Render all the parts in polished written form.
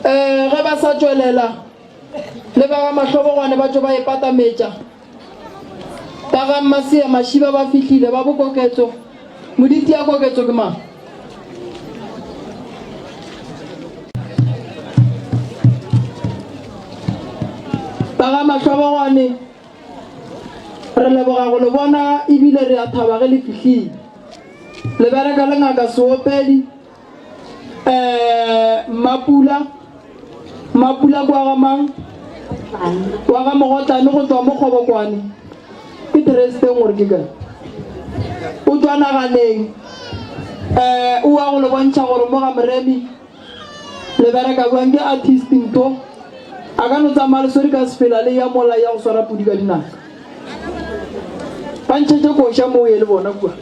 Um ge ba sa tšwelela le ba ga Mahlobogwane ba tšo ba e patametša. Ba ga Mmasea Mašiba ba fihlile ba bokoketso. Moditi ya koketso ke mang? Ba ga Mahlobogwane re leboga go le bona ebile re a thaba ge le fihlile. Le bereka le ngaka Seopedi. Eh, Mmapula, Mmapula kwa ga mang? Wa ga Mogotlane go tswa mo Kgobokwane. Ke Dresden gore ke kae? O tswa naganeng. Eh, o wa go le bontšha gore mo ga Moremi le bereka bjang ke artist ntho. A ka no tsamaya le swere ka sefela le ya mola ya go swara pudi ka dinaka. Ba ntšhetše koša mo o ye le bona kua.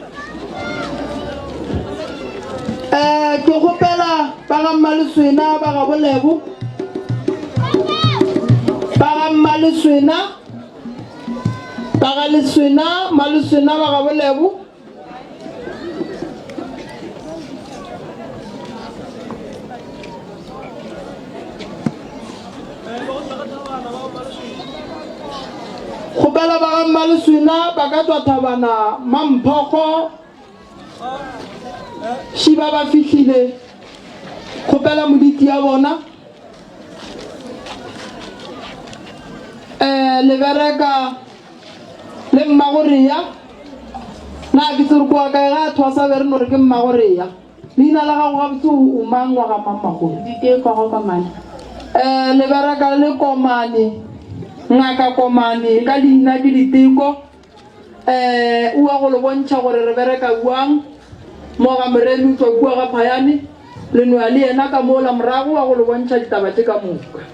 Um ke kgopela ba ga Mmaleswena ba ga Bolebo ba ga Mmaleswena ba ga Leswena Mmaleswena ba ga Bolebo. Kgopela ba ga Mmaleswena ba ka tswa thabana Mamphokgo Šiba ba fihlile. Kgopela moditi ya bona. Eh, le bereka le mmagorea. Na ke tsere kwa kae ga a thwasa be re no re ke mmagorea. Leina la gago gabotse o mang wa ga mang magolo? Diteko go Komane. Eh, le bereka le Komane, ngaka Komane ka leina ke Diteko. Eh, o wa go le bontšha gore re bereka bjang. Mo ga Moremi o tšwa kua ga Phayane, le no ya le yena ka mola morago wa go le bontšha ditaba tše ka moka.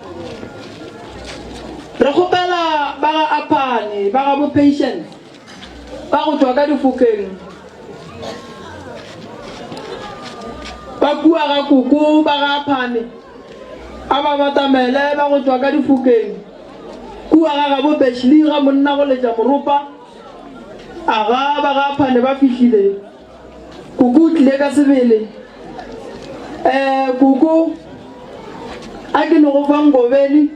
Re kgopela ba ga Aphane, ba ga bo Patience, ba go tšwa ka difokeng, ba kua ga Koko, ba ga Aphane, a ba batamele ba go tšwa ka difokeng, kua ga gabo Beshley ga monna go letša moropa, a ga ba ga Aphane ba fihlile. Koko o tlile ka sebele. Eh, koko, a ke no go fa Ngobeni,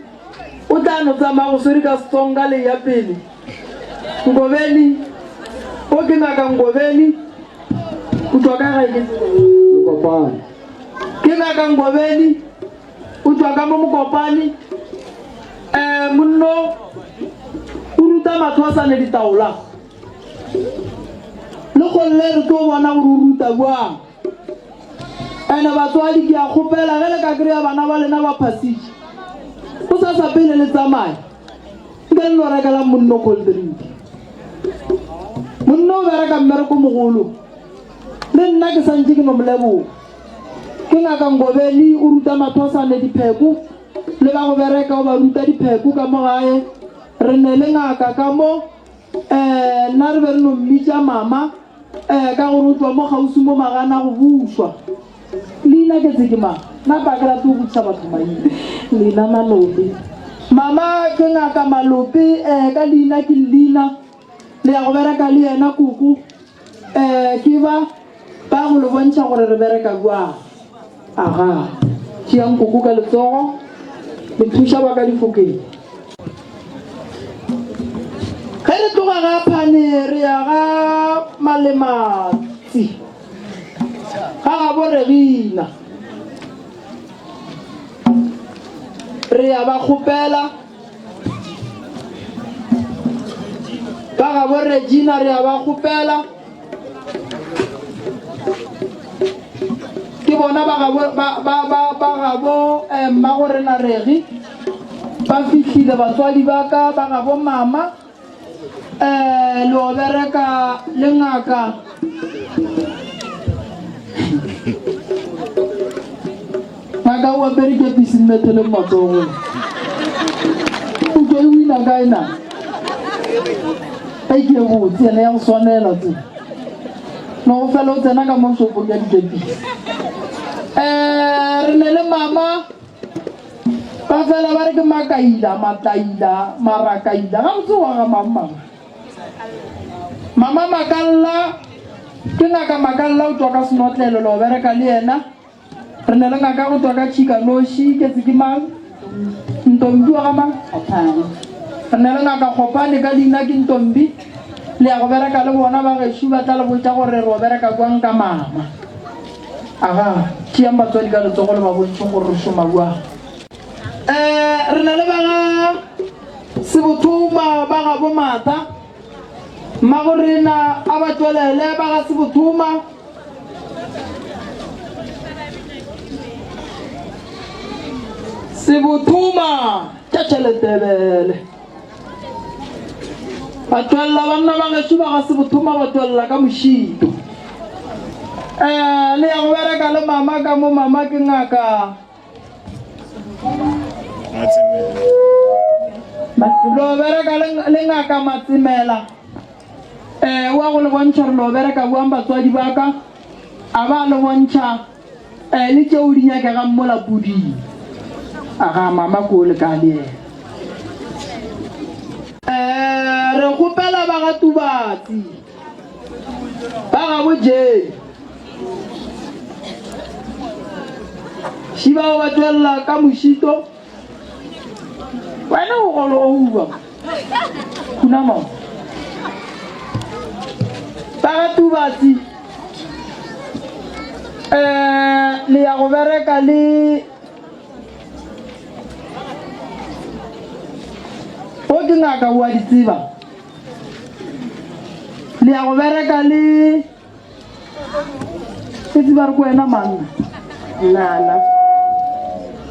o tla no tsamaya go swere ka Setsonga le ya pele. Ngobeni, o ke ngaka Ngobeni, o tšwa ka gae ke Mokopane. Ke ngaka Ngobeni, o tšwa ka mo Mokopane. Eh, monno o ruta mathwasane ditaola. Le golle re tlo bona gore o ruta bjang. Ene batswadi ke a kgopela ge le ka kry-a bana ba lena ba phasitše, go sasa pele le tsamaye, nke le no rekelang monno cold drink. Monno o bereka mmereko mogolo, le nna ke santše ke no mo leboga. Ke ngaka Ngobeni o ruta mathwasane dipheko le ba go bereka o ba ruta dipheko ka mo gae. Re ne le ngaka ka mo. Eh, nna re be re no mmitša mama, eh, ka gore o tšwa mo kgauswi mo magana go bušwa. Leina ke tse ke mang? Napa ke rate go botšiša batho maina. Leina Malope. Mama ke ngaka Malope, eh, ka leina ke Lina. Le ya go bereka le yena koko. Eh, ke ba ba go le bontšha gore re bereka bjang. Aga, tšeang koko ka letsogo, le thuša ba ka difokeng. Ge re tloga ga Phane re ya ga Malematsi, ga gabo Regina. Re ya ba kgopela ba gabo Regina, re ya ba kgopela. Ke bona ba gabo ba ba ba ba gabo eh, mmagorena Regi ba fihlile batswadi ba ka ba gabo mama eh le o bereka le ngaka ngaka o apere kepisi mmethe le matsogong o tlo e wina kae na e ke botse ene ya go swanela tse no go fela o tsena ka mo shopong ya dikepisi um re ne le mama ba fela ba re ke makaila matlaila marakaila ga botse wa ga mang mama mama makalla ke ngaka makalla o tswa ka senotlelo le go bereka le yena. Re na le ngaka go tšwa ka Tšhikanoši, ke tse ke mang? Ntombi wa ga mang? Kgopane. Re na le ngaka Kgopane ka leina ke Ntombi. Le ya go bereka le bona ba gešo ba tla le botša gore re o bereka bjang ka mama. Aga, tšeang batswadi ka letsogo le ba bontšheng gore re šoma bjang. Eh, re na le ba ga Sebothoma ba ga bo Matha. Mmagorena a ba tšwelele ba ga Sebothoma. Sebothoma tša tšheletebele. Ba tšwelela banna ba gešo ba ga Sebothoma ba tšwelela ka mošito. Eh, le ya go bereka le mama ka mo mama ke ngaka. Lo bereka le ngaka Matsemela. Eh, wa go le bontšha re lo bereka bjang batswadi ba ka. A ba le bontšha eh, le tšeo di nyakegang mola puding. A ga mama ko le ka le yena. Eh, re kgopela ba ga Tubatsi. Ba ga bo Jane. Šiba o ba tšwelela ka mošito. Wena o golo o uba. Khunama. Ba ga Tubatsi. Eh, le ya go bereka le o ke ngaka o a di tseba. Le ya go bereka le Ke tseba re ko wena mang? Nana.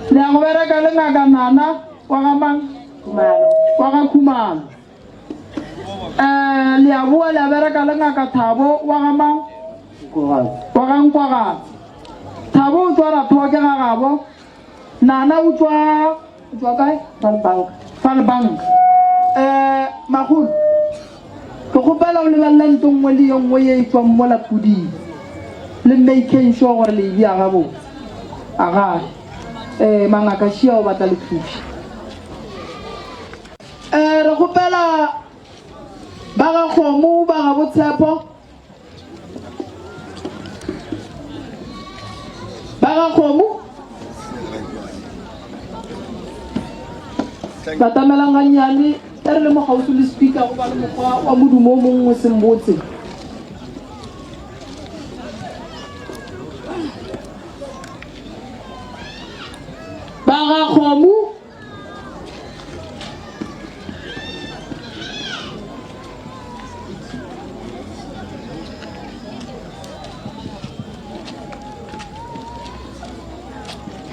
Le ya go bereka le ngaka Nana wa ga mang? Khumalo. Wa ga Khumalo. Eh, le ya boa le ya bereka le ngaka Thabo wa ga mang? Wa ga Nkwagatse. Thabo o tswa Rathoke ga gabo. Nana o tšwa o tšwa kae? Falbank. Falbank. Eh, makgolo. Ke kgopela o lebelele nto nngwe le ye nngwe ye e tšwang mola puding. Le making sure gore le e bea gabotse. Aga. Eh, mangaka šia o batla le thuša. Eh, re kgopela ba ga kgomo ba ga botshepo. Ba ga kgomo batamelang gannyane e re le mo kgauswi le speaker go ba le mokgwa wa modumo o mongwe o seng botse. Ba ga kgomo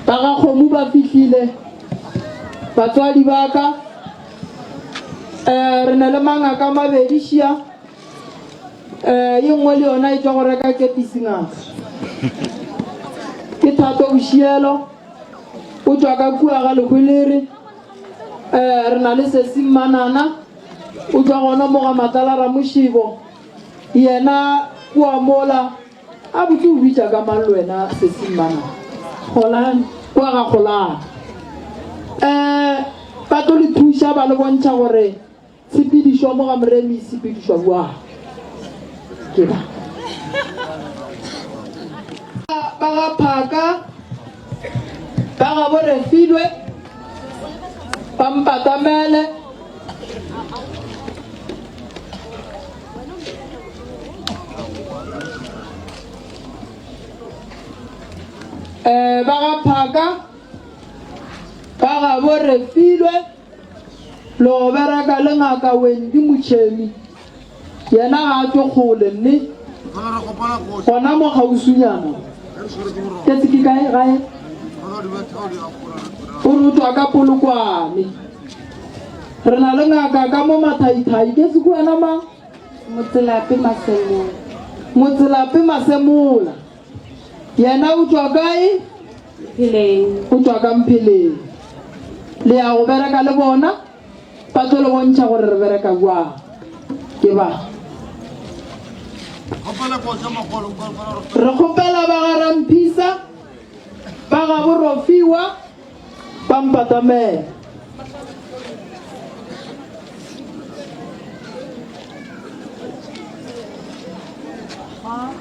Ba ga kgomo ba fihlile, batswadi ba ka. Um re na le mangaka a mabedi šia. Um ye nngwe le yona e tšwa go reka kepisi ngaka. Ke Thato Bošielo. O tšwa ka kua ga Lehwelere. Eh, re na le Sesi Mmanana, o tšwa gona mo ga Matlala Ramošibo. Yena kua mola, a botse o bitša ka mang le wena Sesi Mmanana? Golane. Kua ga Golane. Eh, ba tlo le thuša ba le bontšha gore Tshepedišo mo ga Moremi e sepedišwa bjang? Ke ba. Ba ga Phaka, ba ga bo Refilwe, ba Mpatamele. Eh, ba ga Phaka, ba ga bo Refilwe. Le go bereka le Ngaka Wendy Motšhemi, yena ga a tšwe kgole mme gona mo kgauswinyana. Ke ke kae gae? O re o tšwa ka Polokwane. Re na le ngaka ka mo Mathaithai. Ke se ke wena mang? Motselape Masemola. Motselape Masemola. Yena o tšwa kae? Mpheleng. O tšwa ka Mpheleng. Le ya go bereka le bona, ba tlo le bontšha gore re bereka bjang. Ke ba. Re kgopela ba ga Ramphisa, ba ga Borofiwa, ba mpatamele.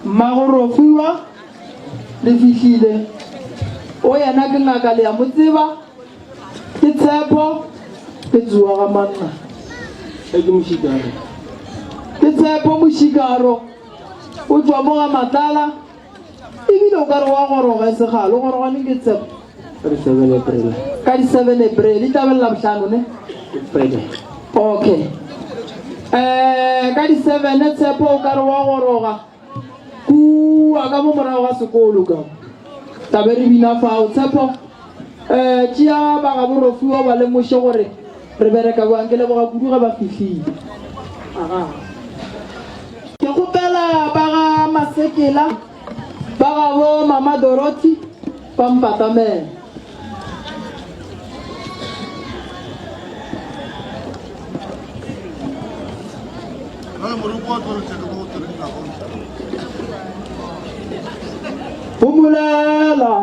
Mmagorofiwa le fihlile. O yena ke ngaka le ya mo tseba. Ke Tshepo, ke tsoa ga manna. E ke Mošikaro. Ke Tshepo Mošikaro, o tšwa mo ga Matlala. Ebile o ka re wa goroga e segale, o goroga neng ke Tshepo? Ka di 7 April. Ka di 7 April, e tla be le Labohlano ne? Good Friday. Okay. Eh, ka di 7 Tshepo o ka re wa goroga. Kua ka mo morago ga sekolo ka tla be re bina fao. Tshepo, um tšea ba gabo Rofiwa ba lemoše gore re bereka bjang. Ke leboga kudu ge ba fihlile. Aga. Ke kgopela ba ga Masekela, ba gabo Mama Dorothy ba mpatamele. Homolela,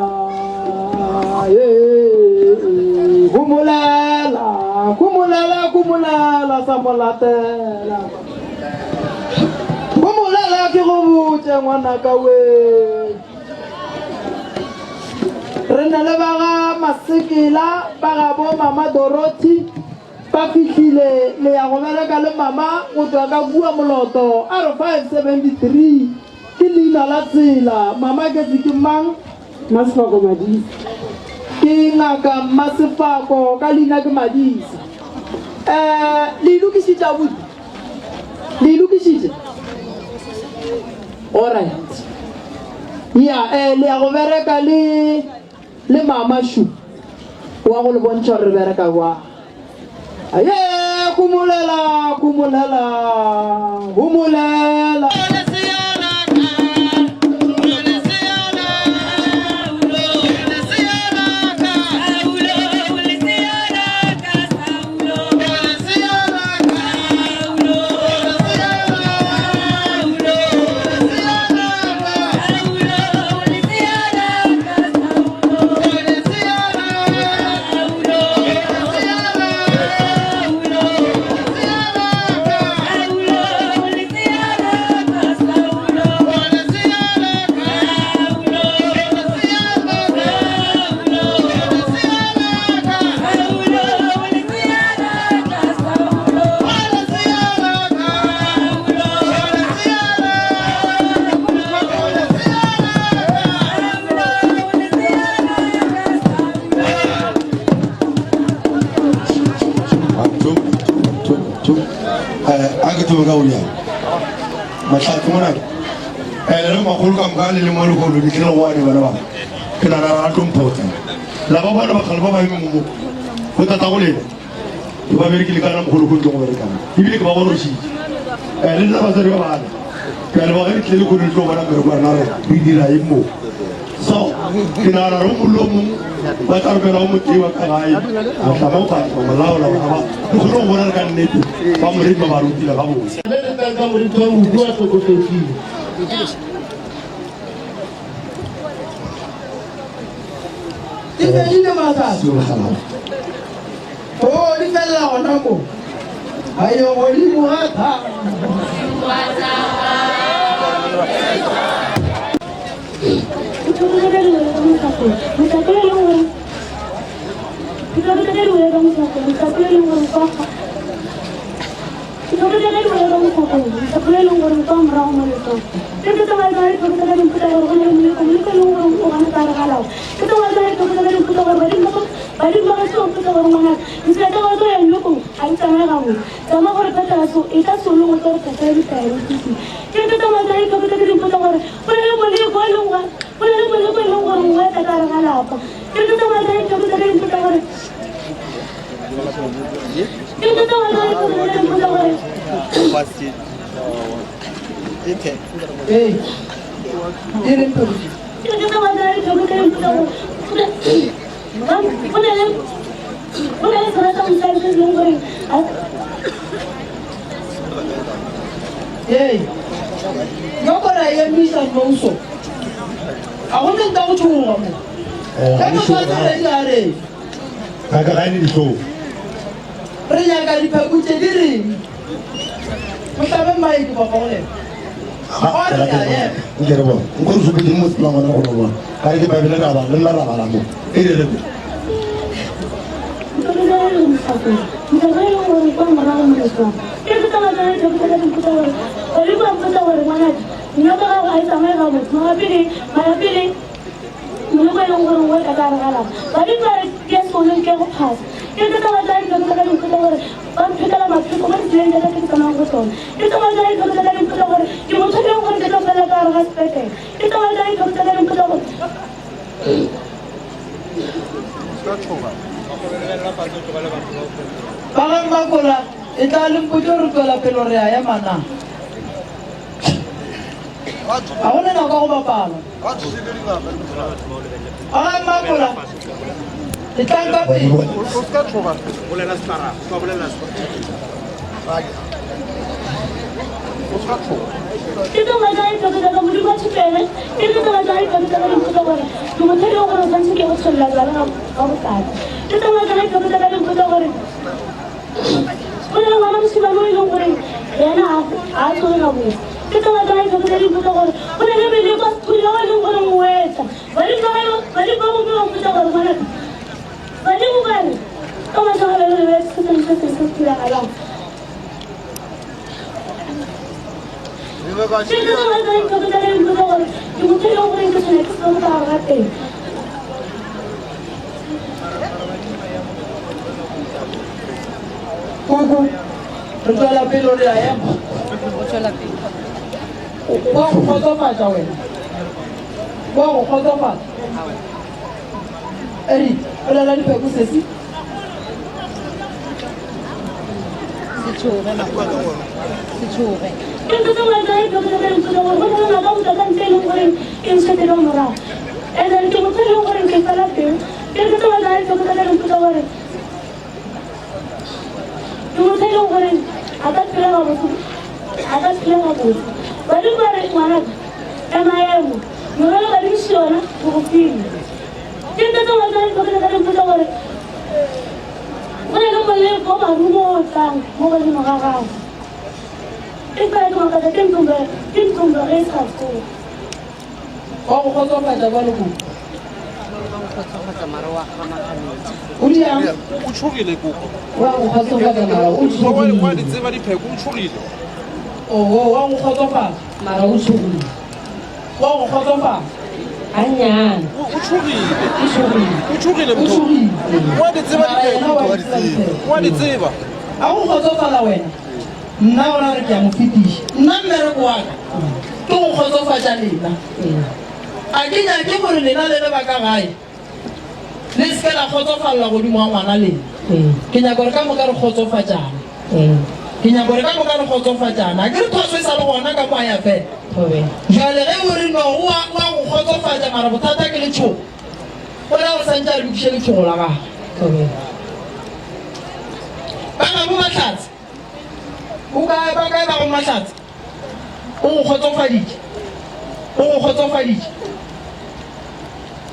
eh, homolela, homolela, homolela, sa mo latela. Homolela ke go botše ngwanaka we. Re na le ba ga Masekela, ba ga bo Mama Dorothy, Ba fihlile le ya go bereka le mama go tšwa ka kua Moloto. A re 573 ke leina la tsela. Mama Ketsi ke mang? Mmasefako Madisa. Ke ngaka Mmasefako, ka leina ke Madisa. Eh, le e lokišitše abuti? Le e lokišitše? Alright. Ya, eh, le ya go bereka le Le mama šu wa go le bontšha gore re bereka bjang. Aye, khumolela, khumolela, humolela. A ke thome ka go rialo mahlatse monake um le magolo ka moka le le mo lekolo ke tlile go ane bana ba ke nana ra tlomphotsa la ba bona bagale ba ba eme mo go tata go lena ke ba berekile ka na mogolo ko ntle go berekang ebile ke ba gorositse um le nna batsadi ba bana ke a leboga ge le tlile lehono le tlo bona mmereko wa rena re re dira eng mo so ke nagana gore o mongwe le o mongwe ba tla romela o motee wa ka gae a tla mo batla mo laola bana ba le kgone go bona re ka nnete ba moredi ba ba rutile gabotse. Ge re tla ka moriti wa mohu a hlokofetšego. Di fedile matsatsi. Oh, di felela gona mo. Ayo godimo ga thaba. Ee, e reng Phetoši? Ee, nyoko ra e emisa mouso. A go neng ka go tšhoga mo. Ge motho a sa reng a reng. Ngaka ga e ne dihlong. Re nyaka dipheko tše di reng. Mohlabe mmae ke papa go lena. Ga re a ema. Nke re bone. Nko re supetse mo sepelang gona go no bona. Ka re ke Bible ra bala, le nna ra bala mo. E re re kwe. Moloko e leng gore o ka gare ga lapa badimo ba re ke sekolong ke go phasa ke ke tsa batla dilo tsa ka dipotsa gore ba mphetela mapheko mo ditseleng tsa ka tse ke tsamayang go tsone ke tsa batla dilo tsa ka dipotsa gore ke motho e leng gore ke tlo felela ka gare ga sepetlele ke tsa batla dilo tsa ka dipotsa gore Ba ga Mmakola, e tla le mpotše gore tswela pele re a ema na? Ga go ne nako ya go bapala. Ba ga Mmakola, e tlang ka pele. Ke tlo batla diphoso tsa ka modimo wa thupele ke tlo batla diphoso tsa ka dipotsa gore ke motho e leng gore o tshwanetse ke go tsholola jala ga bosadi ke tlo batla diphoso tsa ka dipotsa gore go na le ngwana mosimane o e leng gore ena ga a tsoge gabotse ke tlo batla diphoso tsa dipotsa gore go na le meleko sethula o e leng gore o etsa badimo ba bongwe ba mpotsa gore ngwanaka badimo ba re ka matlhagelo le se sengwe se se se diragalang Koko, re tswela pele re a ema. Wa go kgotsofatša wena. Wa go kgotsofatša. Eric, bolela dipheko sesi. Se tšhoge makgolo. Se tšhoge. Ke ntho tse ngwe tsa dilo tse tse ntse gore go na ka botsa ka ntse e leng gore ke ntshwetse ka morago. And then ke motho e leng gore ke fela pelo. Ke ntho tse ngwe tsa dilo tse tse ntse gore ke motho e leng gore a ka phela gabotse a ka phela gabotse. Badimo ba re ngwanaka ema ema morwalo badimo še yona o go file. Ke ntho tse ngwe tsa dilo tse tse ntse gore Go na le moleko wa marumo o o tlang mo godimo ga gago. E fela ke makatša ke ntombo ke ntombo ge e sa tsoga. Wa go kgotsofatša bjalo koko. Kgotsofatsa mara wa gama ganetša. O diang? O tšhogile koko. Wa go kgotsofatša mara o tšhogile. Wa di tseba dipheko o tšhogile. Oho, wa go kgotsofatša. Mara o tšhogile. Wa go kgotsofatša. Gannyane. O tšhogile. O tšhogile. O tšhogile O motho. tšhogile. Wa di tseba Mara yena wa dipheko. di tseba dipheko. Wa di tseba. A go kgotsofala wena? Nna gona re ke a mo fetiša. Nna mmereko wa ka ke go kgotsofatša lena. A ke nyake gore lena le le ba ka gae le se ke la kgotsofalela godimo ga ngwana lena. Ke nyaka gore ka moka re kgotsofatšane. Ke nyaka gore ka moka re kgotsofatšane. A ke re thoso e sa le gona ka mo a ya fela. Bjale ge o re no o a o a go kgotsofatša mara bothata ke letšhogo, go ra gore santše a re lokiše letšhogo la gagwe. Ba gabo Mahlatse, o kae ba kae ba go Mahlatse? O go kgotsofaditše, o go kgotsofaditše.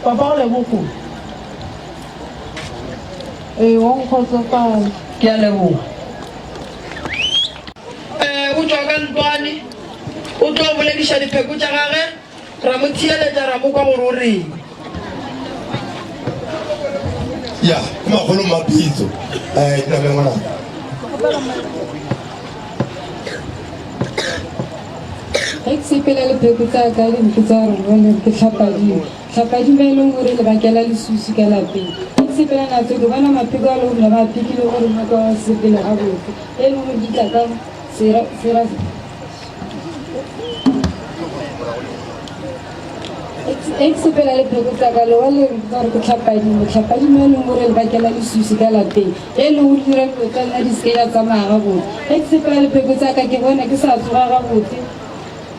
Papa go lebogo. Ee, wa nkgotsofala. Ke a leboga. Eh, o tšwa ka ntlwane, o tlo bolediša dipheko tša gage, ra mo theeletša ra mo kwa gore o reng. Ya, ke makgolo mapitso. Eh, ke na le ngwana. Ge ke sepela le pheko tsa ka di mpotsa gore bone ke tlhapadimo. Tlhapadimo e leng gore lebakela lesusu ka lapeng. Ge ke sepela natso ke bona mapheko a le gore ba phekile gore ngwako wa sepele gabotse. E leng gore di tla ka sera sera E ke sepela le pheko tsa ka lewa le gore ke tlhapadimo. Tlhapadimo e leng gore lebakela lesusu ka lapeng. E leng gore dira dilo tsa nna di seke ya tsamaya gabotse. Ge ke sepela le pheko tsa ka ke bona ke sa tsoga gabotse.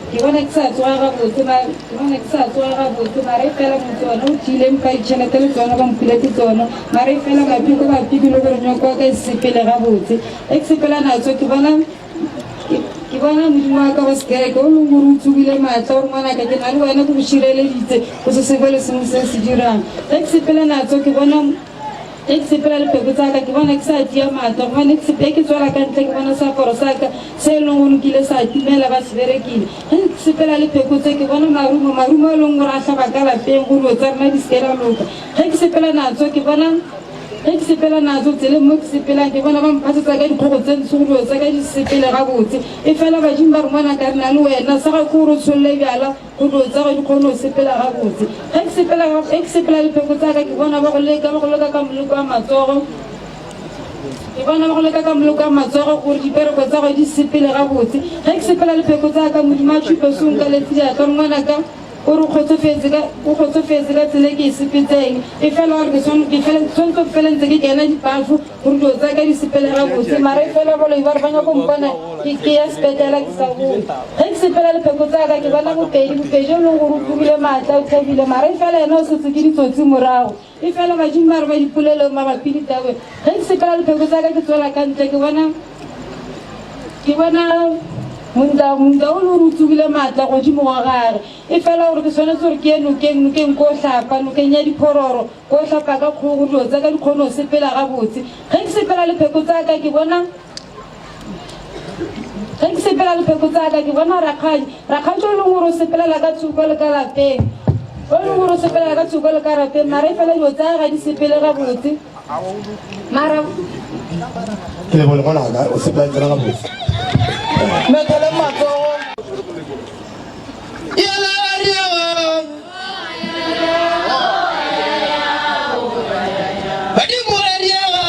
Ke bona ke sa tsoga gabotse ma ke bona ke sa tsoga gabotse mara e fela motse ona o tlile mpa ditšhelete le tsona ba mphile ke tsona mara e fela mapheko ba phekile gore nyoko wa ka e sepele gabotse. Ge ke sepela natso ke bona ke bona modimo wa ka wa sekereke o leng gore o tsogile maatla gore ngwanaka ke na le wena ke go šireleditse go se sengwe le sengwe se se dirang. Ge ke sepela natso ke bona. Ge ke sepela le pheko tsa ka, ke bona ke sa tia maatla, gobane ke sepe ke tswela ka ntle ke bona seaparo sa ka se e leng gore nkile sa timela ba se berekile. Ge ke sepela le pheko tse, ke bona marumo, marumo a e leng gore a hlaba ka lapeng gore dilo tsa rena di se ke la loka. Ge ke sepela natso, ke bona Ge ke sepela natso tseleng mo ke sepelang, ke bona ba mphasetsa ka dikgogo tse ntsho gore dilo tsa ka di sepele gabotse. Efela badimo ba re, Ngwanaka, re na le wena, sa gago ke gore o tsholle bjala gore dilo tsa gago di kgone go sepela gabotse. Ge ke sepela, ge ke sepela le pheko tsa ka, ke bona ba go leka, ba go leka ka moleko wa matsogo. Ke bona ba go leka ka moleko wa matsogo gore dipereko tsa gago di sepele gabotse. Ge ke sepela le pheko tsa ka, Modimo a tšhupe se o nkaletse diatla, gore ngwanaka, O re o kgotsofetse ka, o kgotsofetse ka tsela e ke e sepetseng. Efela wa re ke swan, ke fele, swanetse go fela ntse ke kena dipafo gore dilo tsa ka di sepele gabotse. Mara efela boloi ba re ba nyako mpona ke, ke ya sepetlela ke sa boe. Ge ke sepela le pheko tsa ka ke bona Bopedi, Bopedi o leng gore o tsogile maatla, o thabile. Mara efela yena o setswe ke ditsotsi morago. Efela badimo ba re ba dipolelong mabapi le taba e. Ge ke sepela le pheko tsa ka ke tswela ka ntle ke bona, Ke bona monta, monta o le gore o tsogile maatla godimo ga gage. Efela gore ke swanetše gore ke ye nokeng, nokeng ko hlapa, nokeng ya diphororo, ko hlapa ka kgogo, dilo tsa ka di kgone go sepela gabotse. Ge ke sepela le pheko tsa ka, ke bona, ge ke sepela le pheko tsa ka, ke bona rakgadi, rakgadi o leng gore o sepelela ka thoko le ka lapeng, o leng gore o sepelela ka thoko le ka lapeng, mara efela dilo tsa ga di sepele gabotse. Mara Ke lebole ngwanaka o sepela tsela gabotse. Methele matsogo. Yela riawa. Badimo riawa.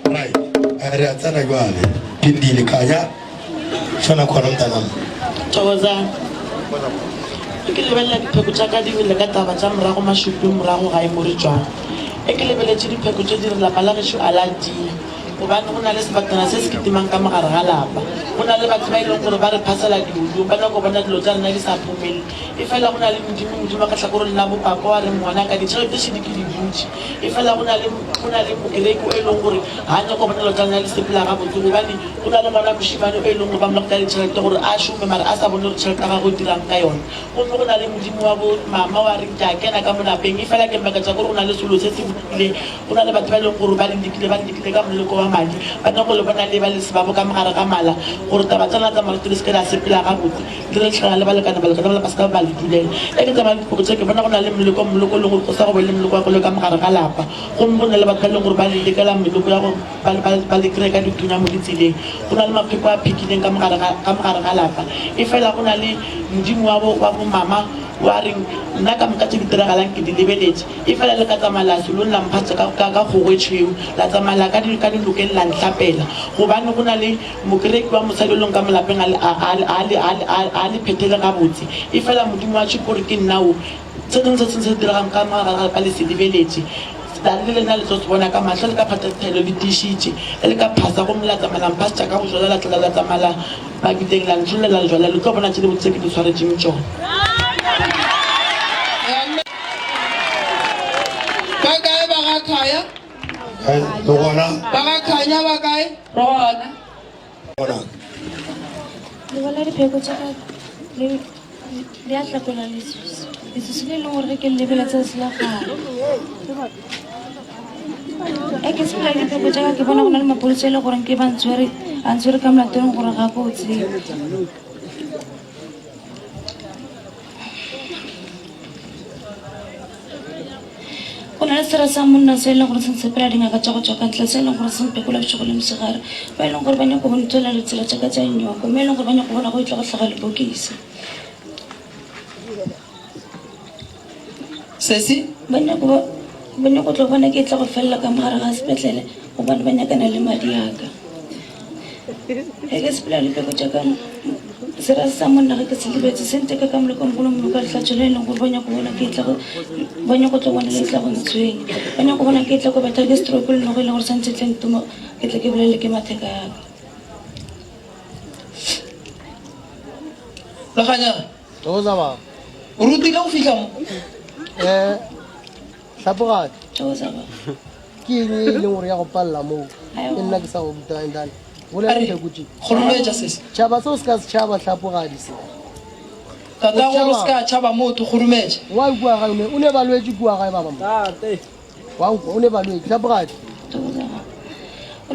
Right. Eh, Re a tsena jwale. Phindile khanya. Shona khona mntanam. Thokozang. E ke lebelela dipheko tša ka di wele ka taba tša morago mašuping morago gae mo re tšwago. E ke lebeletše dipheko tše di re lapa la gešo a la tia gobane go na le sebatana se se kitimang ka mogare ga lapa. Go na le batho ba e leng gore ba re phasela diolong ba nyaka go bona dilo tša rena di sa phomelele. Efela go na le Modimo, Modimo wa ka hlakoreng la bopapa wa re, Ngwanaka, ditšhelete šedi ke di butše. Efela go na le, go na le mokereki o e leng gore ga a nyake go bona dilo tša lena di sepela gabotse, gobane go na le ngwana mošemane o e leng gore ba mo lokela ditšhelete gore a šome, mara a sa bone gore tšhelete ya gagwe o dirang ka yona. Gomme go na le Modimo wa bo mama wa reng, Ke a kena ka mo lapeng, efela ke makatša ke gore go na le selo se se bodileng. Go na le batho ba e leng gore ba le lekile, ba le lekile ka moleko wa madi, ba nyaka go le bona le eba le sebabo ka mogare ga mala, gore taba tša lena tsa marato di se ke di a sepela gabotse. Le re hlangana le balekane, balekane bala ba se ka ba le dulela. Ge ke tsamaya le dipoko tše, ke bona go na le moleko, moleko e leng gore go sa go be le moleko wa go leka mogare ga lapa. Gomme go na le batho ba e leng gore ba le lekela meleko ya go ba, ba, ba le kry-e ka dithunya mo ditseleng. Go na le mapheko a phekileng ka mogare ga, ka mogare ga lapa. Efela go na le Modimo wa bo, wa bo mama wa reng, Nna ka moka tše di diragalang ke di lebeletše. Efela le ka tsamaya la selong la mphatša ka, ka, ka kgogo e tšhweu, la tsamaya la ka di, ka dinokeng la ntlhapela. Gobane go na le Mokereki wa mosadi o leng ka mo lapeng a, a, a, a, a, a, a le phethele gabotse. Efela Modimo wa tšho gore ke nna wo. Se sengwe se sengwe se se diregang ka mo gare ga lapa le se lebeletše. La le lena le tlo se bona ka mahlo, le ka phathathelo le tiišitše. Ge le ka phasa gomme la tsamaya la mphasetša ka go jwala, la tlola la tsamaya la mabitleng la ntšhollela lejwala, le tlo bona tše dibotse tše ke di swaretšeng tšona. Ba kae ba ga Khaya? Re gona. Ba ga Khanya ba kae? Re gona. Gona. Le bona dipheko tša ka le le a hlakola leswiswi. Leswiswi le leng gore ge ke le lebeletse se la gale. E ke sepela le dipheko tša ka ke bona go na le maphodisa e le gore ke ba ntshwere a ntshwere ka molato e leng gore ga ke o tsebe. Go na le sera sa monna se e leng gore se ntshepela dingaka tša go tšwa ka ntle, se e leng gore se mpekola bošego le mosegare, ba e leng gore ba nyaka go ntwela ditsela tša ka tša nyoko, mme e leng gore ba nyaka go bona go etla go hlaga lepokisi. Sesi? Ba nyaka ba. Ba nyako tlo bona ke tla go felela ka mogare ga sepetlele gobane ba nyakana le madi a ka. Ge ke sepela le peko tša ka sera sa monna ge ke se lebetse se nteka ka moloko mogolo moloko a lehlatšo le e leng gore ba nyako bona ke tla go ba nyako tlo bona le tla go ntshwenya. Ba nyako bona ke tla go betha ke stroke le nogo e leng gore santse tle ntoma ke tle ke bolele ke matheka ya ka. Lekganyane. Thokoza baba. O rutile go fihla mo? Eh, Hlapogadi. Thokoza baba. Ke eng e leng gore ya go palela moo? E nna ke sa go ruta and then bolela dipheko tše. Kgorometša sesi. Tšhaba seo se ka se tšhaba Hlapogadi se. Tata gore o se ka tšhaba motho kgorometša. Wa kua gae o ne ba lwetše kua gae ba bangwe. Tate. Wa nkwa o ne ba lwetše Hlapogadi. Thokoza baba. Go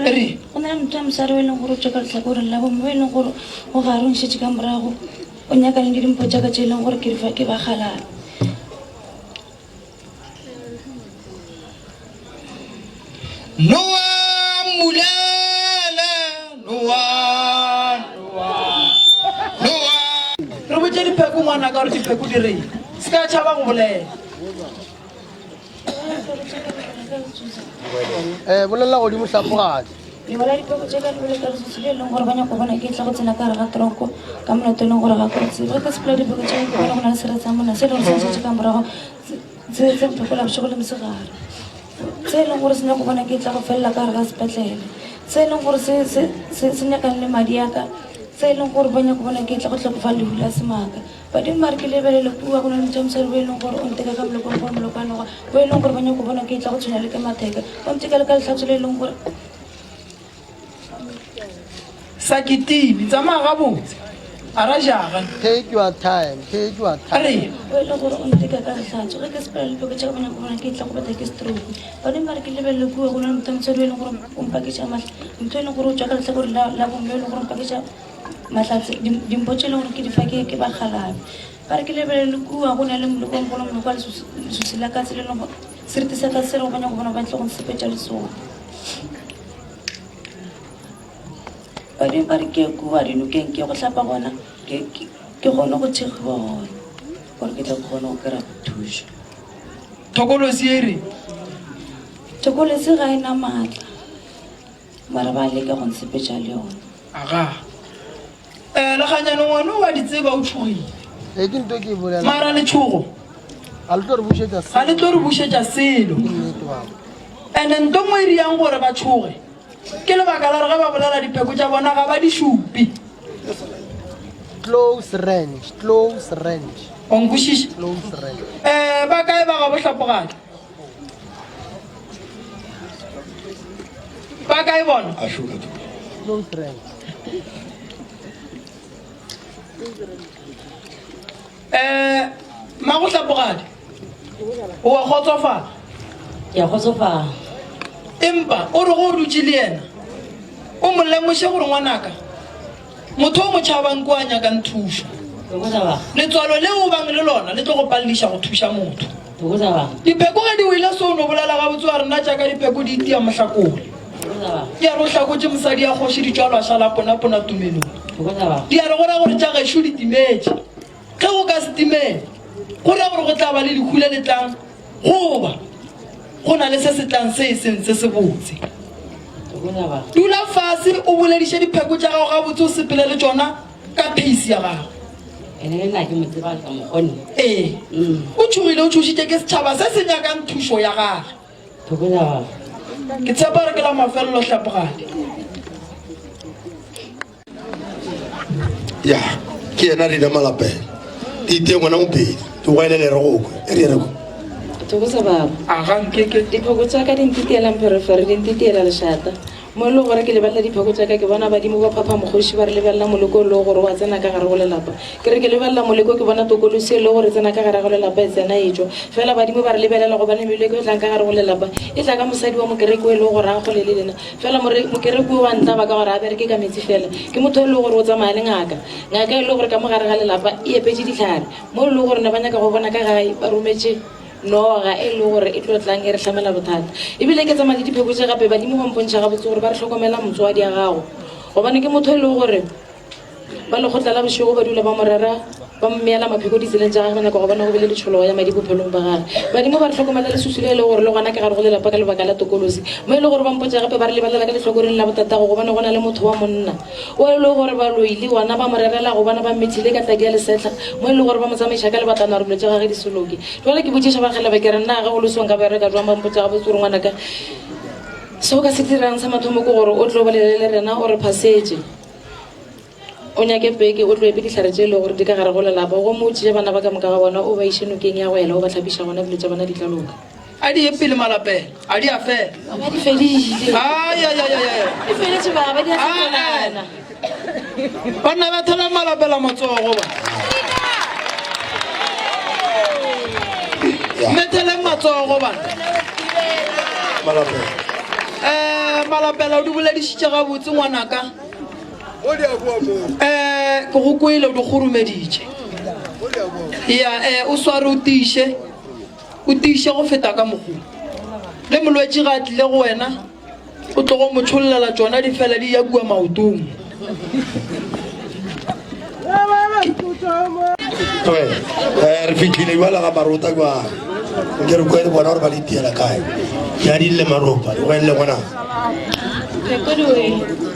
na le motho wa mosadi o e leng gore o tšwa ka lehlakoreng la bomme o e leng gore o gare o nšetše ka morago o nyakane le dimpho tša ka tše e leng gore ke di fa ke bakgalabje. Noa Mmulele, Noa, Noa, Noa. Re botše dipheko ngwanaka gore dipheko di reng. Se ka tšhaba go bolela. Eh, bolelela godimo hlapogadi. Lebola dipego tše ka lebelo ka leswiswi le e leng gore ba nyako bona ke tla go tsena ka gare ga tronko ka molato e leng gore ga ke o tsebe. Ge ke sepela dipego tše ke bona go na le seretse sa monna se e leng gore se ntšhetše ka morago se se mphekola bošego le mosegare. Se e leng gore se nyako bona ke tla go felela ka gare ga sepetlele. Se e leng gore se se se se nyakang le madi a ka. Se e leng gore ba nyako bona ke tla go hlokofala lehu la semaka. Badimo ba re ke lebelele kua, go na le motho wa mosadi o e leng gore o nteka ka moloko wa moloko wa noga, o e leng gore ba nyako bona ke tla go tshwenya le ke matheka, o nteka le ka lehlatso le e leng gore. Sa kitime, tsamaya gabotse, a ra jaga. Take your time, take your time. A re. O e leng gore o nteka ka lehlatso, ge ke sepela le peko tša ka ba nyako bona ke tla go betha ke stroke. Badimo ba re ke lebelele kua, go na le motho wa mosadi o e leng gore o mpaketša mahla, motho e leng gore o tšwa ka lehlakore la bomme o e leng gore o mpaketša. Mahlatse, dimpho tše e leng gore ke di fa ke bakgalabje. Ba re ke lebelele kua, go na le moloko o mogolo, moloko wa leswiswi la katse le leng gore, seriti sa katse se le go ba nyako bona ba tle go nsepetša le sona. Badimo ba re ke ye kua dinokeng ke ye go hlapa gona, ke kgone go thekgiwa gona, gore ke tle ke kgone go kry-a thušo. Thokolosi e re. Thokolosi ga e na maatla. Mara ba leka go ntshepetša le yona. Aga. Eh, Lekganyane ngwana o wa di tseba o tšhogile. E ke nto ke e bolela. Mara letšhogo. Ga le tlo re bušetša selo. Ga le tlo re bušetša selo. Ke nnete baba. Ene nto nngwe e riang gore ba tšhoge ke lebaka la gore ge ba bolela dipheko tša bona ga ba di šupe. Close range, close range. O nkwešiša? Close range. Eh, ba kae ba ga bohlapogadi? Ba kae bona? Eh, Magohlapogadi, o a kgotsofala? Ke a kgotsofala. Empa o re go o dutše le yena, o mo lemoše gore ngwanaka, Motho o mo tšhabang ke o a nyakang thušo. Letswalo leo o bang le lona le tlo go palediša go thuša motho. Dipheko ge di wele so o no bolela gabotse wa re nna tša ka dipheko di itia mohlakole. Di a re o hlakotše mosadi ya kgoši di tšwalwa šala ponapona tumelong. Di a re go ra gore tša gešo di timetše. Ge go ka se timele go ra gore go tla ba le lehu le le tlang goba go na le se se tlang se e seng se sebotse. Dula fase o bolediše dipheko tša gago gabotse o sepele le tšona ka pace ya gago. Ee, o tšhogile o tšhošitše ke setšhaba se se nyakang thušo ya gage. Ke tshepa gore ke la mafelelo Hlapogadi. Ya, ke yena Rina Malapela. Ke iteng ngwana mopedi, ke go elele re go kwe. E re re kwe. Thokoza baba. Aga nkeke. Diphoko tša ka di ntitiela mpherefere, di ntitiela lešata. Mo e le gore ke lebelela diphoko tša ka ke bona badimo ba phapha mokgoši ba re lebelela moleko o le gore wa tsena ka gare go lelapa. Ke re ke lebelela moleko ke bona tokolosi e le gore tsena ka gare go lelapa e tsena e tšwa. Fela badimo ba re lebelela gobane meleko e tlang ka gare go lelapa e tla ka mosadi wa mokereke o e le gore a kgole le lena. Fela more, mokereku o wa ntlaba ka gore a bereke ka metsi fela. Ke motho e lego gore o tsamaya le ngaka. Ngaka e lego gore ka mo gare ga lelapa e epetše dihlare. Mo e lego gore ne ba nyaka go bona ka gae ba rometše noga e lego gore e tlo tlang e re hlamela bothata. Ebile ke tsamaya le dipheko tše gape badimo ba mpontšha gabotse gore ba re hlokomela motswadi ya gago. Gobane ke motho e lego gore ba lekgotla la bošego ba dula ba mo rera. Ba mmeela mapheko ditseleng tša gagwe, ba nyaka go bona go bile le tšhologo ya madi bophelong ba gagwe. Badimo ba re hlokomela leswiswi le e lego gore le gona ka gare go lelapa ka lebaka la tokolosi. Mo e lego gore ba mpotša gape ba re lebelela ka lehlokoreng la botatago gobane go na le motho wa monna o e lego gore baloi le gona ba mo rerela gobane ba mmethile ka tladi ya lesetlha mo e lego gore ba mo tsamaiša ka lebatana gore dilo tša gagwe di se loke. Bjale ke botšiša bakgelebe ke re na ge go le so nka bereka bjang ba mpotša gabotse gore ngwanaka se o ka se dirang sa mathomo ke gore o tlo bolele le rena o re phasetše. O nyake peke, o tlo epe dihlare tše e lego gore di ka gare go lelapa, gomme o tšee bana ba ka moka ga bona o ba iše nokeng ya go ela, o ba hlapiša gona, dilo tša bona di tla loka. A di ye pele malapela, a di a fela. Ba di fedile. Ai, ai, ai, ai, ai. Di feletše baba, di a hlakolana. Banna ba thela malapela matsogo ba. Metheleng matsogo bana. Malapela. Eh, malapela o di boledišitše gabotse ngwanaka. Eh, ke go kwele o di kgoromeditše. Ya, eh, o sware o tiiše. O tiiše go feta ka mokgo. Le molwetši ga a tlile go wena, o tlogo mo tšhollela tšona di fela di ya kua maotong. Eh, re fitlhile jwala ga marota jwang ke re kwe le bona gore ba le tiela kae ya di le maropa le wele gona Phekodiwe,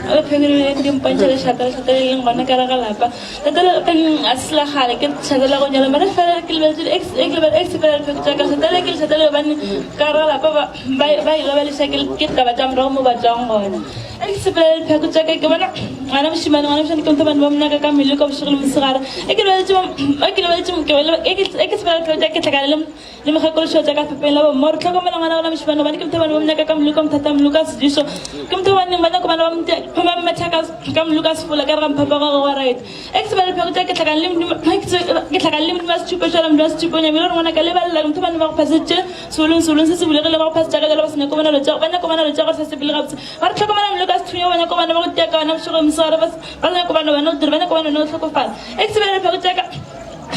a phekodiwe di mpantšha lešata lešata le leng gona ka re ga lapa. Lešata le teng a se la kgale ke lešata la go nyala mare fela ke lebeletse ex e ke lebeletse ex fela dipheko tša ka lešata le ke lešata le gobane ka re ga lapa ba ba ba ile ba leša ke ke taba tša morago mo ba tswang gona. E ke sepela le dipheko tša ka ke bona ngwana mošemane ngwana mošemane ke motho bane ba mo nyaka ka mmele ka bošego le mosegare. E ke lebeletse e ke lebeletse e ke e ke sepela le dipheko tša ka ke hlakana le Le mokgekološo tša ka fepeng la bomma gore tlhokomela ngwana gona mošemane gobane ke motho bane ba mo nyaka ka moloka mothata moloka sedišo ke motho baneng ba nyako bana ba mmetha ka moloka sefola ka re ga mphapa gagwe wa right e ke sebele pheko tša ke tlhakane le modimo ke tlhakane le modimo wa setšhupo šala modimo wa setšhupo nyamile gore ngwana ka lebalela motho bane ba go phasetše seolong seolong se se bulegile ba go phasetša ka jalo ba se nyako bona lo tša ba nyako bona lo tša gore sa sepele gabotse ba re tlhokomela moloka sethunya ba nyako bana ba go tia ka bana bošego mosegare ba nyako bana bana o dire ba nyako bana o tlhokofala e ke sebele pheko tša ka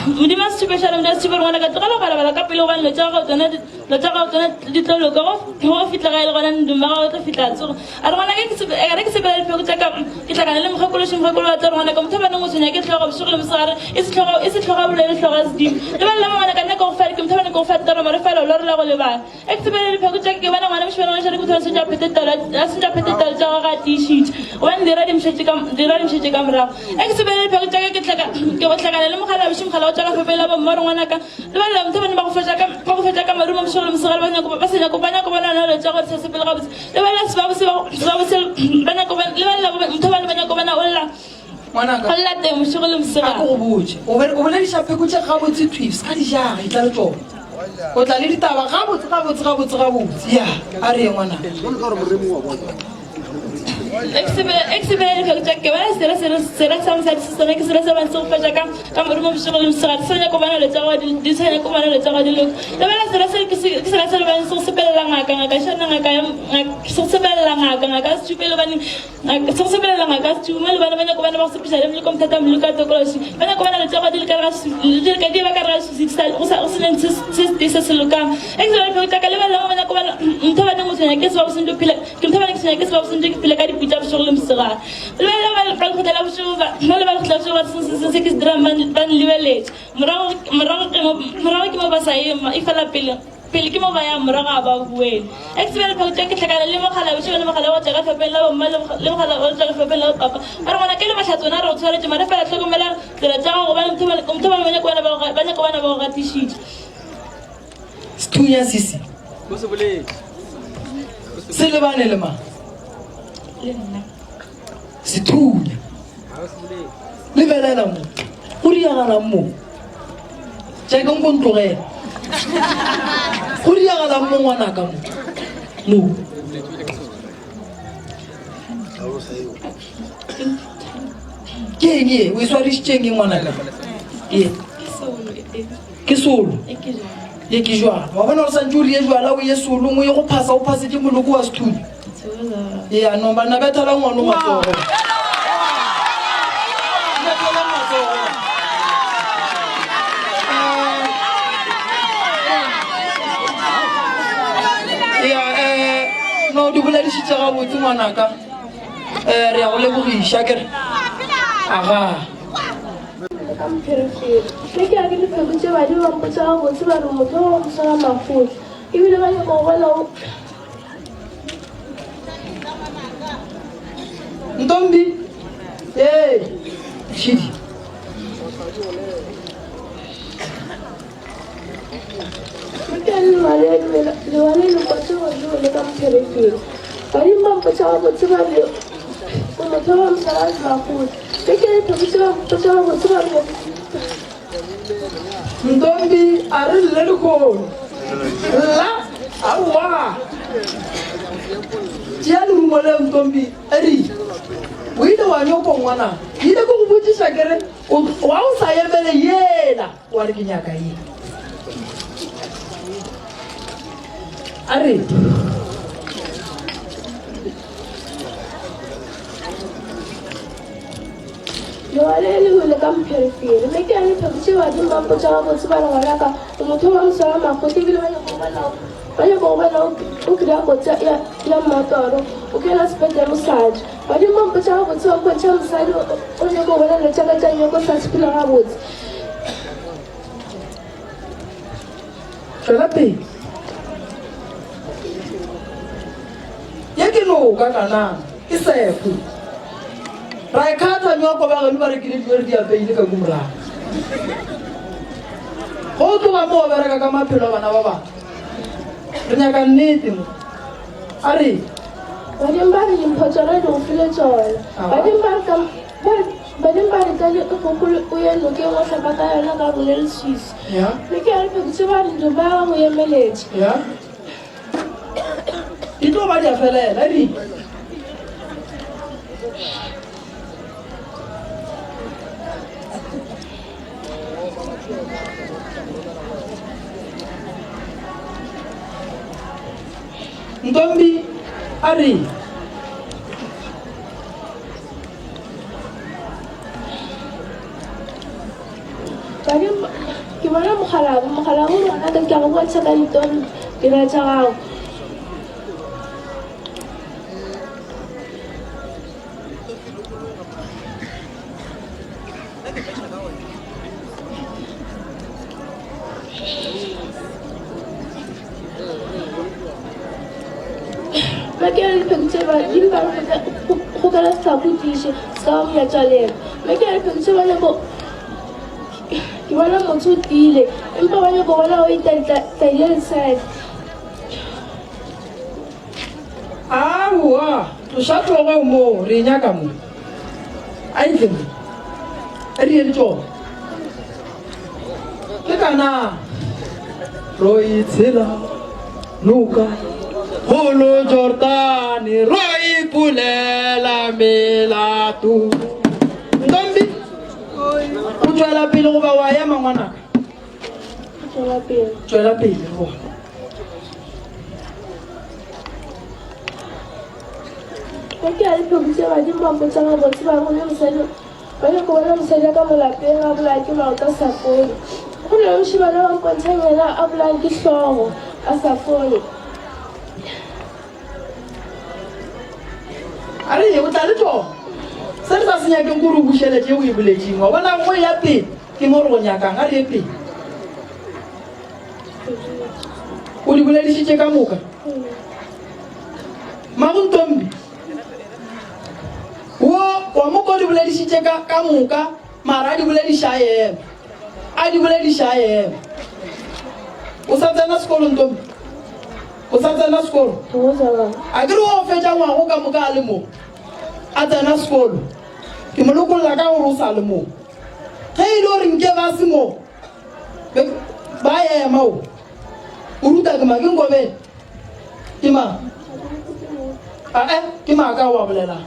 Modimo a setšhupe šale Modimo a setšhupe gore ngwana ka tlogela go balabala ka pele gobane lo tša gago tsona lo tša gago tsona di tlo loka go go fihla ga e le gona ndong ba gago tlo fihla a tsoga a re ngwana ke ke re ke sepela dipheko tša ka ke hlakana le mokgekološi mokgekolo wa tla re ngwana ka motho ba neng o tshwenya ke hlogo bošego le mosegare e se hlogo e se hlogo a bolele hlogo ya sedimo lebelela mo ngwana ka nna ke go fa ke motho ba neng ke go fa toro mare fela o lorela go lebala E ke sepele dipheko tša ke bona ngwana mošemane wa šale ke motho a sentše a phete taolo a sentše a phete taolo tša gagwe a tiišitše gobane dira di mšetše ka dira di mšetše ka morago e ke sepele dipheko tša ka ke tlhaka ke go hlakana le mogala boši mogala wa tša ka fepela bo mma gore ngwana ka lebelela motho bane ba go fetša ka ba go fetša ka marumo bošego le mosegare ba nyako ba se nyako ba nyako bona nalo tša gore sa sepele gabotse lebelela sebabo se sebabo se ba nyako lebelela motho bane ba nyako bona o lla Ngwanaka. Go lla teng bošego le mosegare. A ko go botše. O be o bolediša pheko tše gabotse thwi, se ka di jaga, e tla le tšona. O tla le ditaba gabotse, gabotse, gabotse, gabotse. Ya, a re ye ngwanaka. E ke sepela dipheko tša ke bona sera sera sera sa mosadi se sona ke sera sa bang se go fetša ka ka morumo bošego le mosegare se nyako bona lo tša gago di sa nyako bona lo tša gago di loka lebela sera se ke se sera se le bang se go sepelela ngaka ngaka šana ngaka ya se go sepelela ngaka ngaka se tšhupele bane Se go sepelela ngaka Setšuma le bana ba nyako bana ba go sepediša le moleko mothata moleko a tokološi ba nyako bana letsogo di le ka re ga di ba ka re ga susi go sa go sene se se se se lokang e ke se ba tša ka lebelela mo ba nyako bana ntho ba neng o tshwenya ke se ba go sentse phela ke ntho ba neng ke tshwenya ke se ba go sentse ke phela ka dipitsa bošego le mosegare lebelela ba ba lekgotla la bošego ba ba le ba lekgotla la bošego ba se se se ke se dirang ba nlebeletše morago morago ke mo morago ke mo ba sa ye e fela pele Pele ke mo ba yang morago a ba boele. E ke tsebele pheko tša ke hlakana le mogala bošego le mogala wa tša ka hlopeng la bomma le mogala wa tša ka hlopeng la bopapa. Ba re ngwana ke le mahlatse ona re go tshwaretše mare fela hlokomela tsela tša gago gobane motho motho ba nyako bana ba nyako bana ba go gatišitše. Sethunya sisi. Se lebane le mang? Le nna. Sethunya. Lebelela mo. Go diagalang mo? Jack nko ntlogela. Go diagalang mo ngwanaka mo? Mo. Ke eng e? O e swarišitšeng e ngwanaka? Ke Ke solo. Ye ke jwala. Wa bona gore santse o rie jwala o ye solong o ye go phasa o phasetše moloko wa sethunya. Ya no banna bethala ngwano matsogo. Bethala matsogo. Ya eh no di boledišitše gabotse ngwanaka. Eh re ya go lebogiša kere. Aga. ka mpherefere. Ge ke ya ke dipheko tše badimo ba mpotša gabotse ba re motho wa go swara makgotla ebile ba nyaka go bona o Ntombi ee šidi Lewa le mpotše gore le wele ka mpherefere. Badimo ba mpotša gabotse ba re o motho wa mosala magolo. Ge ke re phekotše ba mpotša gabotse ba re Ntombi a re lle lehono. Lla aowa. Tšea lerumo leo Ntombi a re o ile wa nyoko ngwana. Ke ile ke go botšiša ke re wa o sa emele yela wa re ke nyaka ye. A re Lewa le le wele ka mpherefere. Mme ke a le phekotše badimo ba mpotša gabotse ba re ngwanaka o motho wa moswara makgotla ebile ba nyaka go bona ba nyaka go bona o kry-a kotsi ya ya mmatoro o kena sepetlele mosadi. Badimo ba mpotša gabotse ba mpontšha mosadi o nyaka go bona dilo tša ka tša nyoko sa sepela gabotse. Tšwela pele. Ye ke noka kana ke sefo. Ra e kgatha nyoko ba geno ba rekile dijo re di apeile ka ko morago. Go tloga moo bereka ka maphelo a bana ba batho. Re nyaka nnete mo. A re Badimo ba re dimpho tšona di go file tšona. Badimo ba re ka badimo ba re tla le kgokolo o ye nokeng o hlapa ka yona ka rone leswiswi. Ya. Mme ke a re phekotše ba re ntlo ba go emeletše. Ya. Di tlo ba di a felela e re. Ntombi a re Badimo ke bona mokgalabo mokgalabo ngwana ka ke a go bontsha ka ditoro dira tša gago. Mme ke re dipheko badimo ba re kgopela setlhako tiiše se ka ba monyatšalelo. Mme ke re dipheko ba nyako ke bona motho o tiile empa ba nyako bona o ita taile lesadi. Aowa, tloša tlogo moo re e nyaka mo. A e tle mo. A re ye le tšona. Ke kana ro itshela noka kgolo Jordane ro ipulela melato. Ntombi, o tšwela pele goba wa ema ngwanaka? Tšwela pele. Tšwela pele re bone. Ge ke a le phekotše badimo ba mpotša gabotse ba re go ne mosadi ba nyako bona mosadi ka mo lapeng a bolaya ke maoto a sa fole. Go na le mošemane wa mpontšhang yena a bolaya ke hlogo a sa fole. A re o tla le tšona. Se re sa se nyakeng kore o bušeletše o e boletšeng. Wa bona go ya pele ke mo re go nyakang. A re ye pele. O di boledišitše ka moka. Mago Ntombi, wo wa mo ko di boledišitše ka ka moka mara a di bolediša a ema. A di bolediša a ema. O sa tsena sekolo Ntombi? O sa tsena sekolo? A ke re o fetša ngwago ka moka a le mo. A tsena sekolo. Ke mo lokolla ka gore o sa le mo. Ge e le gore nke ba se mo, ba ema o. O ruta ke mang? Ke Nkobeng? Ke mang? Ae, ke maaka o a bolelang.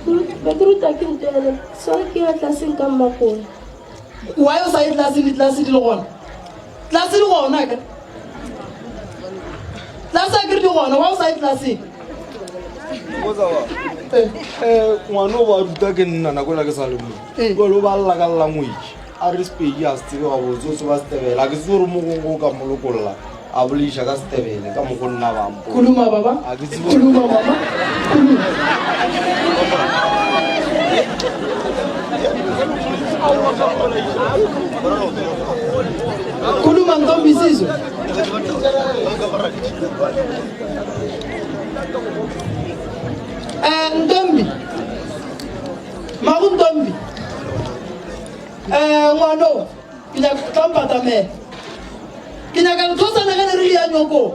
Be ke ruta ke ntele. Sorry ke ya tlelaseng ka mmakgolo. Why o sa ye tlelaseng ditlelase di le gona? Tlelase di gona akere? Tlelase akere di gona, why o sa ye tlelaseng? Ngwana o ba ruta ke nna nako ela ke sa le mo. Jwale o ba lla ka language. A re Sepedi a se tsebe gabotse, o tseba Setebele. A ke tsebe gore mo gongwe o ka mo lokolla a bolediša ka Setebele ka mokgo nna ba mpo. Khuluma baba. A ke tsebe. Khuluma mama. Khuluma. Khuluma Ntombi Sizwe. Eh Ntombi. Magu Ntombi. Eh ngwano ke nyaka tla mpatamela. Ke nyaka le thosana ge le re le ya nyoko.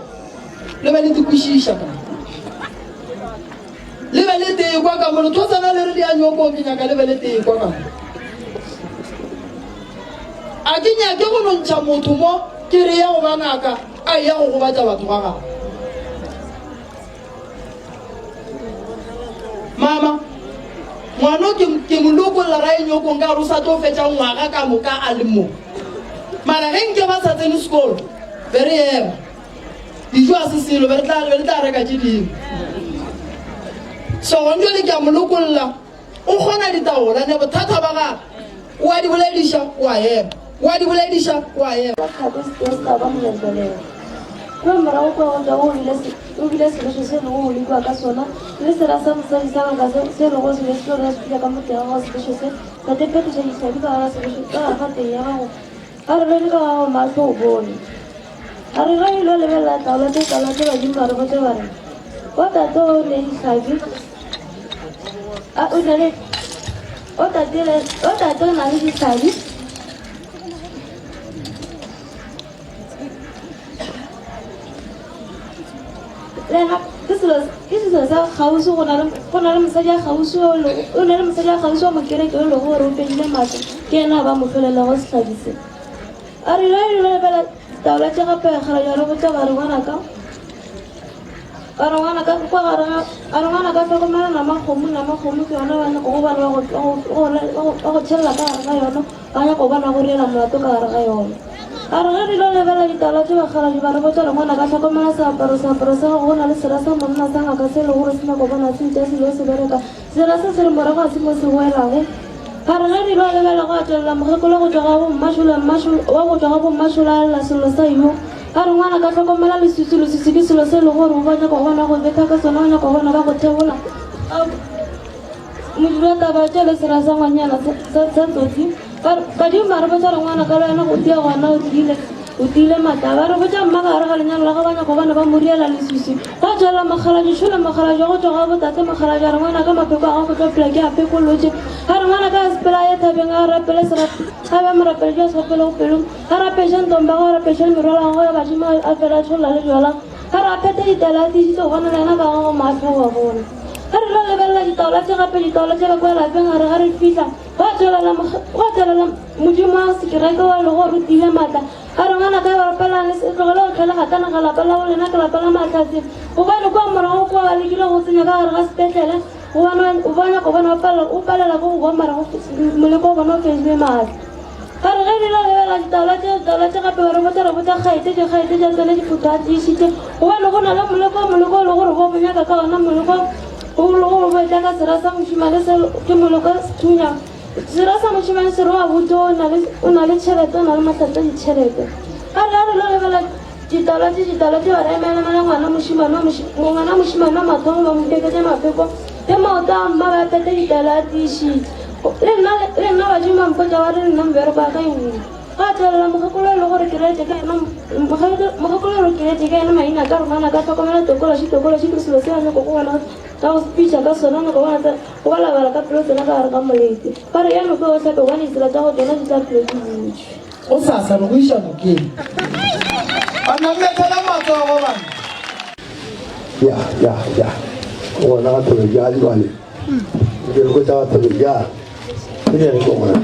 Le be le dikwešiša ka. Le be le tee kwa ka mo le thosana le re le ya nyoko ke nyaka le be le tee kwa ka mo. A ke nyake go no ntšha motho mo ke re ya go ba ngaka a eya go gobatša batho ga gagwe. Mama, ngwano ke, ke mo lokolla ra e nyokong ka gore o sa tlo fetša ngwaga ka moka a le mo. Mara ge nke ba sa tsene sekolo, be re ema. Dijo a se selo, be re tla, be re tla reka tše dingwe. So gone jwale ke a mo lokolla, o kgona ditaola, ne bothata ba gagwe, o a di bolediša, o a ema, o a di bolediša, o a ema. Ba tlhako se tee se tla ba moletlelego. Kua morago kua go tšwa go bile se, o bile sebešo se lego go lekwa ka sona, le sera sa mosadi sa ngaka se, se lego se be se tlo re se fihla ka mo teng ga gago sebešo se, tate phetoša dihlabi ka gare ga sebešo, ka gare ga teng ya gago, a re bene ka gago mahlo o bone. A re ge ilo lebelela taolo tše taolo tše badimo ba re botša ba re, O tate o ne dihlabi, a o na le, o tate le, o tate o na le dihlabi. Le yena ke selo ke selo sa kgauswi go na le go na le mosadi a kgauswi o le o na le mosadi a kgauswi wa mokereke o lego gore o fedile maatla ke yena a ba mo hlolelago sehlabi se. A re ge re lebelela ditaola tše gape kgalajwa re botša ba re ngwanaka ba re ngwanaka kwa gare ga a re ngwanaka hlokomela nama kgomo nama kgomo ke yona ba nyako go bana ba go tšhelela ka gare ga yona ba nyako bona go riela molato ka gare ga yona. A re ge re lo lebelela ditaola tše bakgalajwa ba re botša re ngwanaka hlokomela seaparo seaparo sa gago go na le sera sa monna sa ngaka se le gore se nyako bona se etša selo se bereka Sera se se re morago ga se mo se boelago. Ba re ge Dilo a lebelela gwa tšwelela mokgekolo go tšwa ga bommašola, mmašola, wa go tšwa ga bommašola a lla sello sa yo. Ba re ngwana ka hlokomela leswiswi, leswiswi ke selo se e lego gore ba nyaka go bona go betha ka sona, ba nyaka go bona ba go thebola. A modiro taba tše le sera sa ngwanyana sa, sa, sa tsotsi. Ba re, badimo ba re botša re ngwana ka le wena go tia gona o tiile. O tiile maatla. Ba re botša mma ka gare ga lenyalo la gagwe ba nyaka gobane ba mo riela leswiswi. Gwa tšwelela mokgalabje Šole, mokgalabje wa go tšwa ga botate, mokgalabje a re ngwanaka mapheko a gago ke tlo phela ke a phekolotše. A re ngwanaka a sepela a ye thabeng a rapele serape, a be a mo rapele a se gopelego pelong. A rapeše ntlong ba gagwe, a rapeše le merwalo ya gagwe ya badimo a fela a tšholla le bjala. A re a phethe ditaelo a tiišitše gobane le yena ka gago mahlo o a bona. Ge re tlo lebelela ditaola tše gape ditaola tše ka kua lapeng a re ga re fihla gwa tšwelela gwa tšwelela Modimo wa sekereke wa lego gore o tiile maatla. A re, Ngwanaka, rapelang, le se tlogele go hlwela gatana ga lapa la go lena ke lapa la mahlatse. Gobane kua morago kua ba lekile go tsenya ka gare ga sepetlele, gobane o ba nyaka gobane o palela ke go boa morago moleko wa bona o fedile maatla. Ba re ge re ile lebelela ditaola tše, ditaola tše gape ba re botša re botša kgaetšedi, kgaetšedi a tsene diphutho a tiišitše, gobane go na le moleko, moleko o le gore bo mo nyaka ka ona moleko o le gore bo etla ka sera sa mošemane se ke moleko sethunya. Sera sa mošemane se re wa botse o na le o na le tšhelete o na le mathata a ditšhelete. A re a re lo lebela ditaba tše ditaba tše ba re emelemela ngwana mošemane wa ngwana mošemane wa mathomo ba mo peketše mapheko le maoto a mma ba pete ditaba a tiišitše. Le nna le nna badimo ba mpotša ba re le nna mmereko wa ka e wile. Gwa tšwelela mokgekolo e le gore ke reetše ka yena mokgekolo e le ke reetše ka yena maina ka re ngwana ka hlokomela tokološi tokološi ke selo se a nyako go bona ka go sepitša ka sona nyako bona Go balabala ka pelo tsena ka gare ga molete. Ba re, Ya noka o hlape, gobane ditsela tša go tšona di tla phela di butšwe. Gosasa re go iša nokeng. Banna mmethela matsogo banna. Ya, ya, ya. Gona ga thobejale jwale. Ke re go tsa thobejale. Ke re go gona.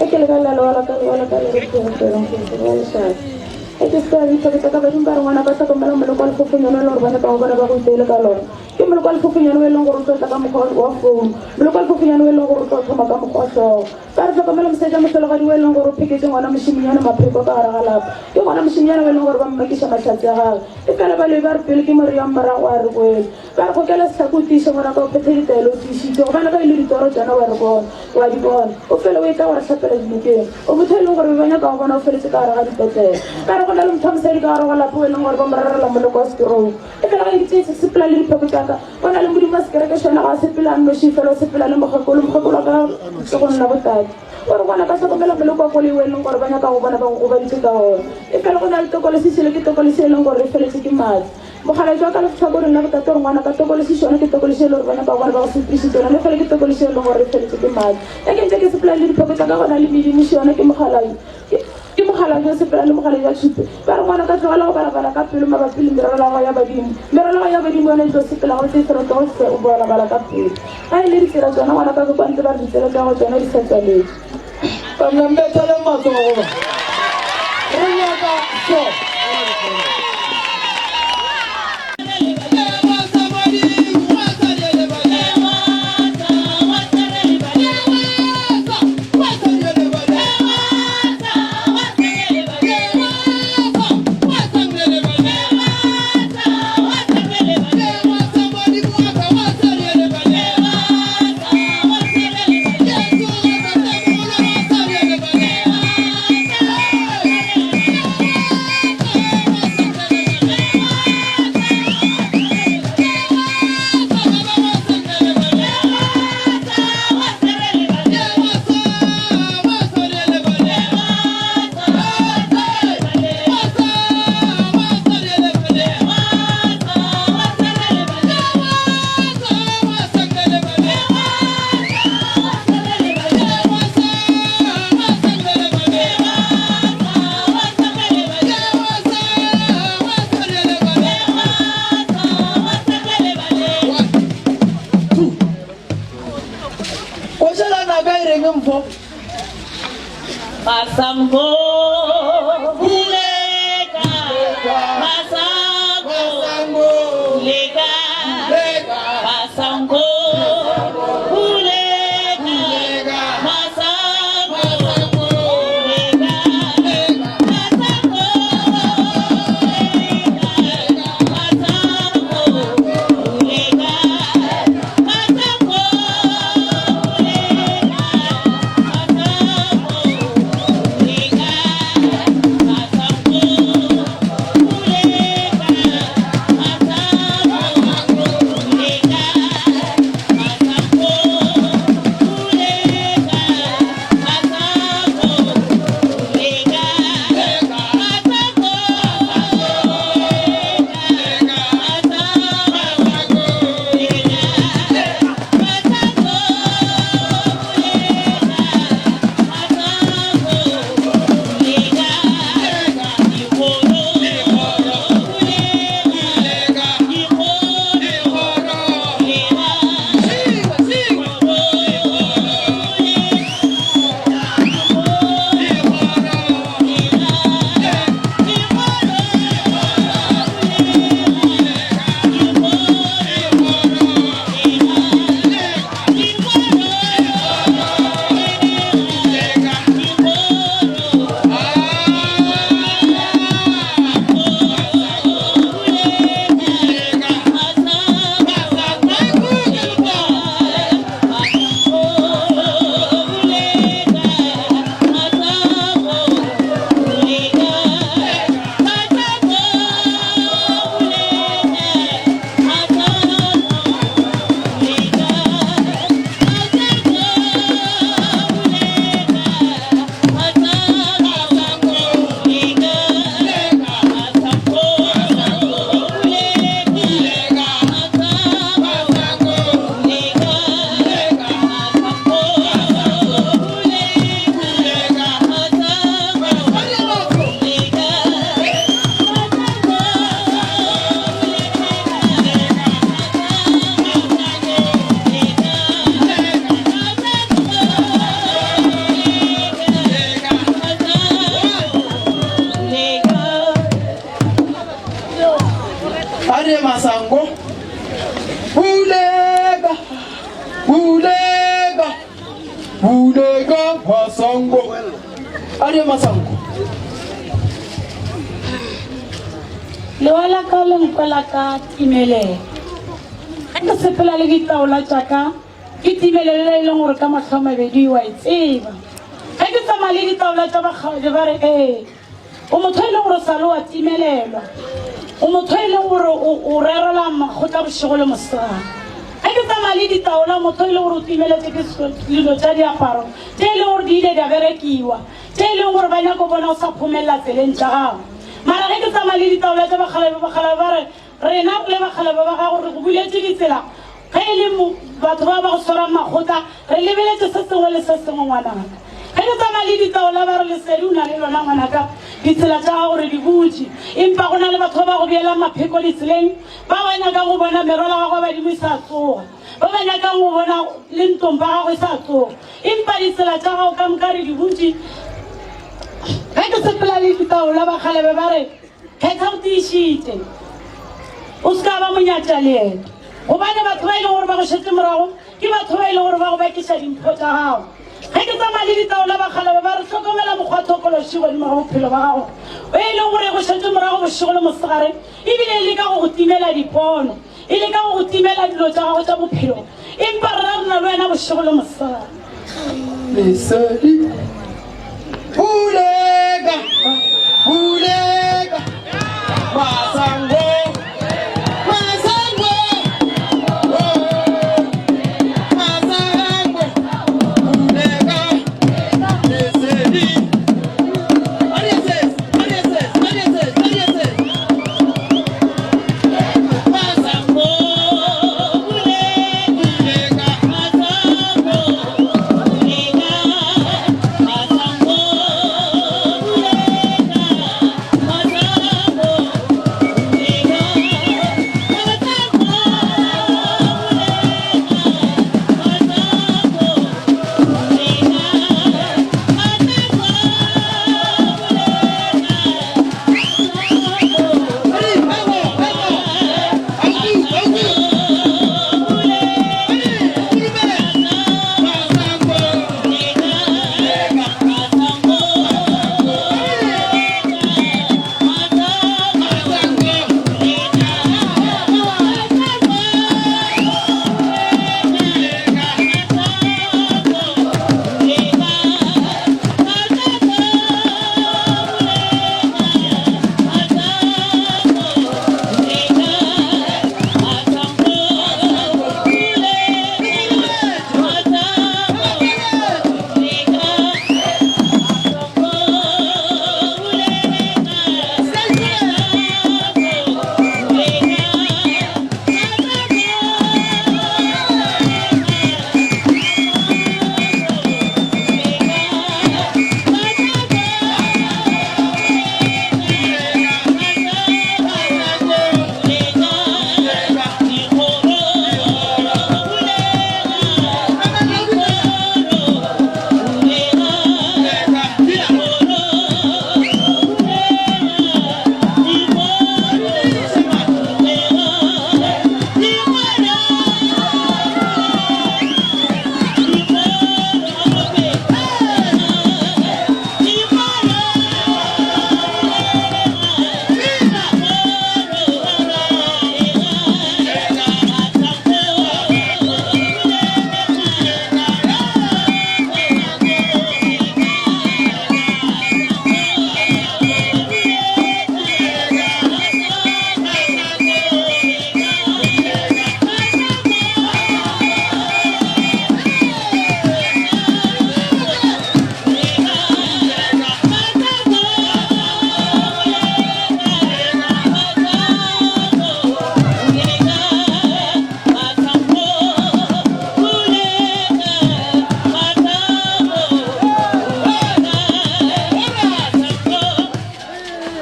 E ke lebelela lewa la ka lewa la ka le re ke go fela go fela lešata. E ke se ka bitsa botsa ka badimo ba re ngwana ka hlokomela moleko wa lefofonyana le gore ba nyaka go bona ba go iteele ka lona. Ke moloko wa lefofonyane o e leng gore o tlo tla ka mokgwa wa founu, moloko wa lefofonyane o e leng gore o tlo thoma ka mokgwa wa hlogo. Ka re hlokomela mosadi wa mohlologadi o e leng gore o pheketše ngwana mošemonyana mapheko ka gare ga lapa. Ke ngwana mošemonyana o e leng gore ba mmakiša mahlatse a gagwe. Efela baloi ba re pele ke more yang morago a re boele. Ba re gokela sehlako o tiiše ngwanaka o phethe ditaelo o tiišitše gobane ge e le ditoro tšona wa re bona. Wa di bona. O fele o etla go re hlapela dinokeng. O motho e leng gore be ba nyaka go bona o feletse ka gare ga dipetlele. Ka re go na le motho wa mosadi ka gare go lapa o e leng gore ba mo rerela moleko wa setroke. E fela ge ke tše se sepela le dipheko tša ka, go na le modimo wa sekereke šona ga a sepele a nnoši fela o sepela le mokgekolo, mokgekolo wa ka letsogong la botate. O re gona ka hlokomela moleko wa koloi o e leng gore ba nyaka go bona ba go gobaditše ka ona. E fela go na le tokolosi šele ke tokolosi e leng gore e feletše ke maatla. Mokgalabje wa ka lehlakoreng la botate o re ngwana ka tokolosi šona ke tokolosi e le gore ba nyaka go bona ba go sepedišitše yona le fela ke tokolosi e leng gore e feletše ke maatla. Ge ke ntše ke sepela le dipheko tša ka gona le medimo šona ke mokgalabje ke mokgalabje o sepela le mokgalabje wa tšhipi. Ba re ngwana ka tlogela go balabala ka pelo mabapi le merero ya badimo. Merero ya badimo yona e tlo sepela gotee fela o tloge hle o balabala ka pelo. Ga e le ditsela tšona ngwana ka ke kwa ntse ba re ditsela tša gago tšona di sa tswaletše. Banna mbetheleng matsogo ba. Re nyaka so. Košelana ka e reng mpho? Masango Buleka Masango Buleka Masango Buleka Masango Buleka Masango Masango Buleka Masango A re Masango, Bulega, bulega, bulega Masango. A re Masango. Lewa la ka le nkwela ka timelelo. Ge ke sepela le ditaola tša ka. Ke timelelo e leng gore ka mahlo a mabedi wa e tseba. Ge ke tsamaya le ditaola tša bakgadi ba re, Ee, o motho e leng gore o sa le wa timelelwa. O motho e leng gore o rerela makgotla bošego le mosegare. Ge ke tsamaya le ditaola, motho e leng gore o timeletše ke dilo tša diaparo tše e leng gore di ile di a berekiwa, tše e leng gore ba nyaka go bona o sa phomelela tseleng tša gago. Mara ge ke tsamaya le ditaola tša bakgalabje, bakgalabje ba re, Rena le bakgalabje ba gago re go buletše ditsela. Ge e le mo, batho ba ba go swarang makgotla, re lebeletše se sengwe le se sengwe, ngwanaka. Ge ke tsamaya le ditaola ba re, Lesedi o na le lona, ngwanaka, ditsela tša gago re di butše. Empa go na le batho ba ba go beelang mapheko ditseleng, ba ba nyakang go bona merwalo ya gago ya badimo e sa tsoga, ba ba nyakang go bona le ntlong ba gago e sa tsoga. Empa ditsela tša gago ka moka re di butše. Ge ke sepela le ditaola, bakgalabje ba re, Kgetha o tiišitše. O se ka ba monyatša leeto. Gobane batho ba e lego gore ba go šetše morago ke batho ba e lego gore ba go bakiša dimpho tša gago. Ge ke tsamaya le ditaola bakgalabje ba re, Hlokomela mokgwa thokološi godimo ga bophelo ba gago, o e lego gore e go šetše morago bošego le mosegare, ebile e leka go go timela dipono, e leka go go timela dilo tša gago tša bophelo. Empa rena re na le wena bošego le mosegare. Lesedi. Puleka, puleka, masango, masango, oh, masango, puleka, lesedi. Ariases, ariases, ariases, ariases. Masango, puleka, masango, puleka.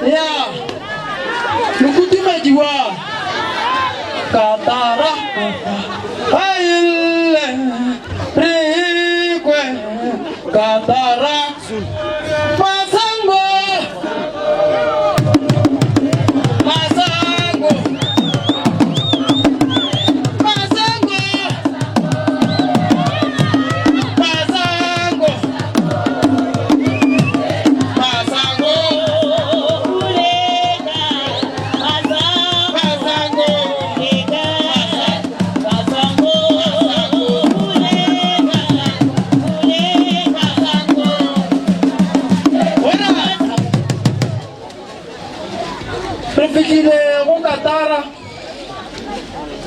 Ya mokutumedi wa katara a ille re kwe katara masango masango masango masango masango masango masango.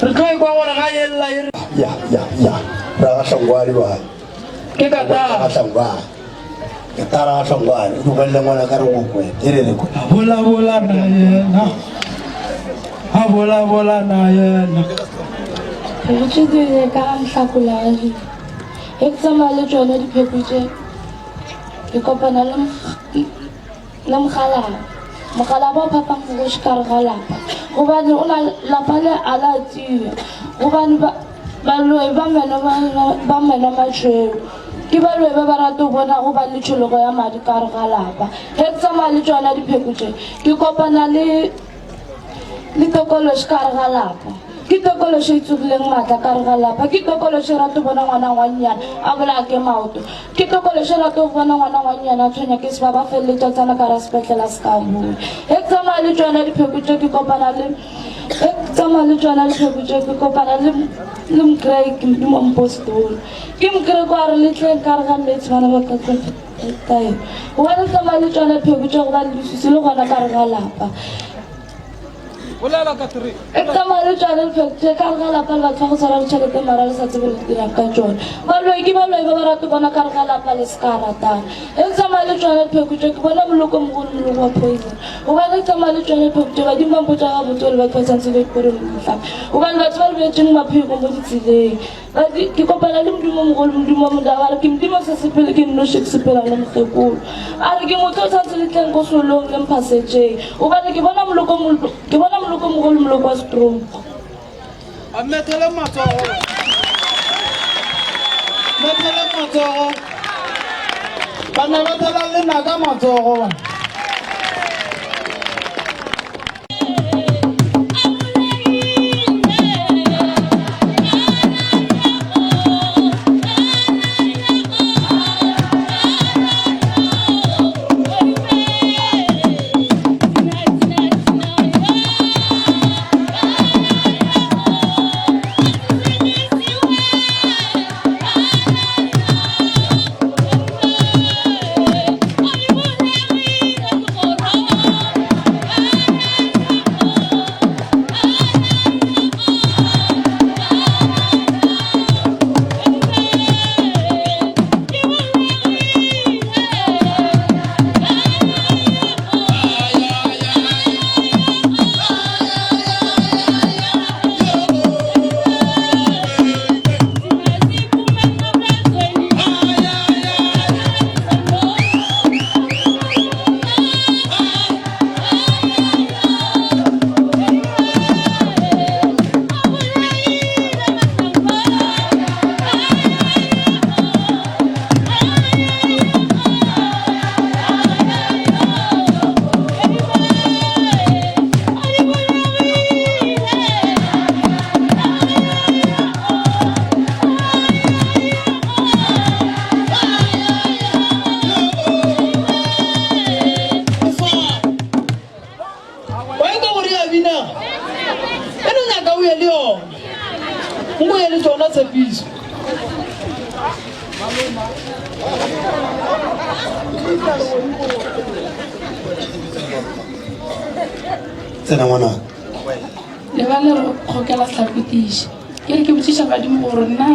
Re tlo ekwa gore ga ye lla e re. Ya, ya, ya. Ra ga hlongwane bjale. Ke ka tara. Ra ga hlongwane. Ke tara ga hlongwane. O tlogelele ngwana ka re go kwe. E re re kwe. A bolabola na yena. A bolabola na yena. Pheko tše di ile ka ga Mohlakola ga Dilo. Ge ke tsamaya le tšona dipheko tše, ke kopana le le mokgalabje. Mokgalabje o phapang bogoši ka gare ga lapa gobane o na lapa le a la tia gobane ba baloi ba meno ba meno matšhweu ke baloi ba ba rata go bona go ba le tšhologo ya madi ka gare ga lapa. Ge ke tsamaya le tšona dipheko tše ke kopana le le tokološi ka gare ga lapa. Ke tokološi e tsogileng maatla ka gare ga lapa. Ke tokološi e rata go bona ngwana wa nnyane a bolaya ke maoto. Ke tokološi e rata go bona ngwana wa nnyane a tshwenya ke seba ba feleletša tsena ka gare sepetlela se ka bone. Ge ke tsamaya le tšona dipheko tše ke kopana le ge ke tsamaya le tšona dipheko tše ke kopana le le mokrae ke modimo wa mopostolo. Ke mokrae kwa re le tleng ka gare ga meetse bana ba ka tlo taelo. Gobane tsamaya le tšona dipheko tše gobane leswiswi le gona ka gare ga lapa. Bolela ka three. E tsamaya le tšona dipheko ka gare ga lapa le batho ba go tshwara ditšhelete mara le sa tsebe le dirang ka tšona. Baloi ke baloi ba ba rate bona ka gare ga lapa le se ka ratana. E tsamaya le tšona dipheko tše ke bona moloko mogolo moloko wa poison. Gobane e tsamaya le tšona dipheko tše badimo ba mpotša gabotse gore batho ba tshwanetse ba ipore mohlape. Gobane batho ba lebetšeng mapheko mo ditseleng. Ba- Ke kopana le modimo mogolo modimo wa modaba a re ke modimo se sepele ke nnoši ke sepela le mokgekolo a re ke motho o tshwanetse le tleng ko solong le mphasetšeng gobane ke bona moloko mol- ke bona moloko mogolo moloko wa stroke A methele matsogo. Methele matsogo. Bana ba thela le nna ka matsogo. Wa ekwa gore ya bina? E no nyaka o ye le yona. Nko ye le tšona tshepiso. Tsena ngwanaka. Le ba le re kgokela sehlako tiiša. Ke re ke botšiša badimo gore nna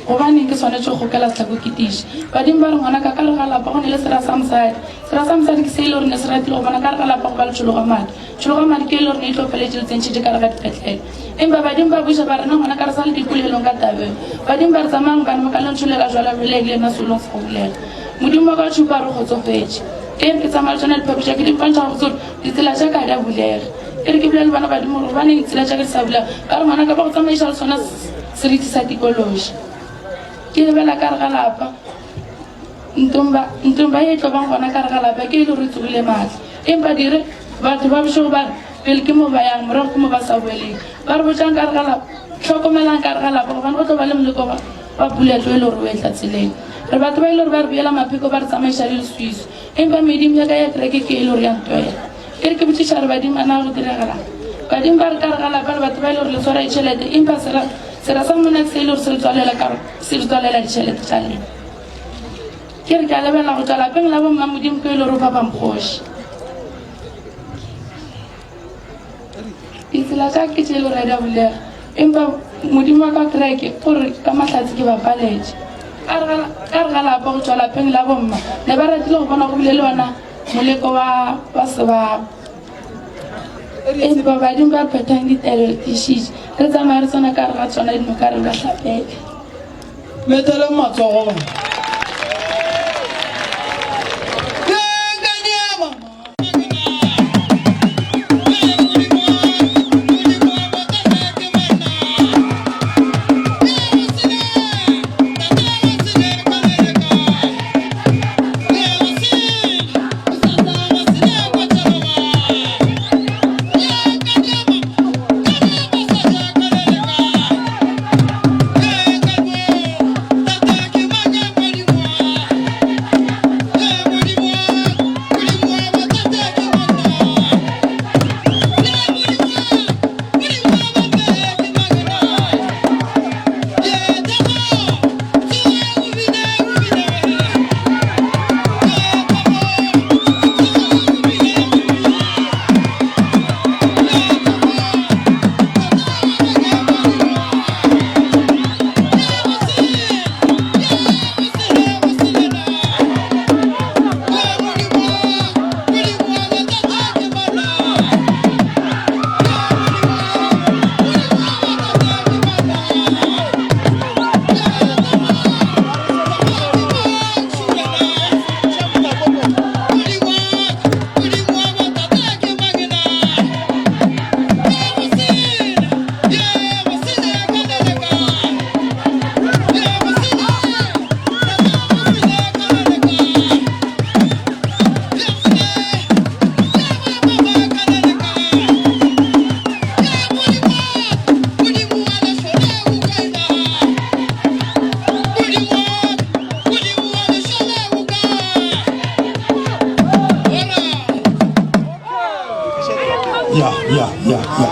gobaneng ke swanetše go kgokela sehlako ke tiiša. Badimo ba re ngwanaka ka re ga lapa go ne le sera sa mosadi. Sera sa mosadi ke se e le gore ne se ratile go bona ka re ga lapa go ba le tšhologa madi. Tšhologa madi ke e le gore ne e tlo feletše le tsentšhitše ka re ga dipetlele. Empa badimo ba buša ba re na ngwanaka re sa le dipolelong ka tabeng. Badimo ba re tsamayang bana ba ka le ntsholela jwala bjale le yena solong sa go bulega. Modimo wa ka o tšhupa re kgotsofetše. Ke re ke tsamaya le tšona dipheko tša ke di mpontšha gabotse gore ditsela tša ka di a bulega. Ke re ke bolele le bona badimo gore gobaneng ditsela tša ka di sa bulega. Ba re ngwanaka ba go tsamaiša le sona seriti sa tikološi. Ke lebela ka re ga lapa ntomba ntomba ye e tlo bang gona ka re ga lapa ke e le gore e tsogile maatla. Empa dire batho ba bošego ba re pele ke mo ba yang morago ke mo ba sa boeleng. Ba re botšang ka re ga lapa hlokomelang ka re ga lapa gobane go tlo ba le moleko wa wa pula tlo e le gore o etla tseleng. Re batho ba e le gore ba re beela mapheko ba re tsamaiša le leswiswi. Empa medimo ya ka ya kereke ke e le gore ya ntwela. Ke re ke botšiša re badimo a na go diregelang? Badimo ba re ka re ga lapa le batho ba e le gore le tshwara ditšhelete empa sera sera sa monna ke se e le gore se le tswalela ka se le tswalela ditšhelete tša lena. Ke re ke a lebelela go tšwa lapeng la bomma modimo ke e le gore o phapha mokgoši. Ditsela tša ke tše e le gore di a bulega. Empa Modimo wa ka kry ke gore ka mahlatse ke ba paletše. Ka re ga lapa go tšwa lapeng la bomma ne ba ratile go bona go bile le ona moleko wa wa sebabo. Empa badimo ba phethang ditaelo tišitše re tsamaya re tsena ka re ga tsona dinoka re ba hlapele. Meteleng matsogo bana. Ya, ya, ya, ya,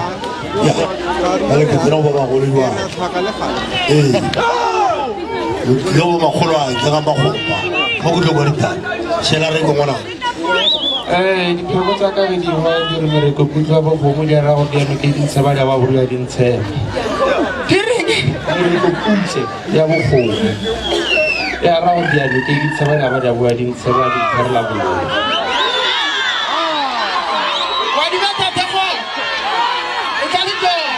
ya. Ba le ke tsena go ba bagolo jwang. Ee. O tlile go ba makgolo a ke ga makgopa. Mo ke tlo kwa ditaba. Shela re ko ngwana. Ee, dipheko tsa ka re di hwa di re mereko kutlwa bogomo di ra go di eme ke dintsheba di ba boloya dintsheba. Di reng? Mereko kutse ya bogomo. Ya ra go di eme ke dintsheba di ba di bua dintsheba di therela boloya. Wa di ba tate go. O tla le tsona.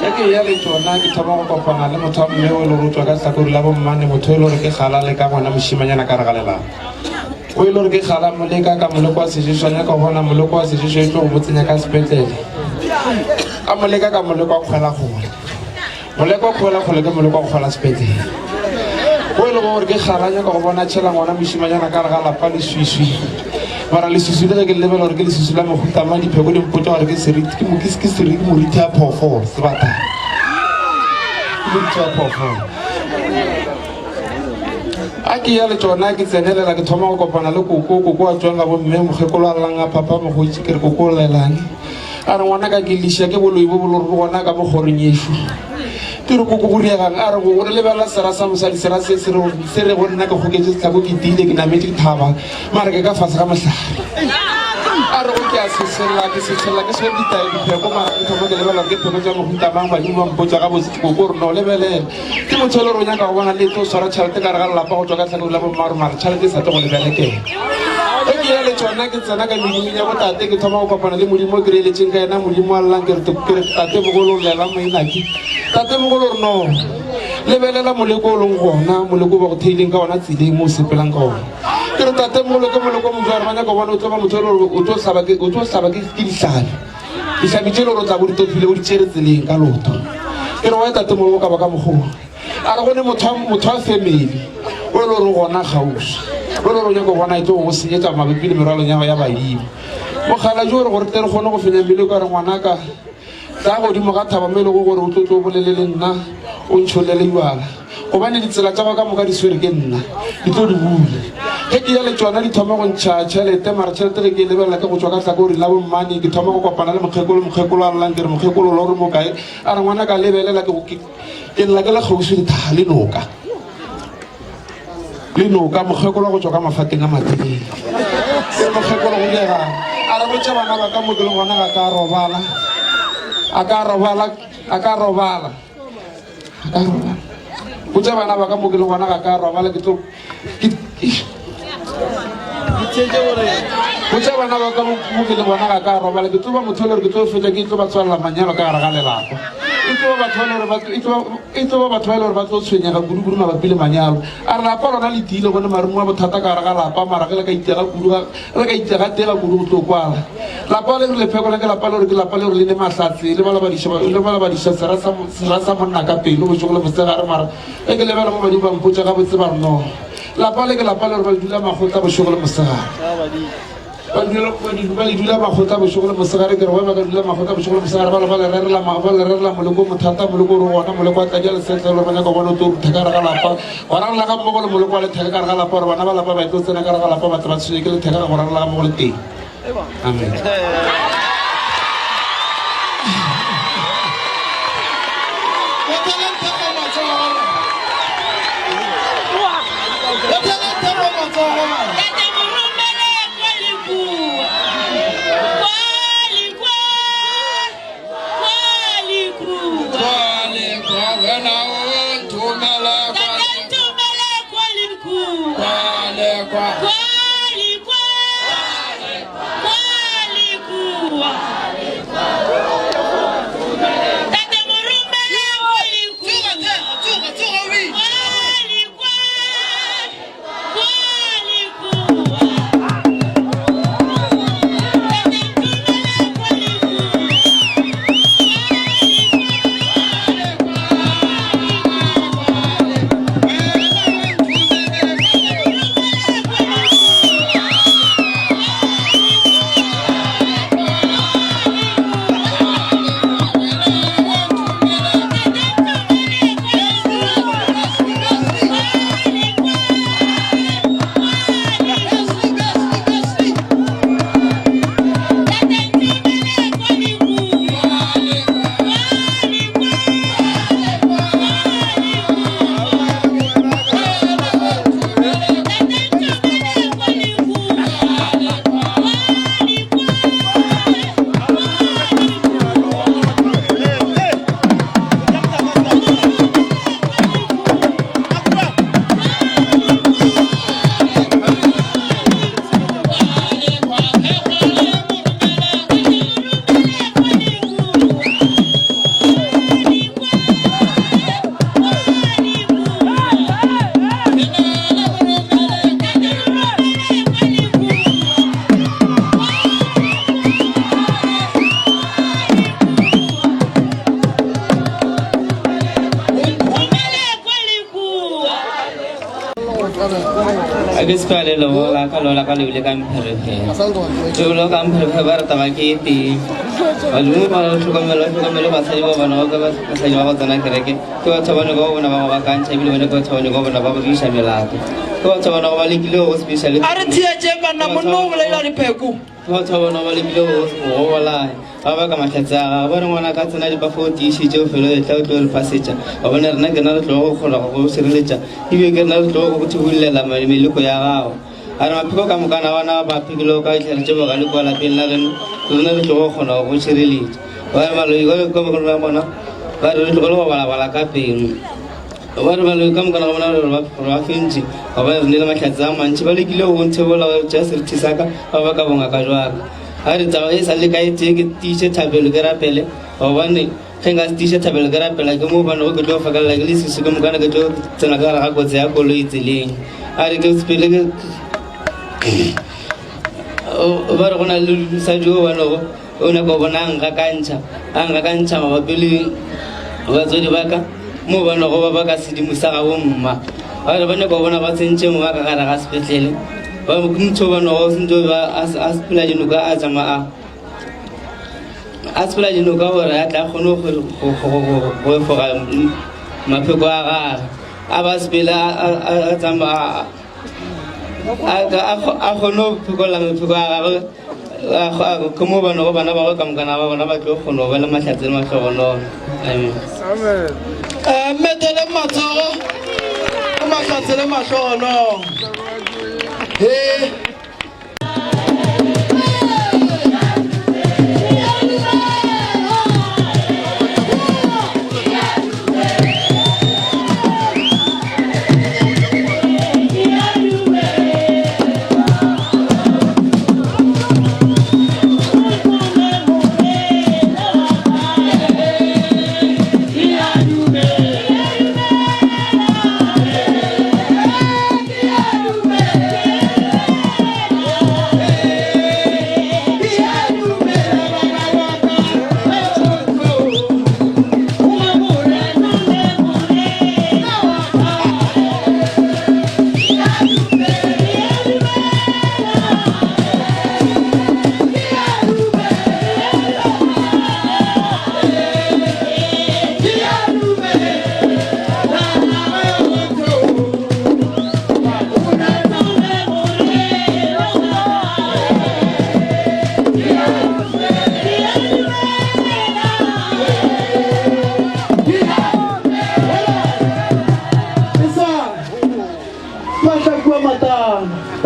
Ge ke ya le tšona ke thoma go kopana le motho wa mme o e le gore o tswa ka hlakori la bommane motho e le gore ke gala le ka ngwana mošimanyana ka re ga lelapa. O e le gore ke gala moleka ka moleko wa seješo a nyaka go bona moleko wa seješo e tlo go mo tsenya ka sepetlele. A moleka ka moleko wa kgwela kgole. Moleko wa kgwela kgole ke moleko wa kgwela sepetlele. O e le gore ke gala nyaka go bona tšhela ngwana mošimanyana ka re ga lapa leswiswi. Mara leswiswi le ge ke le lebela gore ke leswiswi la mohuta mang dipheko di mpotša gore ke seriti ke mo- ke ke seriti ke moriti ya phoofolo sebata. Ke moriti wa phoofolo. A ke ya le tšona ke tsenelela ke thoma go kopana le koko koko a tswang ga bomme mokgekolo a llang a phapha mogotši ke re koko o llelang a re ngwana ka ke liša ke boloi bo bolore bo gona ka mo kgorong yešo ke re koko go diegang a re go re lebelela sera sa mosadi sera se se re se re go nna ke kgoketše setlhako ke tiile ke nametše thaba mare ke ka fase ga mohlare a re go ke a sesella ke sesella ke swere ditae dipheko mara ke thoma ke lebelela ke pheko tša mohuta mang badimo ba mpotša gabotse ke koko gore no lebelela ke motho e le gore o nyaka go bona le tlo swara tšhelete ka re ga lelapa go tswa ka tlhakong la bommaro mara tšhelete e sa tle go lebelekela ge ke ya le tšona ke tsena ka medimong ya botate ke thoma go kopana le modimo o ke reeletseng ka yena modimo a llang ke re ke re tate mogolo o llela moinaki tate mogolo re no lebelela moleko o leng gona moleko o ba go theileng ka ona tseleng mo o sepelang ka ona ke re tate mogolo ke moleko motho wa re ba nyaka go bona o tlo ba motho e le gore o tlo hlaba ke o tlo hlaba ke ke dihlabi dihlabi tše le gore o tla bo di topile o di tšere tseleng ka loto ke re wa tate mogolo ka ba ka mokgwa a re go ne motho wa family o e le gore gona kgauswi o e le gore o nyaka go bona e tlo go senyetsa mabapi le merwalong ya ya badimo mogala jo re gore tle re kgone go fenya mmele ka re ngwanaka tla godimo ga thaba mo e lego gore o tlo tlo o bolele le nna o ntšholele jwala gobane ditsela tša go ka moka di swere ke nna di tlo di bula ge ke ya le tšona di thoma go ntšha tšhelete mara tšhelete ge ke e lebelela ke go tswa ka tlhakori la bommane ke thoma go kopana le mokgekolo mokgekolo a llang ke re mokgekolo lo re mo kae a re ngwana ka lebelela ke ke lla ke le kgauswi le thaga le noka le noka mokgekolo go tswa ka mafateng a matelele ke re mokgekolo go diega a re botse bana ba ka mo ke le gona ga ka robala a ka robala. A ka robala. A ka robala. Botša bana ba ka mo ke le gona ga ka robala ke tlo ke botša bana ba ka mo ke le gona ga ka robala ke tlo ba motho le gore ke tlo fetša ke tlo ba tswalela manyalo ka gare ga lelapa. E tlo ba batho ba le gore ba e tlo e tlo ba batho ba le gore ba tlo tshwenyega kudu-kudu mabapi le manyalo. A re lapa lona le tiile gone marumo a bothata ka gare ga lapa mara ge le ka itega kudu ga le ka itega tega kudu go tlo kwala. Lapa le re le phekola ke lapa le gore ke lapa le gore le ne mahlatse le balabadiša le balabadiša sera sa sera sa monna ka pelo bošego le mosegare mara ge ke lebela mo badimo ba mpotša gabotse ba re no lapa le ke lapa le gore ba le dula makgotla bošego le mosegare. Ba dula ba le dula makgotla bošego le mosegare ke re ba ba ka dula makgotla bošego le mosegare ba le ba le rerela ba le rerela moleko mothata moleko o re gona moleko wa tladi ya lesetle le ba nyaka bona o tlo rutha ka gare ga lapa wa rarela ga mmogo le moleko wa letheka ka gare ga lapa gore bana ba lapa ba tlo tsena ka gare ga lapa ba tle ba tshwenye ke letheka ga go rarela ga mmogo le teng amen. A ke se le lobola ka lola ka lebile ka mpherefere lebilo ka mpherefere ba re taba ke e tee badimo ba tlhokomelo tlhokomelo basadi ba bona ba basadi ba go tsena kereke ke batho ba ne ba bona ba go bakantšha ebile bone ke batho ba ne ba bona ba go iša melato ke batho ba bona ba lekile go sepediša le a re theetšeng banna monna o bolaila dipheko ke batho ba bona ba lekile go go bolaya ba baka mahlatse a gago ba re ngwana ka tsena dipafo o tiišitše o felo etla o tlo re fasetša gobane rena ke rena re tlogo go kgona go go šireletša ebile ke rena re tlogo go go thibollela meleko ya gago a re mapheko ka mokana ona ba phekilego ka ditlhare tše bogale kua lapeng la geno ke rena re tlogo go kgona go go šireletša ba re baloi ka mokana ba bona ba re re tlogele go balabala ka pelo ba re baloi ka mokana ga bona re ba fentše gobane re ne le mahlatse a mantši ba lekile go nthebola go tšea serithi sa ka ba baka bongaka jwaka A re taba e sa le ka e tee ke tiiše thapelo ke rapele, gobane ge nka se tiiše thapelo ke rapela ke mo bane go ke tlo fakalela ke le sešo ke mokana ke tlo tsena ka gare ga kotsi ya koloi tseleng. A re ke sepele ke ba re go na le mosadi o banego o nyaka go bona a nkgakantšha a nkgakantšha mabapi le batswadi ba ka mo banego ba baka sedimo sa gabo mma ba re ba nyaka go bona ba tsentše mma ka gare ga sepetlele Ba motho ba no sentse ba a sepela dinoka a tsamaya a sepela dinoka gore a tla kgone go efoga mapheko a gage a ba sepela a tsamaya a kgone go phekola mapheko a gagwe ke mo bana go bana ba gagwe ka mokana ba bona ba tlo kgona go ba le mahlatse le mahlogonolo amen Mmetele matsogo o mahlatse le mahlogonolo he.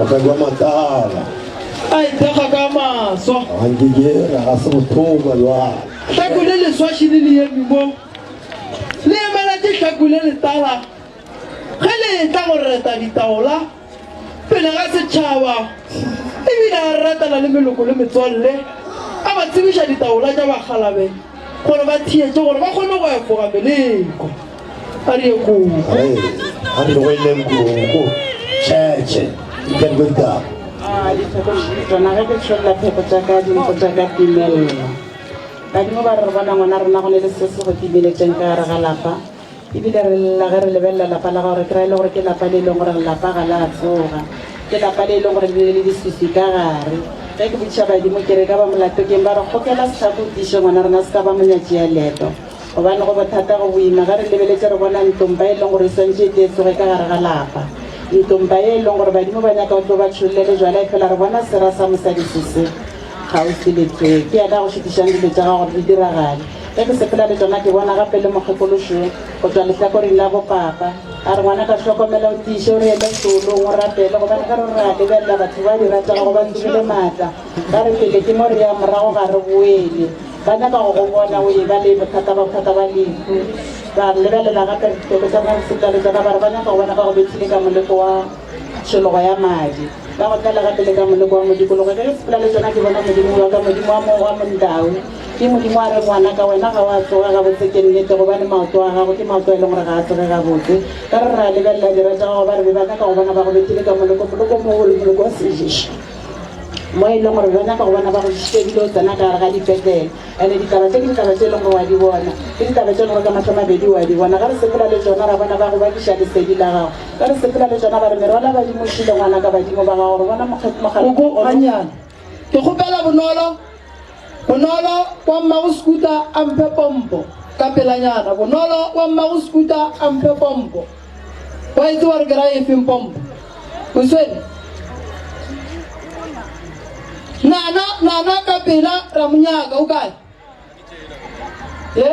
Mosadi wa matsala. A ithekga ka maswa. Ga nke ke re ga se bohlokwa bjale. Hlaku le leswaši le le eme mo. Le emeletše hlaku le letala ge le etla go reta ditaola pele ga setšhaba ebile a ratana le meloko le metswalle a ba tsebiša ditaola tša bakgalabe gore ba theetše gore ba kgone go efoga meleko. A re ye koko. A re go eleng koko. Tšhetšhe. Ke go ditaba. Ah, dipheko tsona ge ke tšholla pheko tša ka dimpho tša ka timelelo. Badimo ba re re bona ngwana rena go ne le se se go timeletšeng ka gare ga lapa. Ebile re lla ge re lebelela lapa la gago re kry-a e le gore ke lapa le e leng gore lapa ga la tsoga. Ke lapa le e leng gore le le leswiswi ka gare. Ge ke botšiša badimo ke re ka ba molato keng ba re kgopela sehlako o tiiše ngwana rena se ka ba monyatši ya leeto. Gobane go bothata go boima ge re lebeletše re bona ntompa e leng gore e swantše e tle e tsoge ka gare ga lapa. Ntompa ye e leng gore badimo ba nyaka o tlo ba tšhollele jwala efela re bona sera sa mosadi se se kgauswi le tee. Ke yena a go šitišang dilo tša gago gore di diragale. Ge ke sepela le tšona ke bona gape le mokgekolo šo go tšwa lehlakoreng la bopapa. A re, Ngwanaka hlokomela o tiiše o re ele seolong o rapele gobane ge re re ra lebelela batho ba dira tša gago ba tsogile maatla. Ba re pele ke mo re ya morago ga re boele. Ba nyaka go go bona o eba le bothata ba bothata ba lehu. Ba re lebelela gape ditheko tša bona di sepela le tšona ba re ba nyaka go bona ba go bethile ka moleko wa tšhologo ya madi. Ba go tlala gape le ka moleko wa modikologo. Ge ke sepela le tšona ke bona Modimo wa ka, Modimo wa mo wa Mondau. Ke Modimo a re, Ngwanaka, wena ga wa tsoga gabotse, ke nnete, gobane maoto a gago ke maoto a e leng gore ga a tsoge gabotse. Ka re re a lebelela dira tša gago, ba re be ba nyaka go bona ba go bethile ka moleko, moleko o mogolo, moleko wa seješi, mo e leng gore ba nyaka go bona ba go ješitše ebile o tsena ka gare ga dipetlele. Ene ditaba tše ke ditaba tše e leng gore wa di bona, ke ditaba tše e leng gore ka mahlo mabedi wa di bona. Ge re sepela le tšona ra bona ba go bakiša lesedi la gago. Ge re sepela le tšona ba re merwalo ya badimo šile, ngwanaka, badimo ba gago, re bona mokgekolo. Koko, gannyane. Ke kgopela bonolo. Bonolo wa mmago Skuta a mphe pompo ka pelanyana. Bonolo wa mmago Skuta a mphe pompo. Wa e tseba gore ke ra efeng pompo? O swere? Nana, nana ka pela ra mo nyaka. O kae? Ye?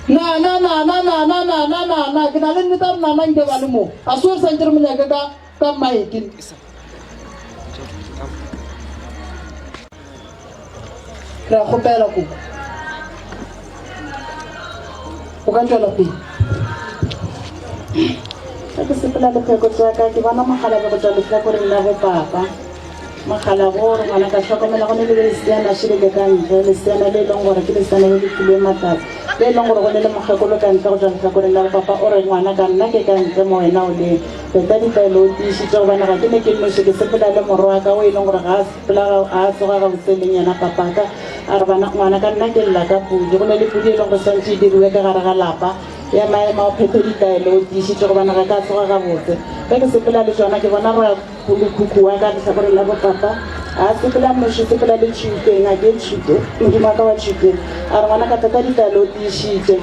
Nana, nana, nana, nana, nana. Ke na le nnete ya gore nana nke ba le mo. A se gore santse re mo nyake ka ka maeke. Re a kgopela koko. O ka tšwela pele. Ge ke sepela le pheko tša ka ke bona mokgalabje go tšwa lehlakoreng la bopapa. Mogala go re ngwana ka hlokomela go ne le leseana šele ka ntle, leseana le e leng gore ke leseana le le filweng matsatsi, le e leng gore go ne le mokgekolo ka ntle go tšwa lehlakoreng la bopapa o re ngwana ka nna ke ka ntle mo wena o leng. Peta ditaelo o tiišitše gobane ga ke ne ke nnoši ke sepela le morwaka o e leng gore ga a sepela ga a tsoga gabotse e leng yena papaka. A re bana ngwana ka nna ke lla ka pudi go ne le pudi e leng gore swantše e diriwe ka gare ga lapa ya maema o phethe ditaelo o tiišitše gobane ga ka tsoga gabotse. Ge ke sepela le tšona ke bona ra Khukhu wa ka lehlakoreng la bopapa a sepela moši sepela le tšhupeng a ke tšhupe modimo wa ka wa tšhupeng a re ngwana ka peta ditaelo o tiišitše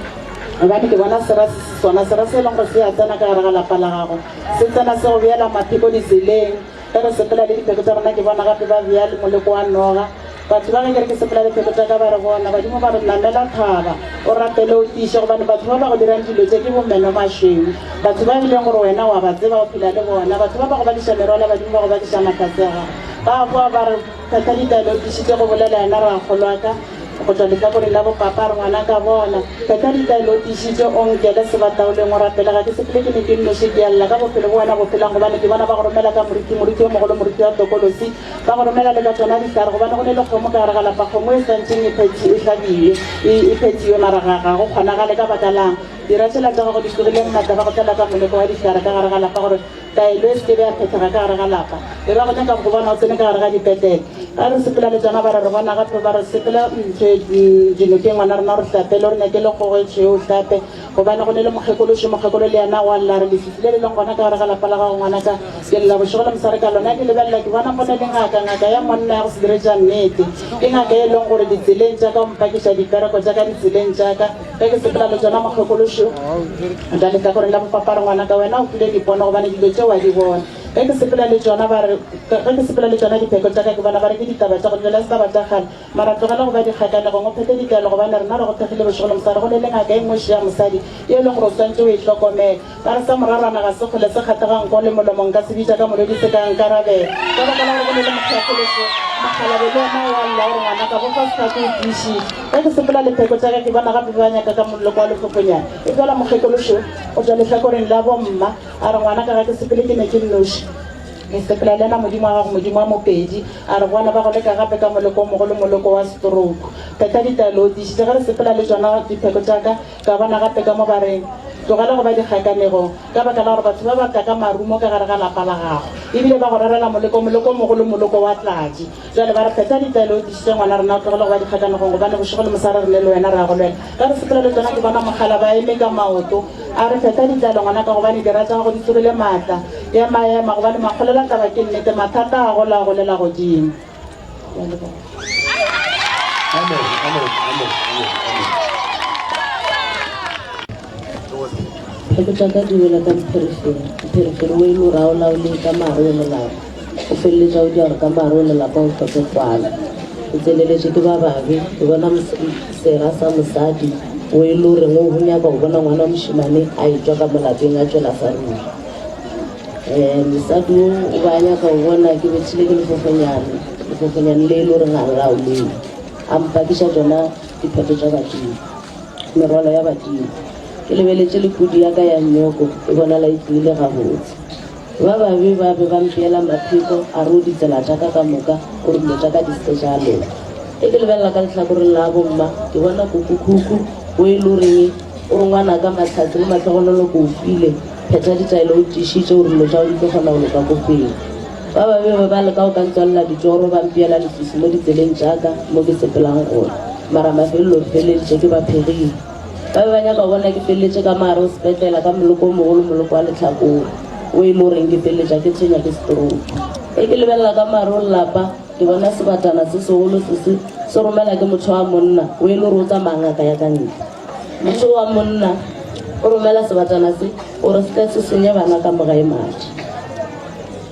gobane ke bona sera se se sona sera se e leng gore se a tsena ka gare ga lapa la gago se tsena se go beela mapheko ditseleng ge re sepela le dipheko tša rena ke bona gape ba bea le moleko wa noga Batho ba ge ke re ke sepela lepheko tša ka ba re bona badimo ba re namela thaba o rapele o tiiše gobane batho ba ba go dirang dilo tše ke bomeno mašweu batho ba e leng gore wena wa ba tseba o phela le bona batho ba ba go badiša merwalo badimo ba go badiša mahlatse a gago ba boa ba re phetha ditaelo o tiišitše go bolela yena rakgolwaka go tšwa lehlakoreng la bopapa re ngwana ka bona phetha ditaelo o tiišitše o nkele sebataoleng o rapele ga ke sepele ke ne ke nnoši ke a lla ka bophelo bo wena bo phelang gobane ke bona ba go romela ka moruti moruti yo mogolo moruti wa tokolosi Ba go romela le ka tšona dihlare gobane go ne le kgomo ka gare ga lapa, kgomo e santšeng e phethi, e hlabiwe, e, e phethiwe mara ga, ga go kgonagale ka baka lang? Dira tšela tša gago di hlogile maatla, ba go tlela ka moleko wa dihlare ka gare ga lapa gore taelo e se ke be ya phethega ka gare ga lapa. E ba go nyaka go bona o tsene ka gare ga dipetlele. Ga re sepela le tšona ba re re bona gape ba re sepela ntho e, dinokeng ngwana rena o re hlapele, o re nyakele kgogo e tšhweu o hlape. Gobane go ne le mokgekološi, mokgekolo le yena wa lla, a re, Lefifi le le leng gona ka gare ga lapa la gago, ngwanaka, ke lla bošego le mosegare ka lona. Ke lebelela, ke bona go ne le ngaka, ngaka ya monna ya go se dire tša nnete. Ke ngaka e leng gore ditseleng tša ka o mpakiša dipereko tša ka ditseleng tša ka. Ge ke sepela le tšona, mokgekološi o tla lehlakoreng la bopapa, a re, Ngwanaka, wena o file dipono, gobane dilo tše wa di bona. Ge ke sepela le tšona ba re, ge ke sepela le tšona dipheko tša ka ke bona ba re ke ditaba tša go dula le taba tša kgale. Mara tlogela go ba dikgakanegong o phethe ditaelo gobane rena re go thekgile bošego le mosegare. Go ne le ngaka e nngwe še ya mosadi ye e leng gore o swanetše o e hlokomele. Ba re sa morarwana ga se kgole se kgathega nko le molomo nka se bitša ka molodi se ka nkarabela. Ka baka la gore go ne le mokgekgolo šo, mokgalabje le yena o a lla o re ngwanaka bofa sehlako o tiišitše. Ge ke sepela le pheko tša ka ke bona gape ba nyaka ka moloko wa lefofonyane. Efela mokgekolo šo o tšwa lehlakoreng la bomma a re ngwanaka ga ke sepele ke ne ke nnoši. Ke sepela le yena Modimo wa gago Modimo wa Mopedi a re bona ba go leka gape ka moleko o mogolo moloko wa stroke. Phetha ditaelo o tiišitše ge re sepela le tšona dipheko tša ka Ka bona gape ka mo ba reng, Tlogela go ba dikgakanegong, ka baka la gore batho ba ba tla ka marumo ka gare ga lapa la gago, ebile ba go rerela moleko, moleko o mogolo, moloko wa tlatši. Bjale ba re, Phetha ditaelo o tiišitše ngwana rena, o tlogele go ba dikgakanegong, gobane bošego le mosegare re ne le wena, re a go lwela. Ge re sepela le tšona, ke bona mokgala ba eme ka maoto, a re, Phetha ditaelo, ngwanaka, gobane dira tša gago di tsogile maatla. Ema, ema, gobane makgolela taba ke nnete, mathata a gola a golela godimo. Ke a leboga. Amen, amen, amen, amen, amen. Pheko tša ka di wela ka mpherefere. Mpherefere o e le gore ga o laole ka mare o lelapa. O feleletša o dira gore ka mare o lelapa o hloke kwano. O tseneletše ke ba babe. Ke bona sera sa mosadi o e le goreng o nyaka go bona ngwana wa mošemane a etšwa ka mo lapeng a tšwela sa ruri. Um mosadi o o ba nyaka go bona ke bethile ke lefofonyane, lefofonyane le e le goreng ga le laoleng. A mpakiša tšona diphetho tša badimo, merwalo ya badimo. Ke lebeletše le pudi ya ka ya nyoko e bonala e tlile gabotse. Ba babe ba be ba mpeela mapheko a re o ditsela tša ka ka moka gore dilo tša ka di se ke tša loka. Ge ke lebelela ka lehlakoreng la bomma ke bona kokokhukhu o e le goreng o re ngwanaka mahlatse le mahlogonolo ke o file. Phetha ditaelo o tiišitše gore dilo tša gago di tlo kgona go loka ko pele. Ba babe ba ba leka go ka ntswalela ditoro ba mpeela leswiswi mo ditseleng tša ka mo ke sepelang gona. Mara mafelelong ke feleleditše ke ba phegile. Ba be ba nyaka go bona ke feleletše ka mogare go sepetlela ka moloko o mogolo, moloko wa lehlakore, wo e le goreng ke feleletša ke tshwenya ke stroke. Ge ke lebelela ka mogare go lelapa, ke bona sebatana se segolo se se se romela ke motho wa monna wo e le gore o tsamaya ngaka ya ka ntle. Motho wa monna o romela sebatana se gore se tle se senye bana ka moga e matša.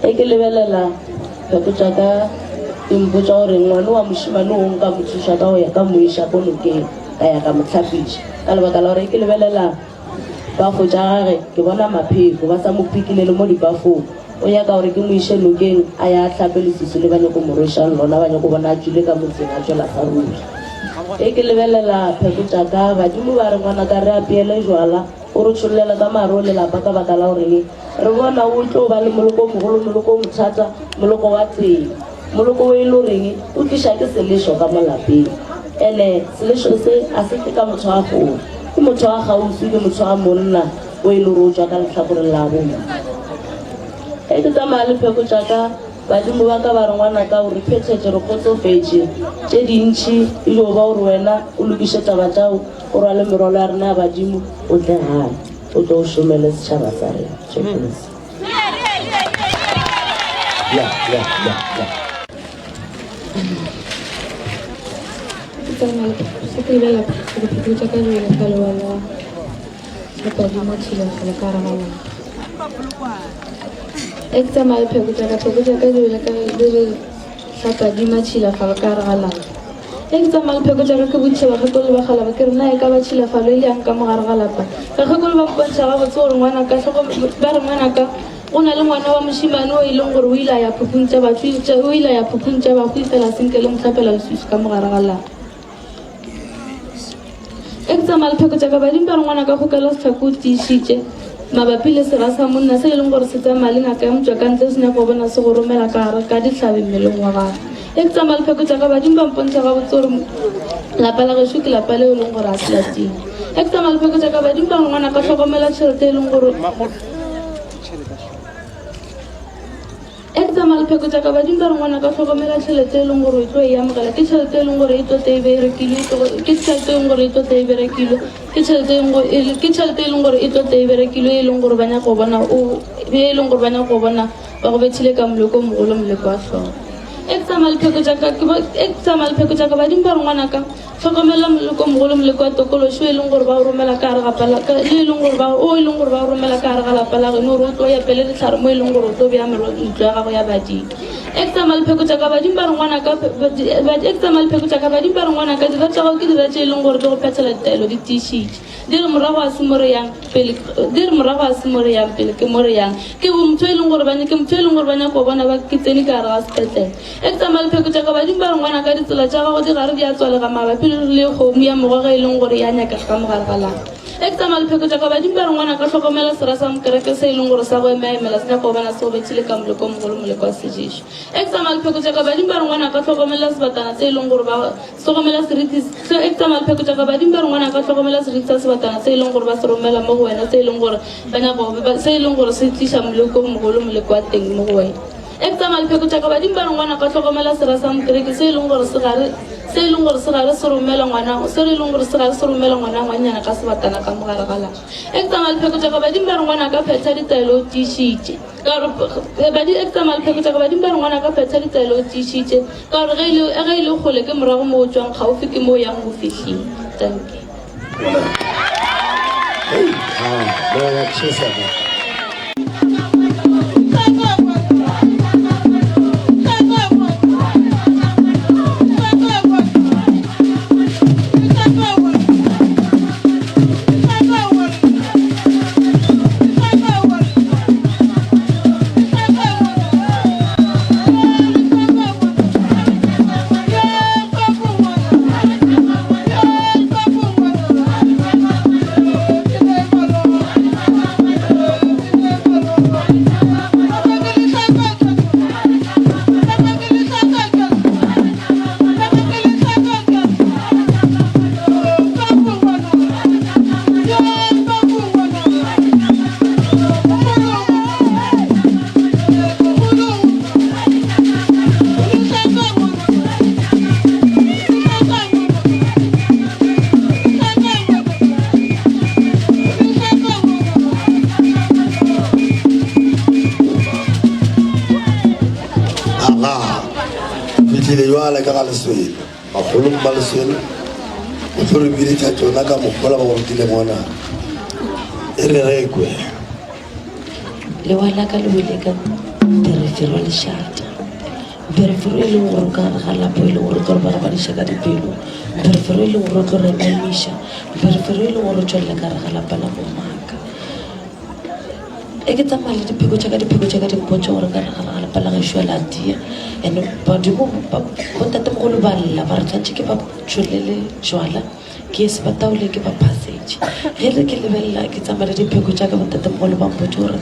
Ge ke lebelela pheko tša ka di mpotša gore ngwane wa mošemane o nka mo thuša ka go ya ka mo iša ko nokeng ka ya ka mo hlapiša ka lebaka la gore ke lebelela bafo tša gage ke bona mapheko ba sa mo phikile le mo dibafong o nyaka gore ke mo iše nokeng a ya a hlape leswiswi le ba nyako mo rwešang lona ba nyako bona a tšwile ka motseng a tšwela sa ruri. Ge ke lebelela pheko tša ka badimo ba re ngwanaka re apeele jwala o re tšhollele ka mare o lelapa ka baka la gore re bona o tlo ba le moloko o mogolo moloko o mothata moloko wa tsela moloko o e le goreng o tliša ke selešo ka mo lapeng ene selešo se a se tle ka motho wa gole ke motho wa kgauswi ke motho wa monna o e le gore o tšwa ka lehlakoreng la bomma. Ge ke tsamaya le pheko tša ka, badimo ba ka ba re ngwanaka o re phethetše re kgotsofetše tše dintši e dio ba gore wena o lokiše taba tšao o rwale merwalo ya rena ya badimo o tle gae o tlo o šomele setšhaba sa rena. Tšheposi. Ya, ya, ya, ya. Ke tsamaya ke lebelela dipheko tša ka di wela ka lebala Lepadimo tšhilafalo ka gare ga lapa. E ke tsamaya le pheko tša ka, pheko tša ka di wele ka di re hlapadima tšhilafalo ka gare ga lapa. E ke tsamaya le pheko tša ka ke botšiša bakgekolo ba galaba ke re na e ka ba tšhilafalo e le yang ka mo gare ga lapa. Bakgekolo ba mpontšha gabotse gore ngwanaka ba re ngwanaka go na le ngwana wa mošemane o e leng gore o ile a ya phuphung tša batho o ile a ya phuphung tša bahu efela senke le mo hlapela leswiswi ka mo gare ga lapa. E ke tsamaya le pheko tša ka badimo ba re ngwana ka kgokela setlhako o tiišitše mabapi le sera sa monna se e leng gore se tsamaya le ngaka ya motšwa ka ntle se nyaka go bona se go romela ka gare ka dihlabe mmeleng wa gago. E ke tsamaya le pheko tša ka badimo ba mpontšha gabotse gore lapa la gešo ke lapa leo e leng gore a se la tima. E ke tsamaya le pheko tša ka badimo ba re ngwana ka hlokomela tšhelete e leng gore E ke tsamaya le pheko tša ka badimo ba re ngwana ka hlokomela tšhelete e leng gore o tlo e amogela ke tšhelete e leng gore e tlo tle e be e rekilwe ke tšhelete e leng gore e tlo tle e berekilwe ke tšhelete e ke tšhelete e leng gore e tlo tle e berekilwe e leng gore ba nyaka go bona o e leng gore ba nyaka go bona ba go bethile ka moleko o mogolo moleko wa hlogo. E ke tsamaya le pheko tša ka ke e ke tsamaya le pheko tša ka badimo ba re ngwanaka hlokomela moleko mogolo moleko wa tokološo e leng gore ba o romela ka gare ga le e leng gore ba o e leng gore ba o romela ka gare ga lapa la geno gore o tlo epele dihlare mo e leng gore o tlo bea ntlo ya gago ya badimo. E ke tsamaya le pheko tša ka badimo ba re ngwanaka e ke tsamaya le pheko tša ka badimo ba re ngwanaka dira tša gago ke dira tše e leng gore di go phethela ditaelo di tiišitše. Di re morago a se mo re yang pele di re morago a se mo re yang pele ke mo re yang. Ke motho e leng gore ba ke motho e leng gore ba nyaka go bona ba ke tsene ka gare ga sepetlele. E ke tsamaya le pheko tša ka badimo ba re ngwana ka ditsela tša gago di gare di a tswalega mabapi le le kgomo ya mogoga e leng gore ya nyakega ka mogare ga lapa. E ke tsamaya le pheko tša ka badimo ba re ngwana ka hlokomela sera sa mokereke se e leng gore sa go emaemela se nyaka go bona se go bethile ka moleko o mogolo moleko wa seješo. E ke tsamaya le pheko tša ka badimo ba re ngwana ka hlokomela sebatana se e leng gore ba hlokomela seriti e ke tsamaya le pheko tša ka badimo ba re ngwana ka hlokomela seriti sa sebatana se e leng gore ba se romela mo go wena se e leng gore ba nyaka se e leng gore se tliša moleko o mogolo moleko wa teng mo go wena. E ke tsamaya le pheko tša ka badimo ba re ngwana ka hlokomela sera sa mokereke se e leng gore se gare se e leng gore se gare se romela ngwana se e leng gore se gare se romela ngwana ngwanyana ka sebatana ka mogare ga lapa. E ke tsamaya le pheko tša ka badimo ba re ngwana ka phetha ditaelo o tiišitše ka gore badi e ke tsamaya le pheko tša ka badimo ba re ngwana ka phetha ditaelo o tiišitše ka gore ge e le kgole ke morago mo o tšwang kgaufi ke mo o yang go fihlile. Dankie. Ah, moya tšhesa mo. Aga, fihlile jwale ka ga Leswele, makgolong ba Leswele, o tlo re biletša tšona ka mokgola ba go rutile mona. E re rekwe. Lewa la ka le wele ka pherefere wa lešata. Mpherefere e leng gore o ka gare ga lapa e leng gore o tlo re barabadiša ka dipelo. Mpherefere e leng gore o tlo re emaemiša. Mpherefere e leng gore o tšwelela ka gare ga lapa la momaka. E ke tsamaya le dipheko tša ka dipheko tša ka di mpotša gore ka gare ga lapa la gešo la tia. And badimo bontatemogolo ba lla ba re tshwanetse ke ba tšholele jwala ke ye sebataole ke ba phasetše. Ge re ke lebelela ke tsamaya le dipheko tša ka bontatemogolo ba mpotša gore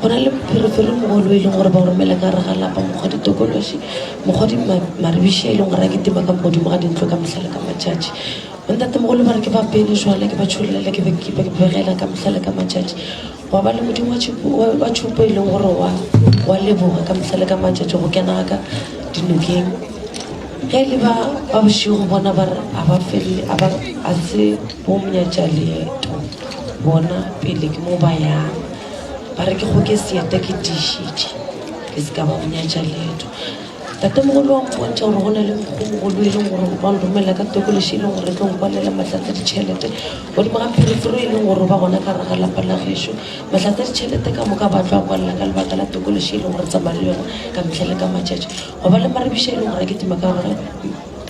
go na le mpherefere mogolo e leng gore ba o romela ka gare ga lapa mokgwa ditokološi mokgwa di maribiši e leng gore a kitima ka godimo ga dintlo ka mehla le ka matšatši. Bontatemogolo ba re ke ba pele jwale ke ba tšhollela ke be ke begela ka mehla le ka matšatši. Gwa ba le modimo wa tšhupo e leng gore wa wa leboga ka mehla le ka matšatši go kena ga ka dinokeng. Ge e le ba ba bošego bona ba re a ba felele a ba a se bo monyatša leeto bona pele ke mo ba yang. Ba re ke kgoke seeta ke tiišitše ke se ka ba monyatša leeto. Tatemogolo wa mpontšha gore go na le mokgomogolo e leng gore ba nromela ka tokološi e leng gore e tlo nkwalela mahlatse ditšhelete godimo ga pherefere e leng gore ba gona ka gare ga lapa la gešo. Mahlatse ditšhelete ka moka ba tlo a kwalela ka lebaka la tokološi e leng gore tsamaya le yona ka mehla le ka matšatši. Go ba le maribiši e leng gore ke tima ka gare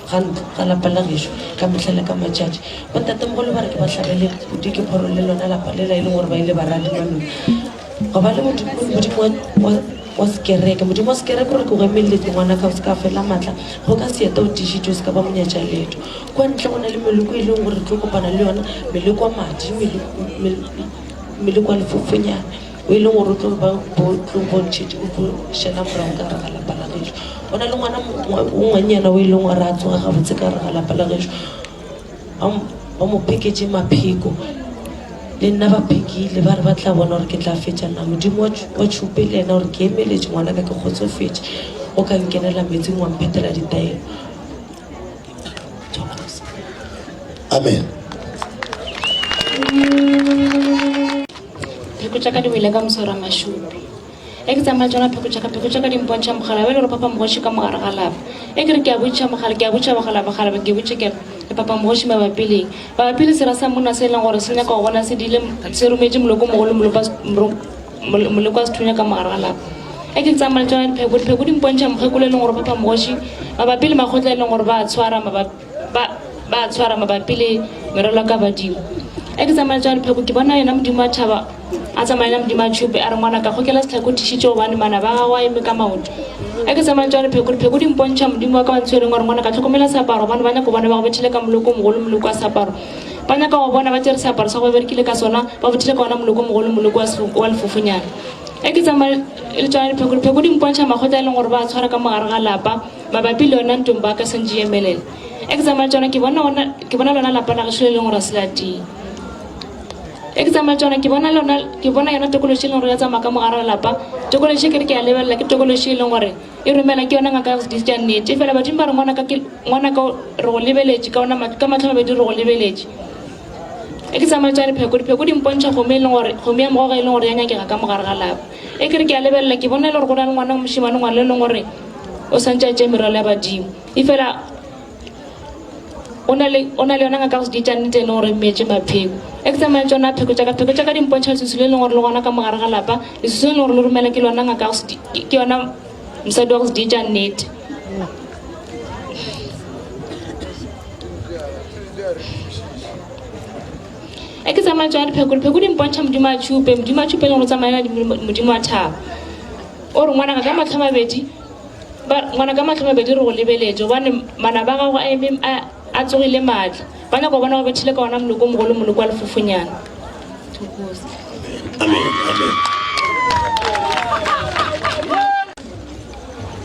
ga ntlo ga lapa la gešo ka mehla le ka matšatši. Bontatemogolo ba re ke ba hlabele pudi ke phorole lona lapa lela e leng gore ba ile ba radima lona. Go ba le modimo wa wa sekereke modimo wa sekereke gore ke go emeletse ngwana ka o se ka fela maatla go ka seeta o tišitše o se ka ba monyatša leeto kwa ntle go na le meloko e leng gore re tlo kopana le yona meleko wa madi meleko wa lefofonyana o e leng gore o tlo ba tlo bontšhitše o tlo šela morago ka gare ga lapa la gešo go na le ngwana o ngwannyana o e leng gore a tsoga gabotse ka gare ga lapa la gešo Ba mo pheketše mapheko, le nna ba phekile, ba re ba tla bona gore ke tla fetša na. Modimo wa tšhupe le yena gore ke emeletše ngwanaka ke kgotsofetše, o ka nkenela metsing wa mphetela ditaelo. Thokoza. Amen. Pheko tša ka di wele ka moswara mašupi. E ke tsamaya le tšona pheko tša ka, pheko tša ka di mpontšha mogala, ba e le gore papa mogoši ka mogare ga lapa. E ke re ke a botšiša mogala, ke a botšiša bagala, bagala ba ke botše ke re, le papa mogoši mabapi le eng? Mabapi le sera sa monna se e leng gore se nyaka go bona se diile, se rometše moloko mogolo molopa, moleko wa sethunya ka mogare ga lapa. E ke tsamaya le tšona dipheko, dipheko di mpontšha mokgekolo e leng gore papa mogoši mabapi le makgotla e leng gore ba a tshwara mabapi, ba ba tshwara mabapi le merwalo ya ka badimo. E ke tsamaya le tšona dipheko, ke bona yena Modimo a tšhaba a tsamaya le Modimo a tšhupe a re ngwana ka kgokela setlhako thišitše gobane manaba a gago a eme ka maoto. E ke tsamaya le tšona dipheko, dipheko di mpontšha Modimo wa ka wa ntshwereng wa re ngwana ka tlhokomela seaparo gobane ba nyaka go bona ba go bethile ka moloko o mogolo moloko wa seaparo. Ba nyaka go bona ba tšere seaparo sa go ba berekile ka sona ba bothile ka ona moloko o mogolo moloko wa lefofonyana. E ke tsamaya le tšona dipheko, dipheko di mpontšha makgotla e leng gore ba a tshwara ka mogare ga lapa mabapi le yona ntombo a ka santše emelela. E ke tsamaya le tšona ke bona ona ke bona lona lapa la gešo le leng gore a se la tia. E ke tsamaya le tšona ke bona lona ke bona yona tokološi e leng gore ya tsamaya ka mogare ga lapa. Tokološi ke re ke a lebelela ke tokološi e leng gore e romela ke yona ngaka ya go se tša nnete. Efela badimo ba re ngwana ka ke ngwana ka re go lebeletše ka ona ka mahlo a mabedi re go lebeletše. E ke tsamaya le tšona dipheko, dipheko di mpontšha kgomo e leng gore kgomo ya mogoga e leng gore ya nyakega ka mogare ga lapa. E ke re ke a lebelela ke bona e le gore go na le ngwana wa mošemane ngwana e leng gore o santše a tšea merwalo ya badimo. Efela o na le o na le yona ngaka go se di tša nnete e leng gore e mmeetše mapheko. E ke tsamaya le tšona pheko tša ka, pheko tša ka di mpontšha leswiswi le leng gore le gona ka mogare ga lapa, leswiswi le leng gore le romela ke lona ngaka go se di ke yona mosadi wa go se di tša nnete. E ke tsamaya le tšona dipheko, dipheko di mpontšha Modimo a tšhupe, Modimo a tšhupe e leng gore o tsamaya le Modimo a thaba. O re ngwanaka ka mahlo a mabedi Ba re, Ngwana, ka mahlo mabedi re go lebeletše, gobane manaba a gago a eme a, a tsogile maatla. Ba nyaka go bona go bethile ka ona moloko o mogolo, moloko wa lefofonyana. Thokoza. Amen. Amen.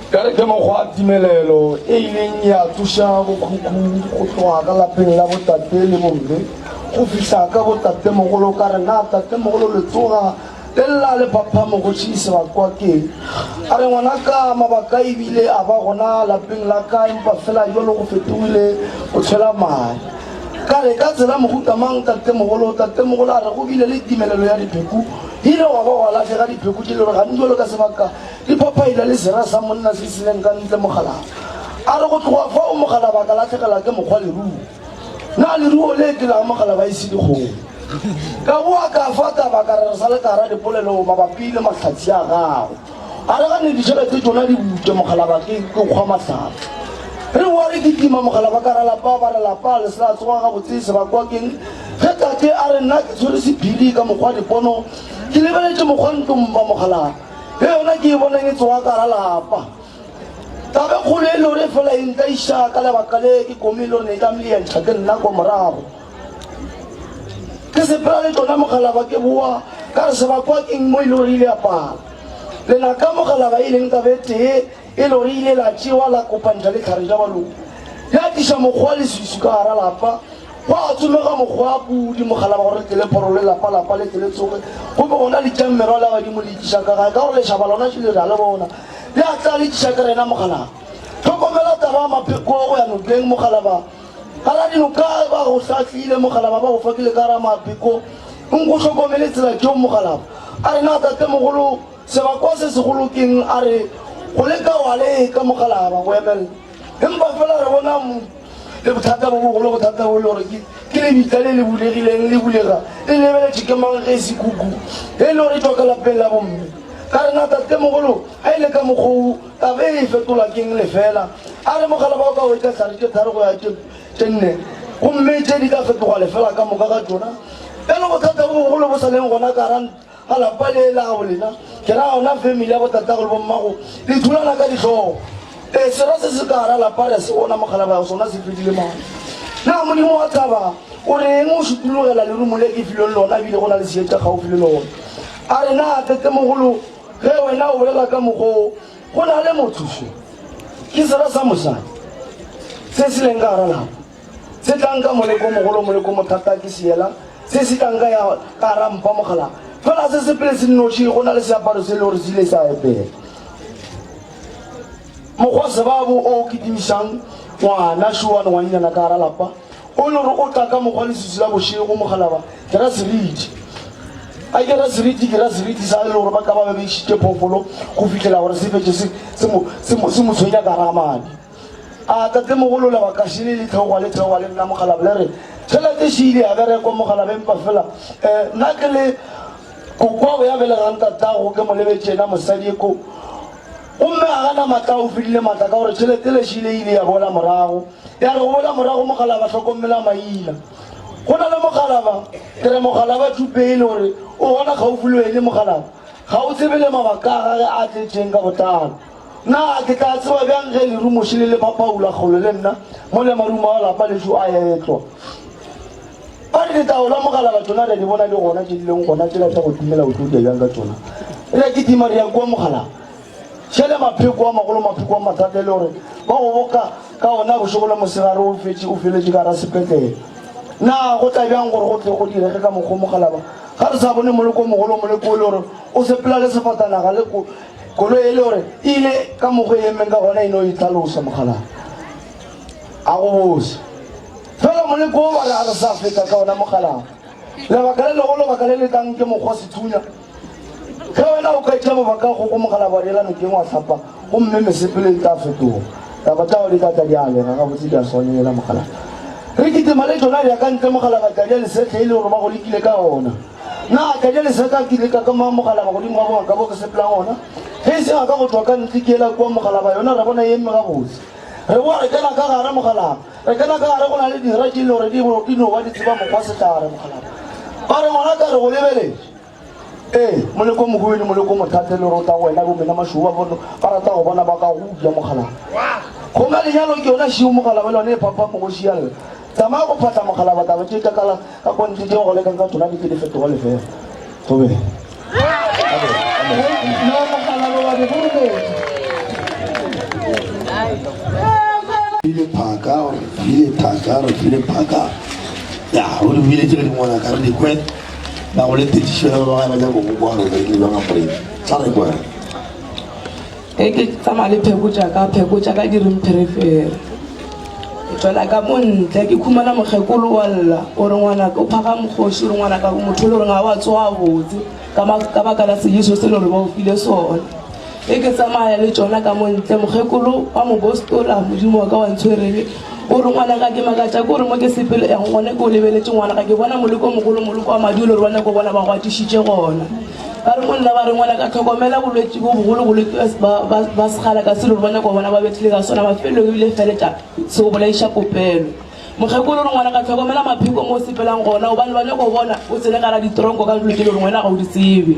Ka re ke mokgwa wa timelelo e ileng ya tsoša bokhukhu go tloga ka lapeng la botate le bomme go fihla ka botatemogolo. Ka re, Na tatemogolo le tsoga Le lla le phapha mogoši sebakwa ke a re ngwanaka mabaka ebile a ba gona lapeng la ka empa fela jalo go fetogile go tshwela madi. Ka re ka tsela mohuta mang tatemogolo? Tatemogolo a re go bile le timelelo ya dipheku ile gwa ba gwa lahlega dipheku tše le gore gantši jalo ka sebaka di phaphaila le sera sa monna se se leng ka ntle mogalaba. A re go tloga fao mogalaba ka lahlegela ke mokgwa leruo. Na leruo le ke la amogela ba ise dikgomo? Ka boa ka fa taba ka re re sa le ka gara dipolelo mabapi le mahlatsi a gago. A re gane ditšhelete tšona di butše mogalaba ke ke kgwa mahlatsi. Re boa re kitima mogalaba ka ra lapa ba re lapa le se la tsoga gabotse sebakwa keng ge tate a re nna ke tshwere sephiri ka mokgwa dipono ke lebeletše mokgwa ntomba mogalaba ge yona ke e bonang e tsoga ka ra lapa. Tabekgolo e lore fela e ntlaiša ka lebaka le ke komi e lore ne e tlamehile ya ntšha ke nna kwa morago. Ke sepela le tšona mogalaba ke boa ka re sebakwa keng mo e lore ile ya pala. Lenaka mogalaba e leng taba e tee e lore ile la tšewa la kopantšha le tlhare tša baloi. Ya tliša mokgwa leswiswi ka gara lapa. Gwa tsomega mokgwa wa pudi mogalaba gore le tle le phorole lapa lapa le tle le tsoge gomme gona le tšang merwalo ya badimo le itšiša ka gae ka gore lešaba lona šele re a le bona le a tla le tšiša ke rena mogalaba. Hlokomela taba ya mapheko go ya nokeng mogalaba gara dinoka ba go hlahlile mogalaba ba go fakile ka gara mapheko nko hlokomele tsela tšeo mogalaba. A re na tatemogolo sebakwa se segolo keng a re go leka wa leka mogalaba go emelela empa fela re bona le bothata bo bogolo bothata bo le gore ke lebitla le le bulegileng le bulega le lebeletše ke mang ge e se kuku e le gore e tšwa ka lapeng la bomme ka rena tatemogolo a ile ka mokgoo taba e e fetola keng lefela a re mogala ba o ka wetša tlhare tše tharo go ya tše nne gomme tše di ka fetoga lefela ka moka ga tšona bjalo bothata bo bogolo bo sa leng gona ka ra Ga lapa le la gabo lena, ke ra gona family ya botatago le bommago, le thulana ka dihlogo. Ee, sera se se ka gara lapa re a se bona mokgalabje sona se fedile maatla. Na Modimo wa thaba o reng o šutulogela lerumo le ke filweng lona ebile go na le seetša kgaufi le lona? A re, Na tatemogolo, ge wena o bolela ka mokgwa wo, go na le motho šo? Ke sera sa mosadi se se leng ka gara lapa. Se tlang ka moleko mogolo, moleko mothata ke seela se se tlang ka ya ka gara mpa mogala. Fela se sepele se nnoši, go na le seaparo se le gore se ile sa epela. Mokgwa sebabo o kitimišang ngwana šowane ngwannyana ka gara lapa, o le gore o tla ka mokgwa leswiswi la bošego mogalaba, ke ra seriti. A ke ra seriti, ke ra seriti sa e le gore ba ka ba be ba išitše phoofolo go fihlela gore se fetše se, se mo, se mo, se mo tshwenya ka gare ga madi. A tatemogolo lebaka šele le theoga le theoga le nna mokgalabje le re, Tšhelete še ile ya berekwa mokgalabje empa fela um nna ke le kokoago ya belegang tatago ke mo lebetše yena mosadi ko. Gomme a gana maatla a o fedile maatla ka gore tšhelete le šele e ile ya boela morago. Ya re go boela morago mokgalabje hlokomela maina. Go na le mokgalaba, ke re mokgalaba Tšupe e le gore o gona kgaufi le wene mokgalaba. Ga o tsebe le mabaka a gage a tletšeng ka botlalo. Na ke tla tseba bjang ge lerumo šele le phapaula kgole le nna, mola marumo a lapa lešo a etlwa? Ba re ditaola mogalaba tšona re a di bona di gona tše di leng gona tšela tša go timela o tlo dia bjang ka tšona? Re a kitima re ya kua mogalaba. Šele mapheko a magolo mapheko a mathata e le gore ba go boka ka ona bošego le mosegare o fetše o feletše ka gara sepetlele. Na go tla bjang gore go tle go direge ka mokgwa o mogalaba ga re sa bone moleko o mogolo moleko o le gore o sepela le sefatanaga le koloi e le gore e ile ka mokgwa e emeng ka gona e no itlhalosa mogalaba a go bose fela moleko o ba re a re sa feta ka ona mogalaba lebaka le legolo lebaka le le tlang ke mokgwa sethunya Ge wena o ka tšea mabaka a go go mogalaba wa diela nokeng wa hlapa, gomme mesepelo e tla fetoga. Taba tša gago di tla tla di alega gabotse di a swanela mogalaba. Re kitima le tšona di ya ka ntle mogalaba tadi ya lesehle e le gore ba go lekile ka ona. Na tadi ya lesehle a ke leka ka mang mogalaba godimo ga bongaka bo ke sepelang ona? Ge e se ngaka go tšwa ka ntle ke ela kua mogalaba yona re bona e eme gabotse. Re boa re kena ka gare mogalaba. Re kena ka gare go na le dira tše e le gore di no ba di tseba mokgwa sehlare mogalaba. Ba re ngwana ka re go lebeletše. Ee, moleko mohubedu, moleko mothata le rota wena bo mena mašou ba bono ba rata go bona ba ka go uja mogalaba. Gomme lenyalo ke yona šio mogalaba le yone e phapha mogoši ya lla. Tsamaya go phatla mogalaba taba tše tša kala ka kontle tše go lekang ka tsona di ke di fetoga lefela. Thobela. No mogalaba wa di gorometša. File phaka, o re file thaka, re file phaka. Ya, o re file tše dingwe ngwana ka re di kwe. Ba go letetše fela ba bangwe ba nyaka go kwa gore ba ile bjang ka morena. Tla re kwe. Ge ke tsamaya le pheko tša ka, pheko tša ka di re mpherefere. Ke tšwela ka mo ntle ke khumana mokgekolo wa lla o re ngwanaka o phaga mokgoši o re ngwanaka motho o le goreng ga wa tsoga botse ka ka baka la sejeso se le gore ba o file sona. Ge ke tsamaya le tšona ka mo ntle, mokgekolo wa mobostola, Modimo wa ka wa ntshwerele, o re, Ngwanaka, ke makatša ke gore mo ke sepele yang gona ke o lebeletše, ngwanaka, ke bona moleko o mogolo, moleko wa madi o le gore ba nyako bona ba go atišitše gona. Ba re go nna, ba re, Ngwanaka, hlokomela bolwetši bo bogolo, bolwetši ba, ba, ba segala ka se le gore ba nyako bona ba bethile ka sona, mafelelong ebile feletša se go bolaiša popelo. Mokgekolo o re, Ngwanaka, hlokomela mapheko mo o sepelang gona, gobane ba nyako bona o tsene gare ga ditronko ka dilo tše le gore wena ga o di tsebe.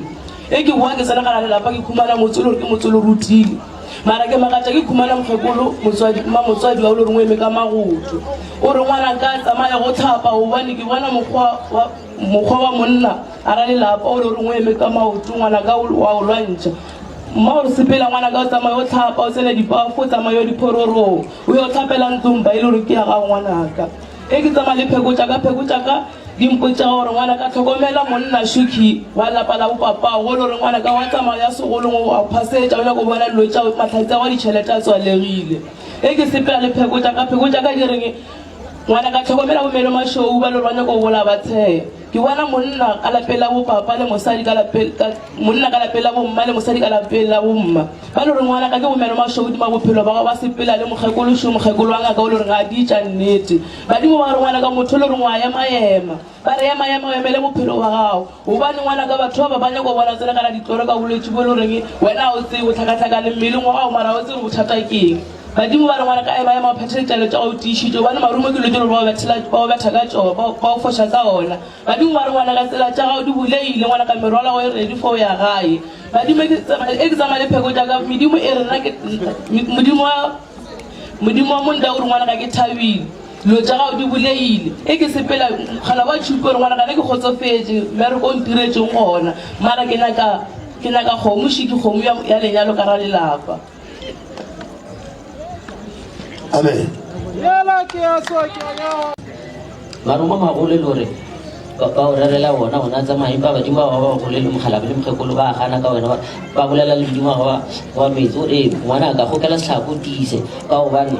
Ge ke boa ke tsena gare ga lelapa ke khumana motse o le gore ke motse o le rutile. Mara ke makatša ke khumana mokgekolo motswadi mma motswadi wa o le gore o eme ka magoto. O re ngwanaka tsamaya go tlhapa gobane ke bona mokgwa wa mokgwa wa monna gara lelapa o le gore o eme ka maoto ngwanaka wa o lwantšha. Mma o re sepela ngwanaka o tsamaye o tlhapa o tsene dipafo o tsamaye o diphororong o yo tlhapela ntlong ba e le gore ke ya gago ngwanaka. Ge ke tsamaya le pheko tša ka pheko tša ka Di mpotša gore ngwanaka hlokomela monna Shuki wa lapa la bopapago le gore ngwanaka wa tsamaya ya segolong o a phasetša o nyako bona dilo tša mahlatse a wa ditšhelete a tswalegile. Ge ke sepela le pheko tša ka pheko tša ka di reng ngwanaka hlokomela bomelo mašou ba le gore ba nyako bola ba tsheya. Ke bona monna ka lapeng la bopapa le mosadi ka lapeng ka monna ka lapeng la bomma le mosadi ka lapeng la bomma ba le gore ngwanaka ke bomelo mašou dima bophelo ba gago ba sepela le mokgekolo šo mokgekolo wa ngaka o le gore ga a di tša nnete. Badimo ba re, Ngwanaka, motho le re ngwa ema-ema. Ba re, Ema-ema o emele bophelo bja gago. Gobane ngwanaka, batho ba ba ba nyaka go bona tsena ka ditloro ka bolwetši bo e le goreng wena ga o tsebe, o hlakahlakane mmeleng wa gago mara ga o tsebe gore bothata ke eng. Badimo ba re, Ngwanaka, ema-ema o phethe ditaelo tša gago o tiišitše, gobane marumo ke dilo tše e le gore ba o betha ka tšona, ba o foša ka ona. Badimo ba re, Ngwanaka, tsela tša gago di bulegile, ngwanaka, merwalo ya gago e ready for go ya gae. Badimo, e ke tsamaya le pheko tša ka, medimo e re nna ke Modimo wa. Modimo wa monta o re ngwana ga ke thabile dilo tša gago di bulegile e ke sepela kgala wa tšhupi gore ngwana gane ke kgotsofetše mmereko o ntiretseng gona mara ke nyaka ke nyaka kgomo šiki kgomo ya lenyalo ka ra lelapa. Amen. Marumo magolo e le gore ba o rerela ona ona tsamaya empa badimo ba ba bagolo le mokgalabje le mokgekolo ba gana ka wena ba bolela le modimo wa wa metsi o re ngwana ka gokela setlhako tiise ka gobane.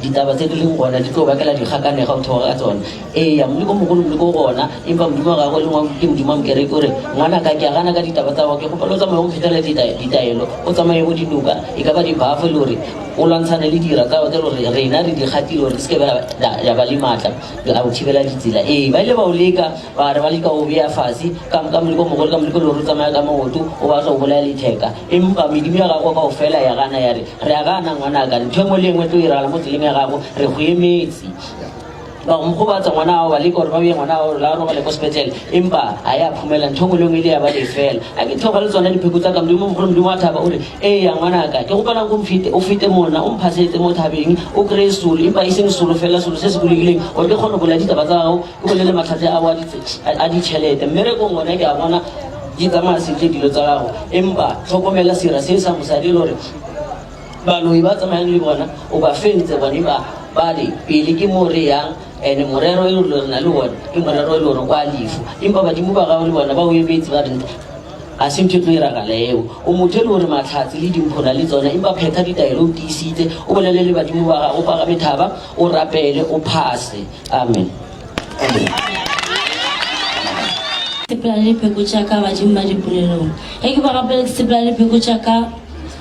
Ditaba tse di leng gona di tlo bakela dikgakanega o theoga ka tsona. Eya, moleko mogolo moleko o gona, empa Modimo wa gagwe le ngwa ke Modimo wa mokereke o re, Ngwanaka, ke a gana ka ditaba tsa gago, ke kgopela o tsamaye o mphethele ditaelo, o tsamaye bo dinoka, e ka ba dibafo, e le gore o lwantshane le dira tsa tse le gore rena re di kgatile gore di se ke ya ba le maatla a go thibela ditsela. Ee, ba ile ba o leka, ba re ba leka go bea fase ka ka moleko mogolo, ka moleko le gore o tsamaya ka maoto, o batla go bolaya letheka. Empa medimo ya gago kaofela ya gana ya re, Re a gana ngwanaka, ntho e nngwe le e nngwe e tlo iragala mo tseleng ya gago, re go emetse. Ba go mogobatsa ngwana ao, ba leka gore ba beye ngwana ao la robale ko sepetlele, empa a ya phumela ntho e nngwe le nngwe ile ya ba lefela. A ke theoga le tsona dipheko tsa ka, Modimo mogolo, Modimo wa thaba o re, Eya ngwanaka, ke gopelang ko mfete, o fete mona, o mphasetse mo thabeng, o kry-e solo, empa e seng solo fela, solo se se bulegileng, gore ke kgone go bolela ditaba tsa gago, ke bolele matlhatse ao a ditšhelete. Mmerekong gona ke a bona di tsamaya sentle dilo tsa gago, empa tlhokomela sera se sa mosadi e le gore baloi ba tsamayang le bona o ba fentse bone ba ba le pele ke mo re yang ene morero e le re na le one ke morero e le gore kwa lefu empa badimo ba gago le bona ba o emetse ba re ga se ntho e tlo iragala eo o motho e le gore matlhatse le dimpho na le tsona empa phetha ditaelo o tiisitse o bolele le badimo ba gago o pagame thaba o rapele o phase amen sepela le dipheko tša ka badimo ba dipolelong ge ke ba gapele ke sepela le dipheko tša ka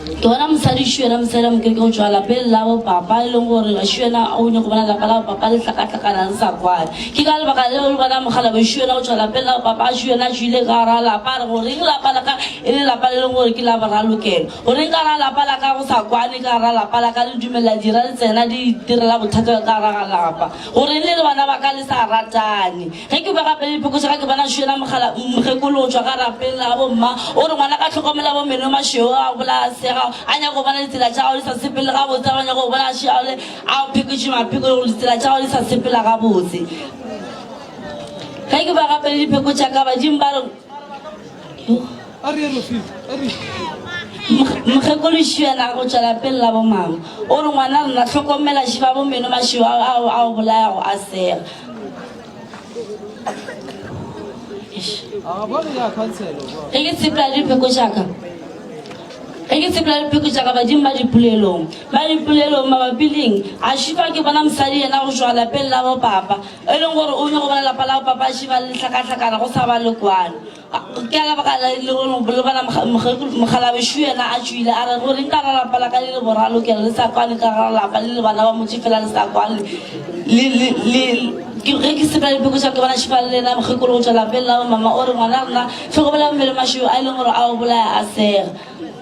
ke bona mosadi šuena mosadi a mokereke go tšwa lapeng la bo papa e leng gore šuena o nyako bona lapa la bo papa le hlakahlakana le sa kwane ke ka lebaka leo le bona mogala bo šuena go tšwa lapeng la bo papa šuena šuile ka gara lapa re goreng lapa la ka e le lapa le leng gore ke la boralokelo goreng ka gara lapa la ka go sa kwane ka gara lapa la ka le dumelela dira le tsena di direla bothata ka gara ga lapa goreng le le bana ba ka le sa ratane Ge ke ba gape le phokotša ga ke bona šwela mogala mokgekolo o tšwa ka rapeng la bomma o re ngwana ka tlhokomela bo meno mašweu a bolaya sega a nyaka go bona ditsela tša gago di sa sepele gabotse a nyaka go bona šale a phekotše mapheko gore ditsela tša gago di sa sepela gabotse. Ge ke ba gape le dipheko tša ka badimo ba re Mokgekolo Šiana go tšwa lapeng la bomama o re ngwana rena tlhokomela šiba bo meno mašweu ao a o bolayago a sega. Ge ke sepela le dipheko tša ka, ge ke sepela le dipheko tša ka badimo ba dipolelong, ba dipolelong mabapi leng a šifa ke bona mosadi yena go tšwa lapeng la bo papa, e leng gore o nyako bona lapa la bo papa a šiba le hlakahlakana go sa ba le kwano. Ke ka lebaka le le gore le bona mokgalabešo yena a tšwile a re gore nka ra lapa la ka le le boralokelo le sa kwane ka gara lapa le le bana ba motse fela le sa kwane le ge ke sepela dipheko tša ke bona šifa le lena mokgekolo go tšwa lapeng la mama o re ngwana rena tlhokomela mmele mašweu a e leng gore a o bolaya a sega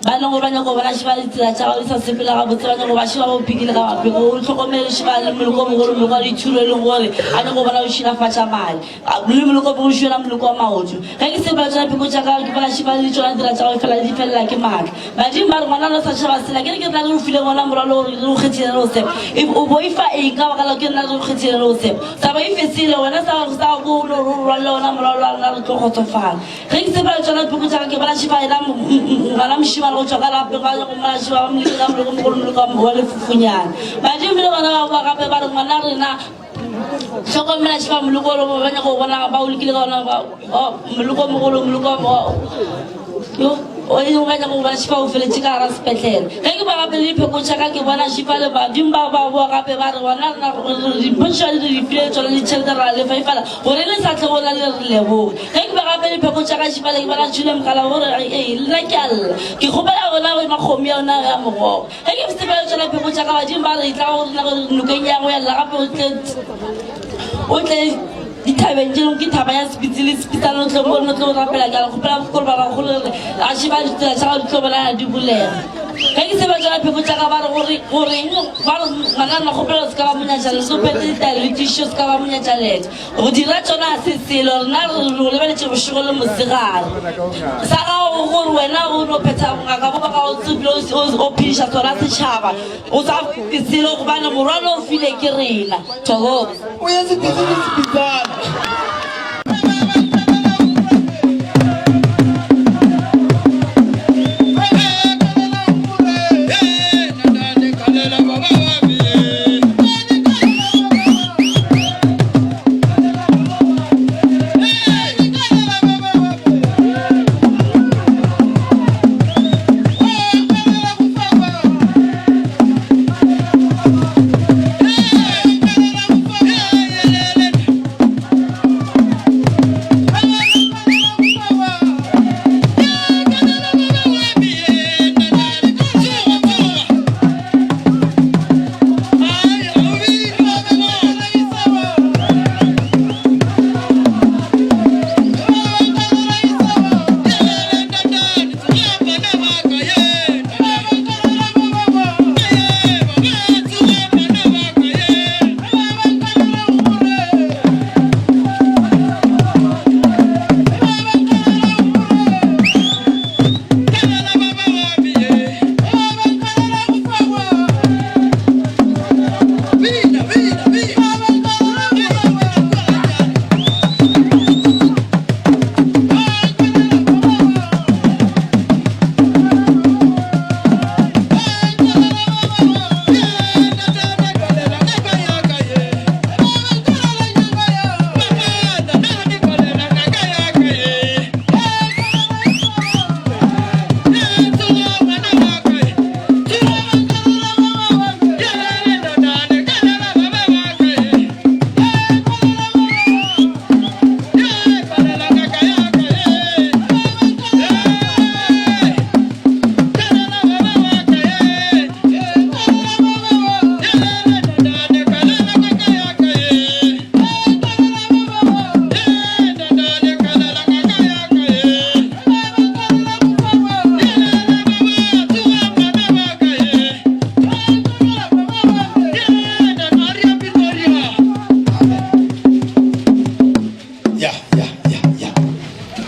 ba leng gore ba nyako bona šiba ditsela tša gago di sa sepela gabotse ba nyako ba šiba ba phikile ka mapeko o tlhokomele šiba le moloko o mogolo moloko wa dithulo e leng gore a nyako bona o šilafatša madi le moloko o šwela moloko wa maoto ge ke sepela tsona pheko tša ka ke bona šiba le tsona dira tša gago fela di felela ke maatla badimo ba re ngwana lo sa tšhaba sela ke re ke tla re o file ngwana morwalo gore re o kgethile re o tshepa o boifa eng ka baka la ke nna re o kgethile re o tshepa sa boife sele wena sa sa go o rwalle ona morwalo wa rena re tlo kgotsofala Ge ke sepela le tšona dipuku tša ka, ke bona šifa yena ngwana mošemane go tšwa ka lapeng, ba go mmona šifa ba moleke ka moloko mogolo moloko wa lefufunyana. Badimo le bona ba boa gape ba re ngwana rena hlokomela šifa moloko o ba nyaka go bona ba o lekile ka ona moloko mogolo moloko yo o e ba nyaka go bona šifa o feletše ka gara sepetlele. Ge ke ba gape le dipheko tša ka ke bona šifa le badimo ba ba boa gape ba re ngwana rena dimpho di re di file tsona ditšhelete ra lefa e fela gore le sa tle gona le re leboge. Ge ke ba gape dipheko tša ka šifale ke bona tšhule mogala gore ee le nna ke a lla ke kgopela gona go ema kgomo ya yona ya mogogo ge ke sepela tsona pheko tša ka badimo ba re tla go rena gore nokeng ya go ya lla gape o tle o tle dithabeng tše ke thaba ya sepitse le sepitsane o tle mo o tle o rapela ke a kgopela bokolo ba bagolo gore a šiba ditsela tša gago di tlo bonana di bulega ge ke seba tsona pheko tša ka ba re gore goreng ba re ngwana nna kgopela o se ka ba monyatša leto phete ditaelo le tišo se ka ba monyatša leto Go dira tšona ga se selo, rena re go lebeletše bošego le mosegare. Sa gago gore wena o no phetha bongaka bo ba gago tsebile o phediša sona setšhaba, o sa fe selo gobane morwalo o file ke rena. Thokoza. O ye sepitsi le sepitsana.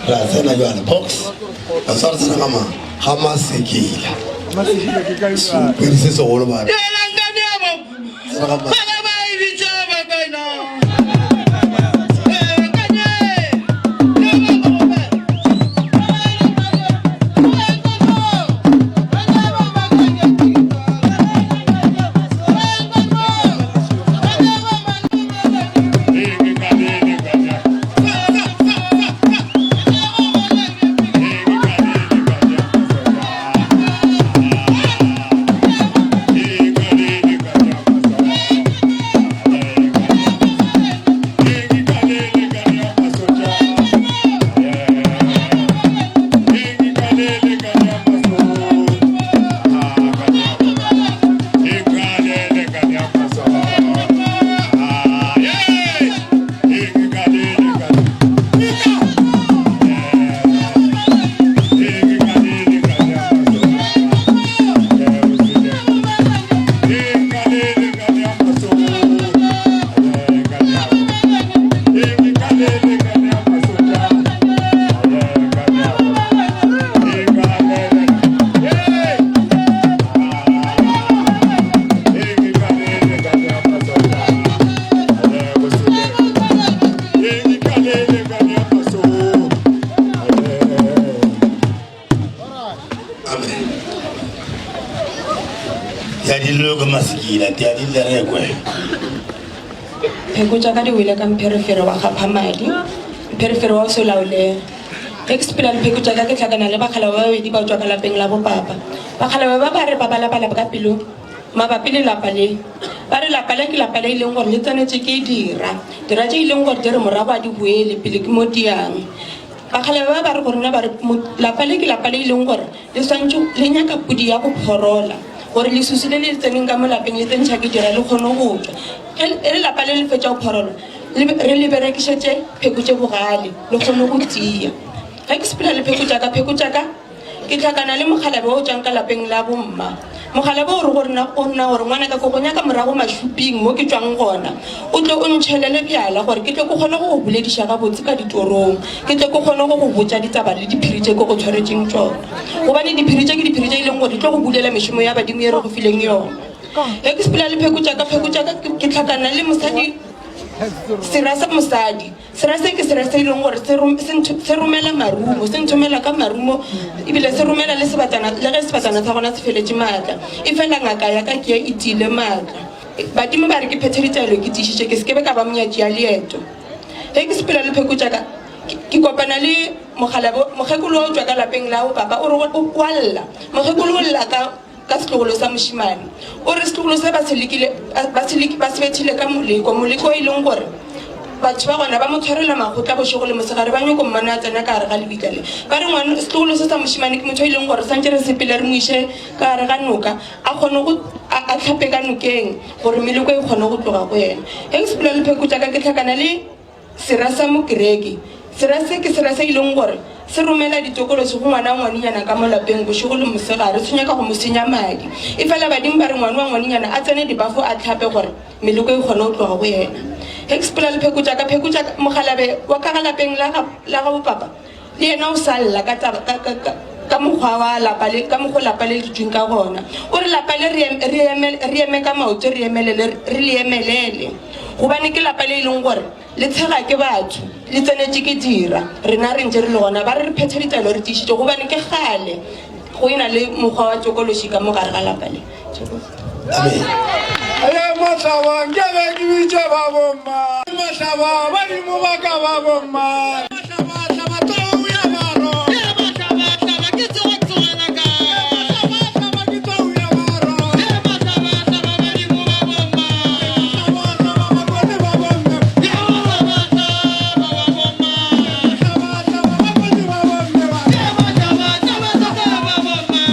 Ra tsena jwale box. Ra tshwara tsena ga mang? Ga Masekela. Sepedi se segolo bana. Tsena ga Masekela. Ya dillo ke masekila te ya dille re kwe. Pheko tša ka di wele ka mpherefere wa gapha madi, mpherefere wa o se laolege. Ge ke sepela le pheko tša ka ke hlakana le bakgalabje ba babedi ba tšwa ka lapeng la bopapa. Bakgalabje ba ba re ba balabala ka pelo mabapi le lapa le. Ba re lapa le ke lapa le e leng gore le tsenetše ke dira. Dira tše e leng gore di re morago a di boele pele ke mo di yang. Bakgalabje ba ba re go rena ba re lapa le ke lapa le e leng gore le swantše le nyaka pudi ya go phorola gore lesusu le le tseneng ka mo lapeng le tsentšha ke dira le kgone go tšwa. Ge le lapa le le fetša go phorolwa re le berekišetše pheko tše bogale le kgone go tia. Ge ke sepela le pheko tša ka, pheko tša ka ke hlakana le mokgalabje o tšwang ka lapeng la bomma. Mokgalabje o re go rena, o nna gore ngwanaka ke go nyaka morago mašuping mo ke tšwang gona, o tle o ntšhelele bjala gore ke tle ke kgone go go bolediša gabotse ka ditorong, ke tle ke kgone go go botša ditaba le diphiri tše ke go tshwaretšeng tšona. Gobane diphiri tše ke diphiri tše e leng gore di tlo go bulela mešomo ya badimo ye re go fileng yona. Ge ke sepela le pheko tša ka, pheko tša ka ke hlakana le mosadi, sera sa mosadi. Sera se ke sera se e leng gore se rom, se ntho, se romela marumo, se nthomela ka marumo, ebile se romela le sebatana, le ge sebatana sa gona se feletše maatla. Efela ngaka ya ka ke ye e tiile maatla. Badimo ba re ke phethe ditaelo ke tiišitše, ke se ke be ka ba monyatši ya leeto. Ge ke sepela le pheko tša ka, ke, ke kopana le mokgalabje, mokgekolo wa o tšwa ka lapeng la bopapa, o re o, o a lla. Mokgekolo o lla ka. Ka setlogolo sa mošemane. O re setlogolo se ba se lekile, ba se leki, ba se bethile ka moleko, moleko e leng gore batho ba gona ba mo tshwarela magotla bošego le mosegare, ba nyoko mmona a tsena ka gare ga lebitla le. Ba re ngwana, setlogolo se sa mošemane ke motho e leng gore santše re sepele re mo iše ka gare ga noka, a kgone go, a, a hlape ka nokeng gore meleko e kgone go tloga go yena. Ge ke sepela le pheko tša ka ke hlakana le. Sera sa Mokereke. Sera se ke sera se e leng gore se romela ditokološi go ngwana wa ngwanenyana ka mo lapeng bošego le mosegare, se nyaka go mo senya madi. Efela badimo ba re ngwana wa ngwanenyana a tsene dibafo a hlape gore meleko e kgone go tloga go yena. Ge ke sepela le pheko tša ka, pheko tša ka, mokgalabje wa ka ga lapeng la ga, la gabo papa le yena o sa lla ka taba, ka, ka, ka, ka mokgwa wa lapa le, ka mokgwa lapa le le dutšeng ka gona. O re lapa le re em, re eme, re eme ka maoto re emelele, re le emelele. Gobane ke lapa le e leng gore le tshega ke batho, le tsenetše ke dira. Rena re ntše re le gona, ba re re phethe ditaelo re tiišitše gobane ke kgale go e na le mokgwa wa tokološi ka mo gare ga lapa le. Amen. Ye mahlaba nke be ke bitše ba bomma. Mahlaba badimo ba ka ba bomma. Mahlaba tlou ya baro. Ye mahlaba hlaba ke tsoga tsogela ka. Mahlaba hlaba ke tlou ya baro. Ye mahlaba hlaba badimo ba bomma. Mahlaba hlaba bakone ba bomme. Ye mahlaba hlaba ba bomma. Mahlaba hlaba bakone ba bomme. Ye mahlaba hlaba hlaba ba bomma.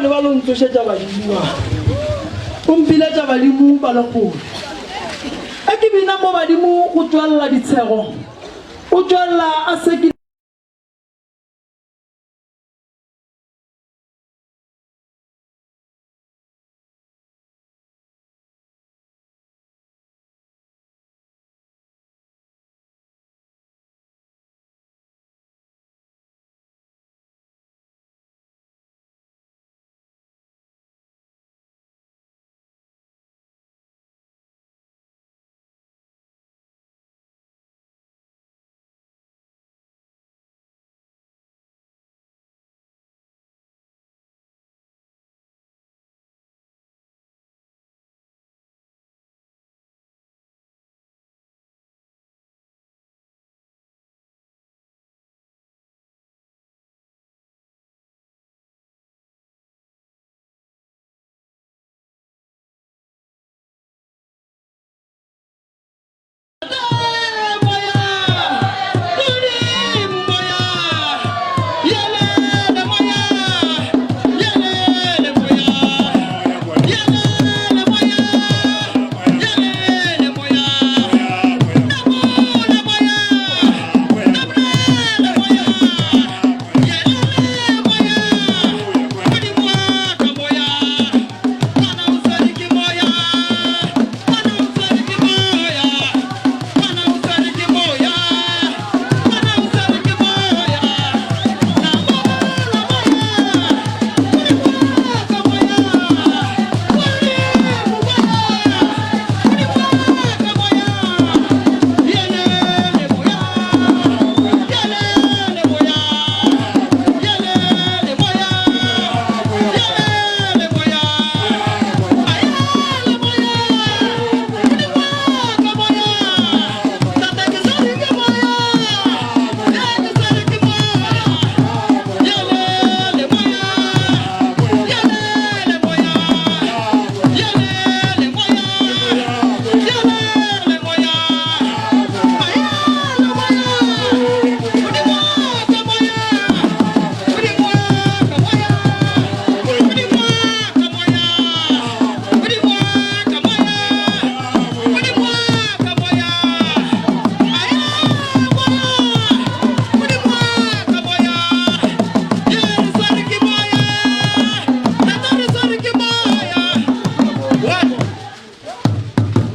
wane ba lo ntsošetša badimo ba. O mpiletša badimo ba le kgole. Ge ke bina mo badimo go tšwelela ditshego, o tšwelela a sekile.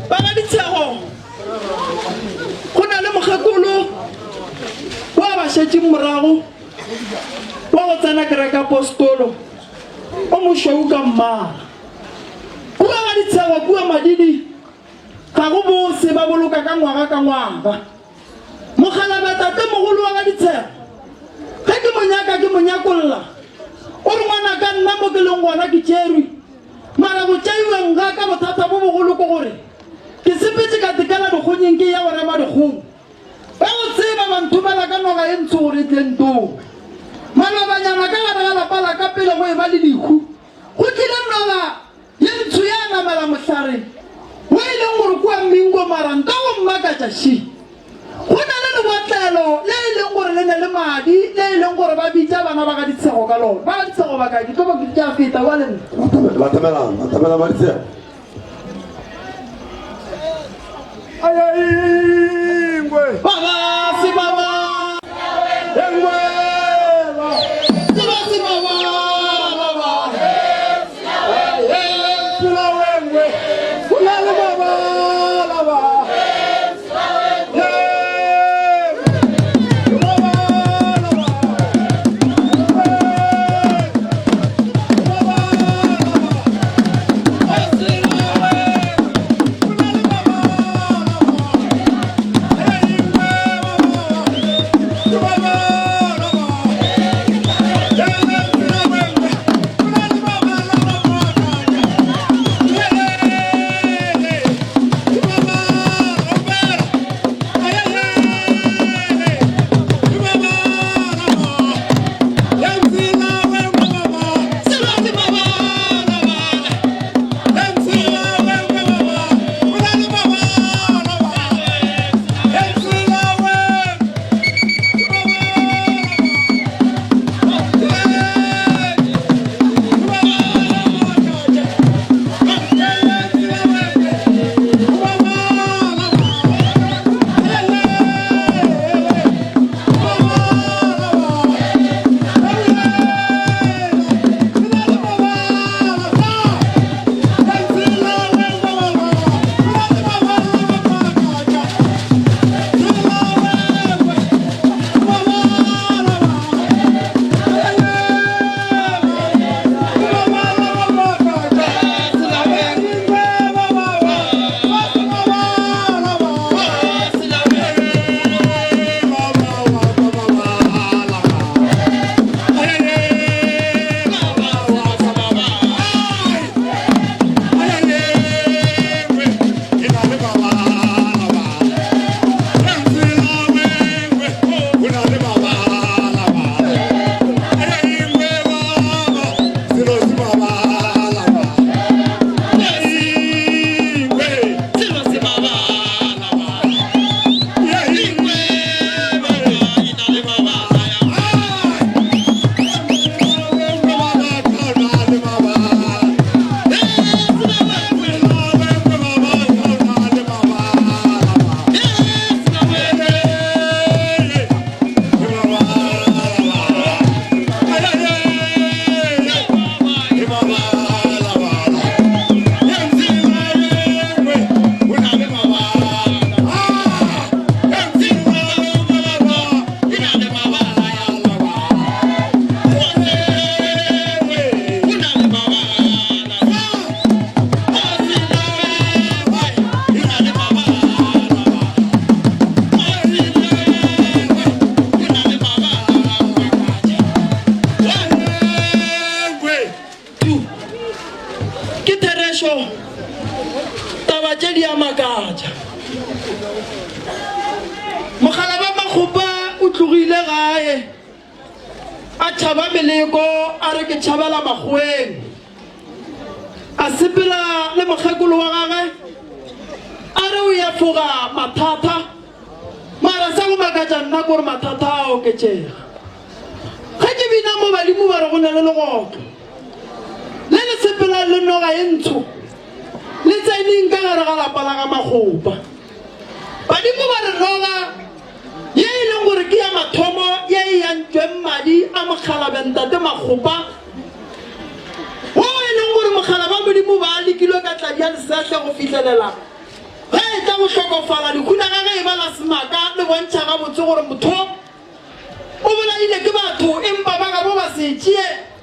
Ba ga Ditshego go na le mokgekolo wa ba šetšeng morago wa go tsena kereke apostolo o mošweu ka mmala. Kua ga Ditshego kua Madidi ga go bose ba boloka ka ngwaga ka ngwaga. Mokgalabje tatemogolo wa ga Ditshego ge ke mo nyaka ke mo nyakolla o re ngwanaka nna mo ke leng gona ke tšerwe Mara go tšeiweng ga ka bothata bo bogolo ke gore ke sepetše ka tekela dikgonyeng ke ya go rema dikgong. Ba go tseba ba nthomela ka noga ye ntsho gore e tle ntome. Malobanyana ka gare ga lapa la ka pele go eba le lehu, go tlile noga ye ntsho ya namela mohlare wo e leng gore kua Mmingo mara nka go mmakatša ši. Go na le lebotlelo le e leng gore le ne le madi, le e leng gore ba bitša bana ba ga Ditshego ka lona. Ba ga Ditshego ba kae? Ke tlo ba ke a feta kwa le nna. Batamelang, batamelang ba Ditshego. Ayayingwe. Baba se baba. Engwe. Se ba se baba baba. Sula wengwe. Sula le baba la ba. Therešo, taba tše di a makatša. Mokgalaba Makgopa o tlogile gae a tšhaba meleko a re ke tšhabela makgoweng. A sepela le mokgekolo wa gagwe a re o efoga mathata, mara sa go makatša nna kore mathata a oketšega. Ge ke bina mo badimo ba re go na le legotlo le le sepelang le noga e ntsho le tseneng ka gare ga lapa la ga Makgopa. Badimo ba re noga ye e leng gore ke ya mathomo ye e yantšweng madi a mokgalabje Ntate Makgopa wo e leng gore mokgalaba wa Modimo ba lekilwe ka tladi ya lesehle go fihlelela ge e tla go hlokofala. Lehu la gage e ba la semaka le bontšha gabotse gore motho o bolaile ke batho empa ba gabo ba se e tšee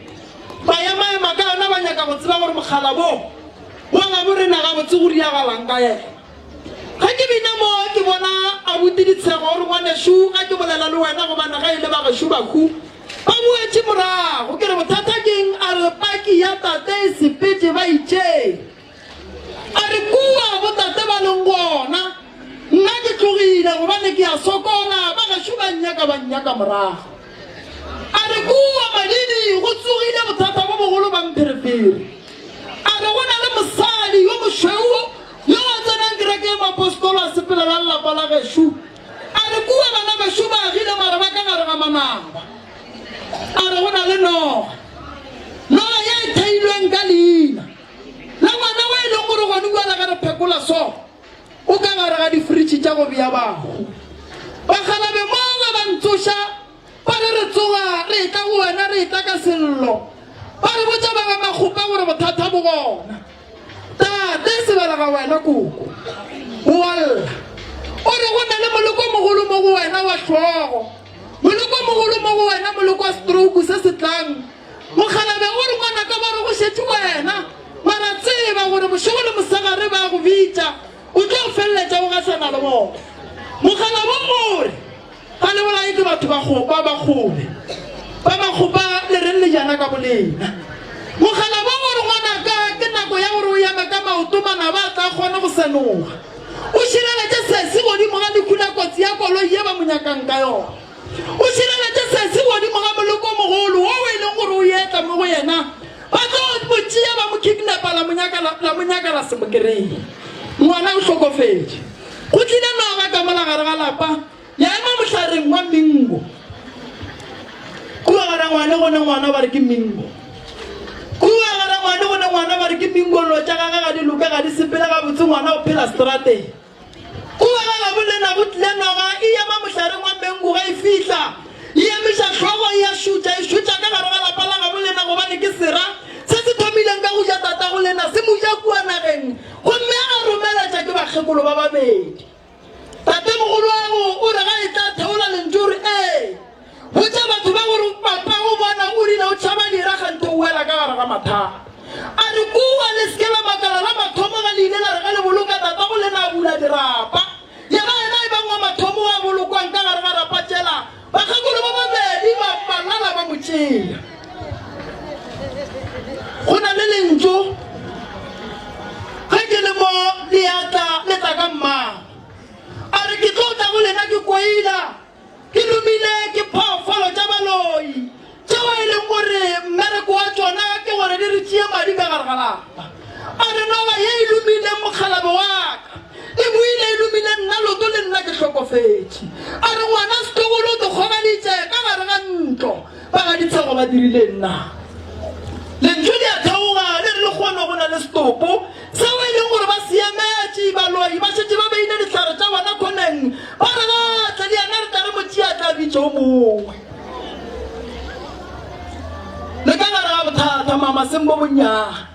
ba emaema ka yona ba nyaka go tseba gore mokgalabo wa gabo rena gabotse go riagalang ka yena. Ge ke bina mo ke bona abuti Ditshego o re ngwanešu ga ke bolela le wena gobane ge e le ba gešo bahu ba boetše morago. Ke re bothata keng? A re paki ya tate e sepetše ba itšeng. A re kua botate ba leng gona nna ke tlogile gobane ke a sokola ba gešo ba nnyaka ba nnyaka morago. A re kua Madidi go tsogile bothata bo bogolo ba mpherefere. A re go na le mosadi yo mošweu yo a tsenang kereke ya Moapostolo a sepela la lapa la gešo. A re kua bana bešo ba agile mara ba ka gare ga manaba. A re go na le noga, noga ye e theilweng ka leina la ngwana o e leng gore gone bjale ge re phekola so o ka gare ga difritšhi tša go bea bahu. Bakgalabe mo ge ba ntsoša Ba re re tsoga re etla go wena re etla ka sello. Ba re botša ba ga Makgopa gore bothata bo gona. Tate sebelega wena koko. O a lla. O re go na le moleko o mogolo mo go wena wa hlogo. Moleko o mogolo mo go wena moleko wa stroke se se tlang. Mokgalabje o re ngwanaka ba re go šetše wena. Mara tseba gore bošego le mosegare ba go bitša. O tlo feleletša o gahlana le bona. Mokgalabje o re. Ga le bolaye ke batho ba go ba ba kgole. Ba ba kgopa le reng le jana ka bolena. Mokgalabo o re ngwanaka ke nako ya gore o eme ka maoto manaba a tla kgone go senoga. O šireletše sesi godimo ga lehu la kotsi ya koloi ye ba mo nyakang ka yona. O šireletše sesi godimo ga moleko o mogolo wo e leng gore o etla mo go yena. Ba tlo mo tšea ba mo kidnapa la mo nyaka la mo nyaka la se mo kereye. Ngwana o hlokofetše. Go tlile noga ka mola gare ga lapa ya ema mohlareng wa mingo. Kua ga rangwane go ne ngwana ba re ke mingo. Kua ga rangwane go ne ngwana ba re ke mingo lo tša gage ga di loke ga di sepele gabotse ngwana o phela strateng. Kua ga gabo lena go tlile noga e ema mohlareng wa mengo ge e fihla e emiša hlogo e a šutša e šutša ka gare ga lapa la gabo lena gobane ke sera se se thomileng ka go ja tatago lena se mo ja kua nageng gomme a romeletša ke bakgekolo ba babedi. Tatemogoloago o re ga e tla theola lentšu o re ee botša batho ba gore papa o bona o rile o tšhaba dira kganthe o wela ka gare ga mathata. A re kua le se ke la makala la mathomo ge le ile la re ge le boloka tatago lena a bula dirapa yena yena e bang wa mathomo wa bolokwang ka gare ga rapa tšela bakgekolo ba babedi ba palala ba mo tšea. Go na le lentšu ge ke le mo le ya tla le tla ka mmago. A re ke tlo tla go lena ke koila ke lomile ke phoofolo tša baloi tšeo e leng gore mmereko wa tšona ke gore di re tšee madi ka gare ga lapa. A re noga ye e lomile mokgalabje wa ka e boile e lomile nna loto le nna ke hlokofetše. A re ngwana setlogolo o dikgobaditše ka gare ga ntlo. Ba ga ditshego ba dirile nna. Lentšu le a theoga le re lehono go na le setopo seo e leng gore ba se emetše. Baloi ba šetše ba beile dihlare tša bona khoneng, ba re ba tle le yena re tla re mo tšea tla bitša o mongwe. Le ka gare ga bothata mama seng bo bonnyane.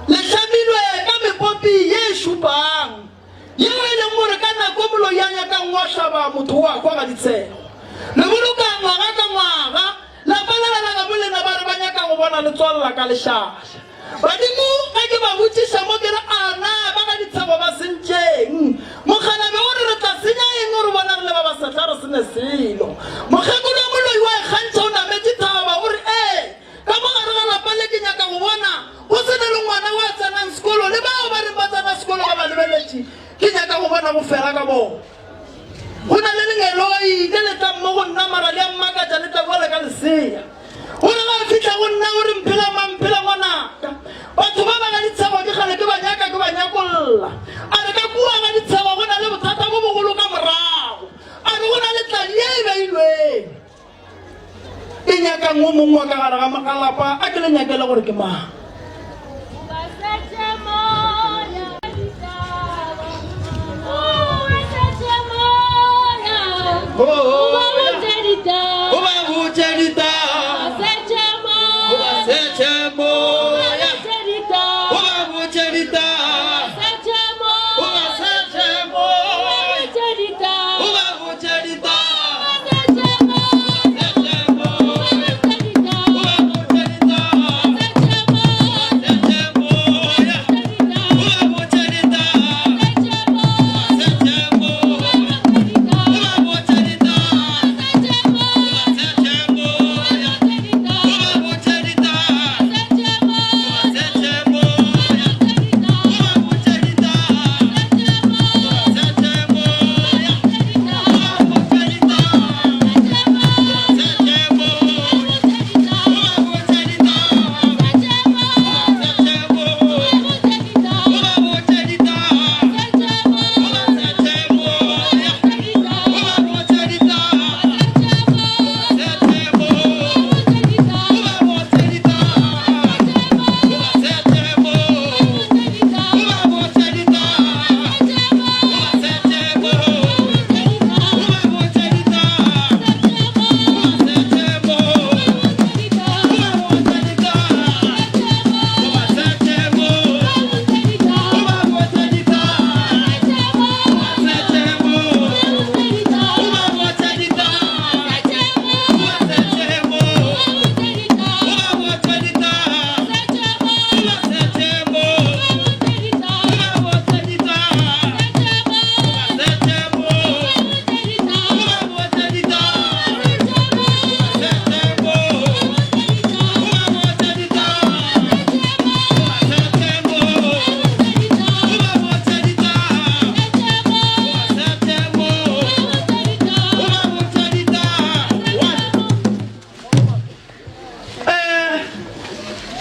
Le hlamilwe ka mepopi ye e šupang. Yeo e leng gore ka nako moloi a nyakang wa hlaba motho o a kwa ga ditshego. Le boloka ngwaga ka ngwaga, lapa lela la gabo lena ba re ba nyaka go bona le tswalela ka lešaša. Badimo ge ke ba botšiša mo ke re a na ba ga ditshego ba sentšeng? Mokgalabje o re re tla senya eng o re bona re le ba basehla re se ne selo. Mokgekolo wa moloi wa ikgantšha o nametše thaba o re ee ka mo gare ga lapa le ke nyaka go bona go se na le ngwana wa tsenang sekolo. bona go fela ka bona. Go na le lengeloi le le tlang mo go nna mara le a mmakatša le tla bjale ka lesea. O re ge a fihla go nna o re mphela mang mphela ngwanaka. Batho ba ba ga ditshego ke kgale ke ba nyaka ke ba nyakolla. A re ka kua ga ditshego go na le bothata bo bogolo ka morago. A re go na le tladi ye e beilweng. E nyakang o mongwe wa ka gare ga magalapa a ke le nyakele gore ke mang. O ba botše ditaba. O ba setše moya. O ba botše ditaba. O ba setše moya. O ba botše ditaba.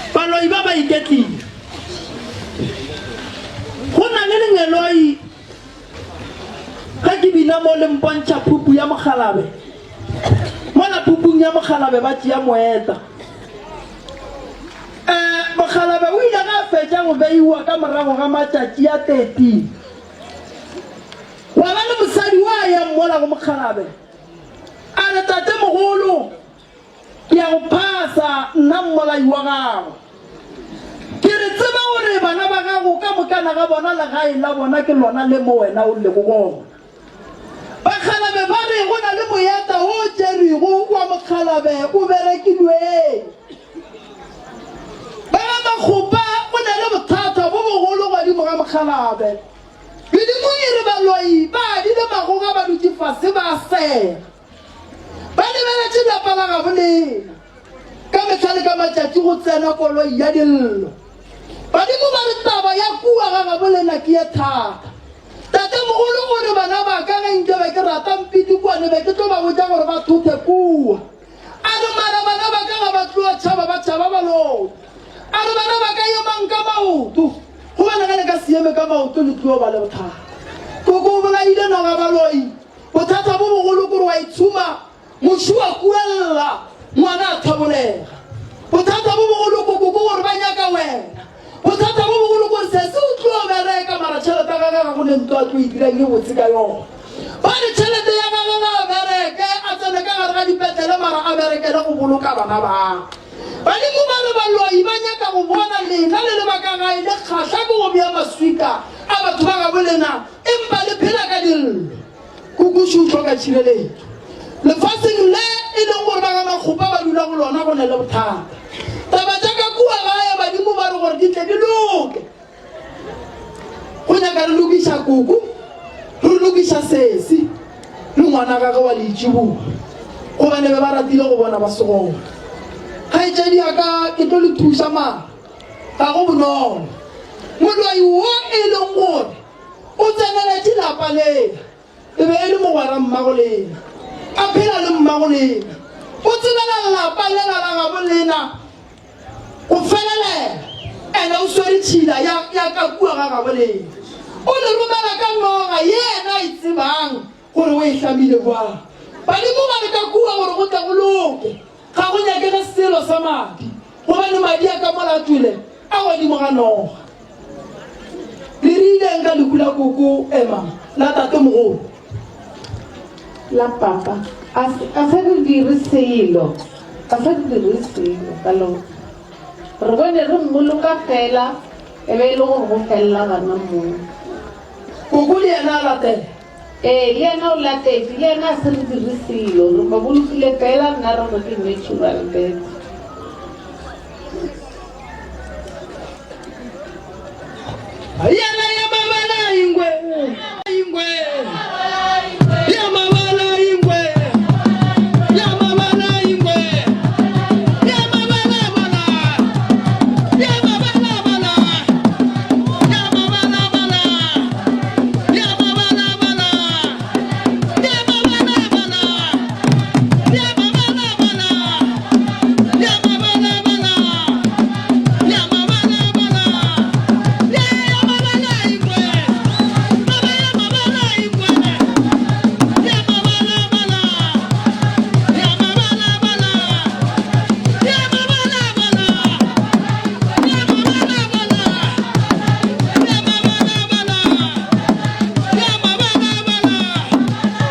Baloi ba ba iketlile. Go na le lengeloi ge ke bina mo le mpontšha phupu ya mokgalabe. Mola phupung ya mokgalabe ba tšea moeta. Eh, mokgalabe o ile ge a fetša go beiwa ka morago ga matšatši a 13. Gwa ba le mosadi wa yang mola go mokgalabe. A re, Tatemogolo, ke a go phasa, nna mmolai wa gago. Ke re tseba gore bana ba gago ka mokana ga bona legae la bona ke lona le mo wena o lego gona. Bakgalabe ba re go na le moyata wo o tšerwego wa mokgalabe o berekilweng. Ba ga Makgopa go na le bothata bo bogolo godimo ga mokgalabe. Medimo e re baloi ba adile magoga ba dutše fase ba sega. Ba lebeletše lapa la gabo lena. Ka mehla le ka matšatši go tsena koloi ya dillo. Badimo ba re taba ya kua ga gabo lena ke ye thata. Tatemogolo o re bana ba ka ge nke be ke rata mpidikwane be ke tlo ba botša gore ba thothe kua. A re mara bana ba ka ga ba tloa tšhaba ba tšhaba baloi. A re bana ba ka emang ka maoto gobane ge le ka se eme ka maoto le tlo ba le bothata. Koko o bolaile noga baloi. Bothata bo bogolo kore wa itshuma moši wa kuella ngwana a thabolega. Bothata bo bogolo koko ke gore ba nyaka wena. Bothata bo bogolo kore sesi o tlo bereka mara tšhelete ya gagwe ga go ne ntho a tlo e dirang e botse ka yona. Ba re tšhelete ya gagwe ga a bereke a tsene ka gare ga dipetlele mara a berekele go boloka bana ba. Badimo ba re baloi ba nyaka go bona lena le le ba ka gae le kgahla ke go bea maswika a batho ba gabo lena empa le phela ka dillo. Kukušu o hloka tšhireletšo. Lefaseng le e leng gore ba ga Makgopa ba dula go lona go na le bothata. Taba tša ka kua gae badimo ba re gore di tle di loke. Go nyaka re lokiša koko, re lokiša sesi le ngwana gagwe wa leitšibulo gobane be ba ratile go bona ba se gona. Kgaetšedi ya ka ke tlo le thuša mara ga go bonolo. Moloi wo e leng gore. O tseneletše lapa lela. E be e le mogwera mmago lena. A phela le mmago lena. O tsebela lapa lela la gabo lena go felelela. Ene o swere tšhila ya, ya ka kua ga gabo lena. O le romela ka noga ye yena a e tsebang gore o e hlamile bjang. Badimo ba re ka kua gore go tle go loke, ga go nyakege selo sa madi, gobane madi a ka mola a tšwele a godimo ga noga. Le rileng ka lehu la koko Emma, la tatemogolo? La papa. A se, a se re dire selo. A se re dire selo ka lona. Re bone re mmoloka fela, e be e le gore go felela gona moo. Koko le yena a latela. Ee, le yena o latetše, le yena a se re dire selo. Re mo bolokile fela, nna re re ke natural death. Yena ya mabala ingwe, ingwe. Ya mabala ingwe. Ya mabala ingwe. Ya mabala bala. Ya mabala bala. Ya mabala bala. Ya mabala bala. Ya mabala bala. Ya mabala bala. Ya mabala bala. Ya mabala bala. Ya ya mabala ingwe. Baba ya mabala ingwe. Ya mabala bala. Ya mabala bala. Ya mabala bala. Ya mabala bala. Ya mabala bala. Ya mabala bala.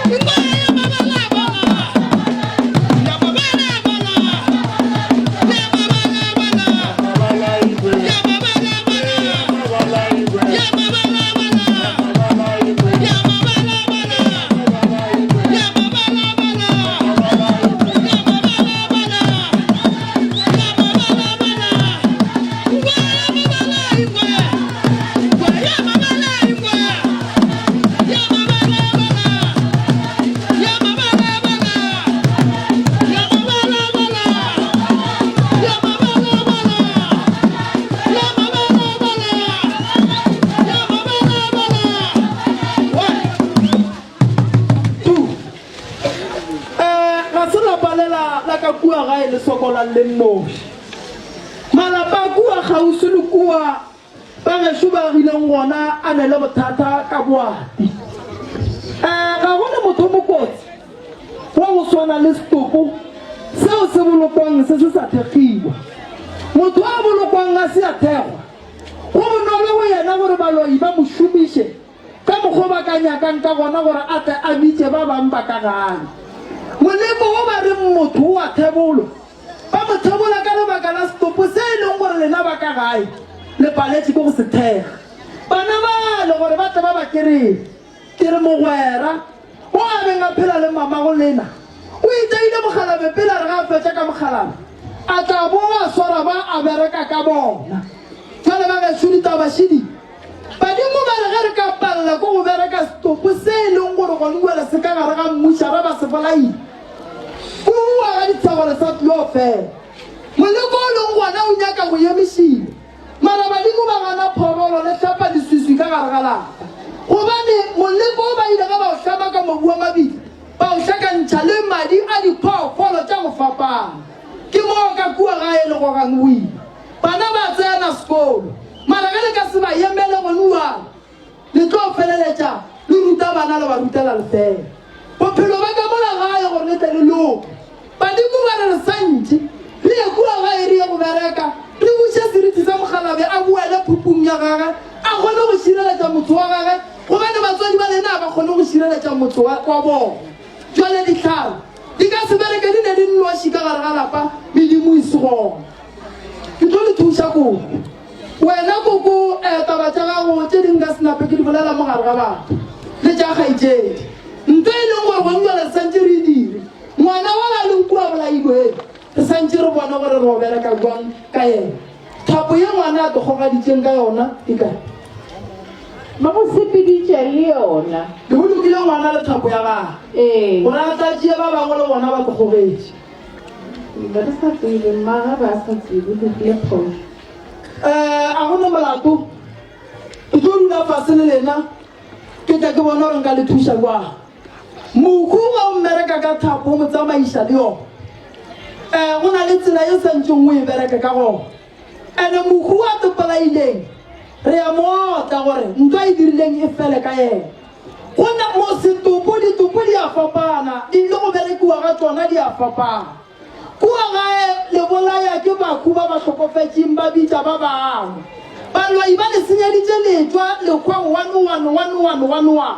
Ingwe ya mabala bala. Ya mabala bala. Ya mabala bala. Ya mabala bala. Ya mabala bala. Ya mabala bala. Ya mabala bala. Ya mabala bala. Ya mabala bala. Ingwe ya mabala ingwe. Ingwe ya mabala ingwe. Ya mabala bala. Ya mabala bala. Ya mabala bala. Ya mabala bala. Ya mabala bala. Ya mabala bala. 1 2 Ga se lapa lela la ka kua gae le sokolang le nnoši. Malapa a kua kgauswi le kua ba gešo ba agileng gona a ne le bothata ka boati. Ga go na motho mokotsi wa go swana le setopo seo se bolokwang se se sa thekgiwa. Motho a bolokwang a se a thekgwa, go bonolo go yena gore baloi ba mo šomiše ka mokgwa ba ka nyakang ka gona gore a tle a bitše ba bang ba ka gae. Moleko wo ba reng motho o a thebolwa, ba mo thebola ka lebaka la setopo se e leng gore lena ba ka gae le paletše ke go se thekga. Bana bale gore ba tle ba ba kereye. Ke re mogwera o a beng a phela le mamago lena o iteile mokgalabje pele a re ga a fetša ka mokgalabje a tla boa a swara ba a bereka ka bona. Jwale ba gešo ditaba šidi. Badimo ba re ge re ka palela ke go bereka setopo se e leng gore gone bjale se ka gare ga mmušara ba se bolaile, kua ga ditshego le sa tlilo fela. Moleko o leng gona o nyaka go emišiwa. Mara badimo ba gana phorolo le hlapa leswiswi ka gare ga lapa. Gobane moleko o ba ile ge ba o hlama ka mobu wa mabitla, ba o hlakantšha le madi a diphoofolo tša go fapana. Ke moo ka kua gae le gogang boima. Bana ba tsena sekolo, mara ge le ka se ba emele gone bjale, le tlo feleletša le ruta bana le ba rutela lefeela. Bophelo ba ka mola gae gore le tle le loke. Badimo ba re re santše re ye kua gae re ye go bereka, re buše seriti sa mokgalabje a boele phupung ya gage a kgone go šireletša motho wa gage, gobane batswadi ba lena ga ba kgone go šireletša motho wa bona. Bjale dihlare di ka se bereke di ne di nnoši ka gare ga lapa, medimo e se gona. Ke tlo le thuša koko. Wena koko, eh, taba tša gago tše ding ka senape ke di bolela mo gare ga batho le tša kgaetšedi. Nto e leng gore gong jwale re santše re e dire. Ngwana wa la leng kua bolailweng, re santše re bone gore re o bereka jwang ka yena. Thapo ye ngwana a tokgogaditšeng ka yona e kae? Ba go sepeditše le yona. Ke bolokile ngwana le thapo ya gagwe. Ee. Gore a tla tšee ba bangwe le bona ba tokgogetše. Be re sa tsebe, mma ga ba sa tsebe, o dirile phošo. Eh, a go na molato. Ke tlo dula fase le lena. Ke tla ke bona gore nka le thuša jwang. Mohu ga o mmereka ka thapo o mo tsamaiša le yona. Um go na le tsela ye santšeng o e bereke ka gona. Ene mohu a topolaileng re a mo otla gore ntwa e dirileng e fele ka yena. Go na mo setopo ditopo di a fapana di le go berekiwa ga tšona di a fapana. Kua gae le bolaya ke bahu ba ba hlokofetšeng ba bitša ba bangwe. Baloi ba le senyeditše letšwa lekhwa one one one one one one.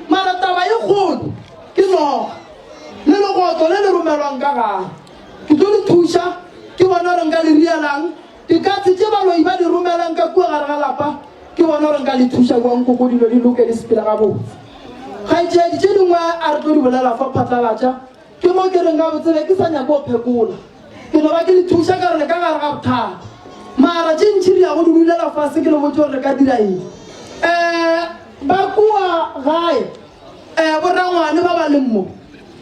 Mara taba e kgolo ke noga le legotlo le le romelwang ka gae. Ke tlo le thuša ke bone gore nka le rialang dikatse tše baloi ba di romelang ka kua gare ga lapa ke bone gore nka le thuša bjang koko dilo di loke di sepele gabotse. Kgaetšedi tše dingwe a re tlo di bolela fa phatlalatša. Ke mo ke reng gabotse be ke sa nyake go phekola. Ke no ba ke le thuša ka gore le ka gare ga bothata. Mara tše ntši re ya go di dulela fase ke le botše gore re ka dira eng. Um ba kua gae um borangwane ba ba leng mo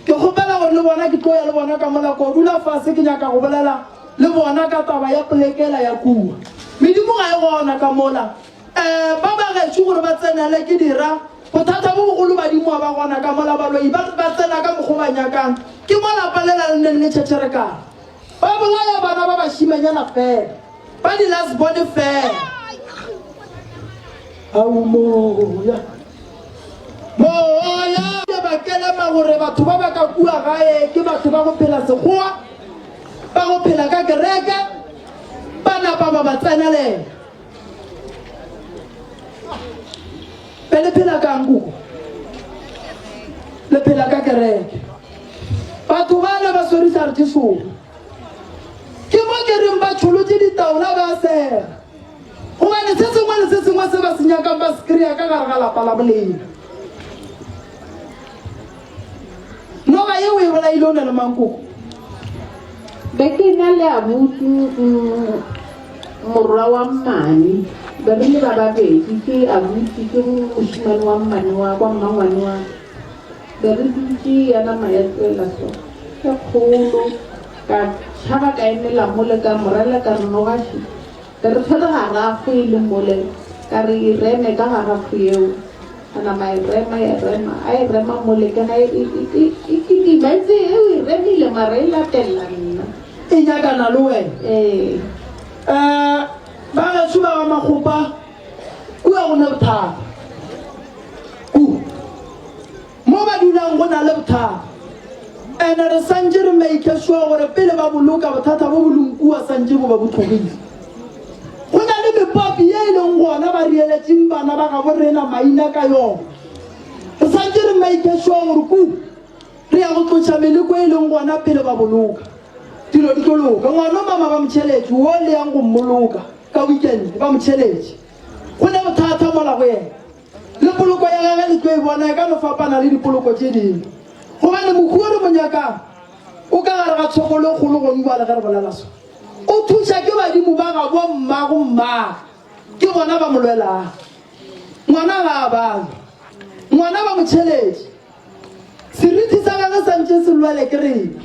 ke kgopela gore le bona ke tlo ya le bona ka mola ko dula fase ke nyaka go bolela le bona ka taba ya polekela ya kua. Medimo ga e gona ka mola. Um ba ba gešo gore ba tsenele ke dira Bothata bo bogolo badimo ba gona ka mola baloi ba ba tsena ka mokgo ba nyakang. Ke mo lapa lela le neng le tšhetšherekana. Ba bolaya bana ba bašimanyana fela, ba di last born fela. Au moya. Moya ba kelema gore batho ba ba ka kua gae ke batho ba go phela sekgowa, ba go phela ka kereke, ba napa ba ba tsenelela. Be le phela kang koko? Le phela ka kereke. Batho bale ba swere dihlare tše šoro. Ke mo ke reng ba tšholotše ditaola ba sega. Gobane se sengwe le se sengwe se ba se nyakang ba se kry-a ka gare ga lapa la bolena. Noga ye o e bolaile o na le mang koko? Be ke na le abuti mm, morwa wa mmane be re le ba babedi ke abuti ke mošimane wa mmane wa kwa mmangwane wa be re dutše ya nama ya tswela so ke kgolo ka tšhaba ka emela mole ka morela ka re nogaši Be re tshwere garafo e le mole, ka re e reme ka garafo yeo. A nama e rema, ya rema, a e rema mole, ke ga e, e, e, e kitima, e tse e o e remile, mara e latelela nna. E nyakana le wena. Ee. Um ba gešo ba ga Makgopa, kua go ne bothata. Kua. Mo ba dulang go na le bothata. Ene re santše re make sure gore pele ba boloka bothata bo bo leng kua santše bo ba bo tlogile. Go na le mepapi ye e leng gona ba rieletšeng bana ba gabo rena maina ka yona. Re santše re make sure gore ku re ya go tloša meleko e leng gona pele ba boloka. Dilo di tlo loka. Ngwano mama ba mo tšheletše wo le yang go mmoloka ka weekend ba mo tšheletše. Go ne bothata mola go yena. Le poloko ya gage le tlo e bona e ka no fapana le dipoloko tše dingwe, gobane mohu o re mo nyakang o ka gare ga tshokolo e kgolo gonu bjale ge re bolela so. O thuša ke badimo ba gabo mmago mmagwe, ke bona ba mo lwelago. Ngwana ga a balwe, ngwana ba mo tšheletše. Seriti sa gage sa ntše se lwele ke rena,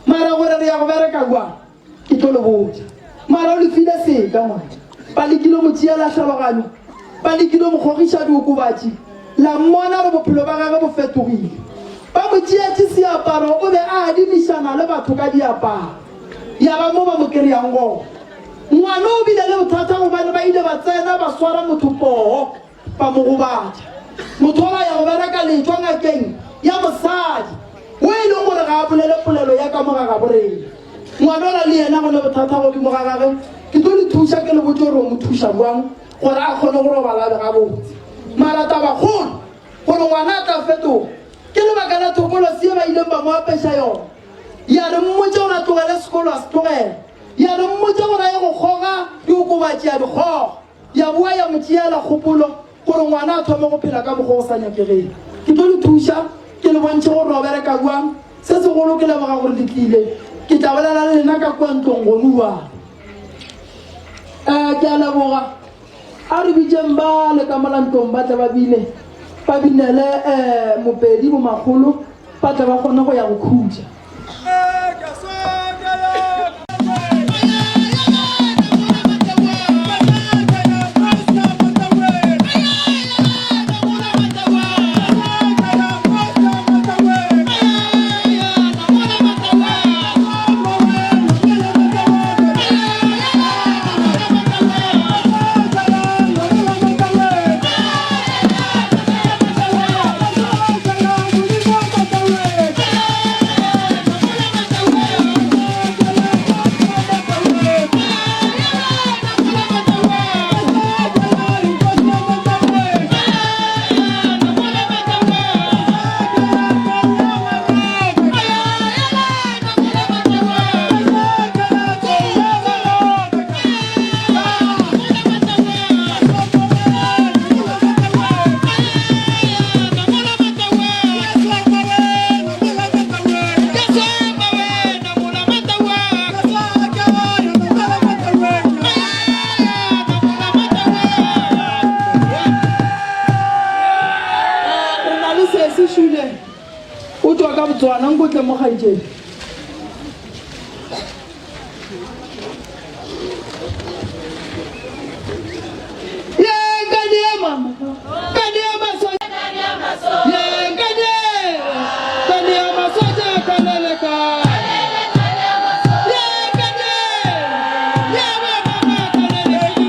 mara gore re ya go bereka jwang? Ke tlo le botša. Mara o le file seka, ngwana. Ba lekile mo tšeela hlaloganyo. Ba lekile mo kgogiša diokobatši. La mmona gore bophelo ba gagwe bo fetogile. Ba mo tšeetše seaparo, o be a adimišana le batho ka diaparo. Ya ba mo ba mo kereyang gona. Ngwana o bile le bothata gobane ba ile ba tsena ba swara motho poo. Ba mo gobatša. Motho ola a ya go bereka letšwa ngakeng ya mosadi wo e leng gore ga a bolele polelo ya ka mo ga gabo rena. Ngwana ola le yena go ne bothata godimo ga gage. Ke tlo le thuša ke le botše gore o mo thuša bjang gore a kgone go robala a be gabotse. Mara tabakgolo gore ngwana a tla fetoga ke lebaka la thokolosi ye ba ileng ba mo apeša yona. Ya re mmotše gore a tlogele sekolo a se tlogela. Ya re mmotše gore a ye go kgoga diokobatši a di kgoga. Ya boa ya mo tšeela kgopolo gore ngwana a thome go phela ka mokgwa o sa nyakegeng. Ke tlo le thuša, ke le bontšhe gore ro bereka bjang. Se segolo ke leboga gore le tlile. Ke tla bolela le lena ka kua ntlong gonu bjale. Eh, ke a leboga. A re bitšeng ba le ka mola ntlong ba tle ba bine, ba binele eh, Mopedi bomakgolo, ba tle ba kgone go ya go khutša. Botswana, nko tle mo kgaetšedi. Ye nkane mama, nkane maso. Ye nkane, nkane maso ja kaleleka. Ye nkane, ye ba mama kaleleka.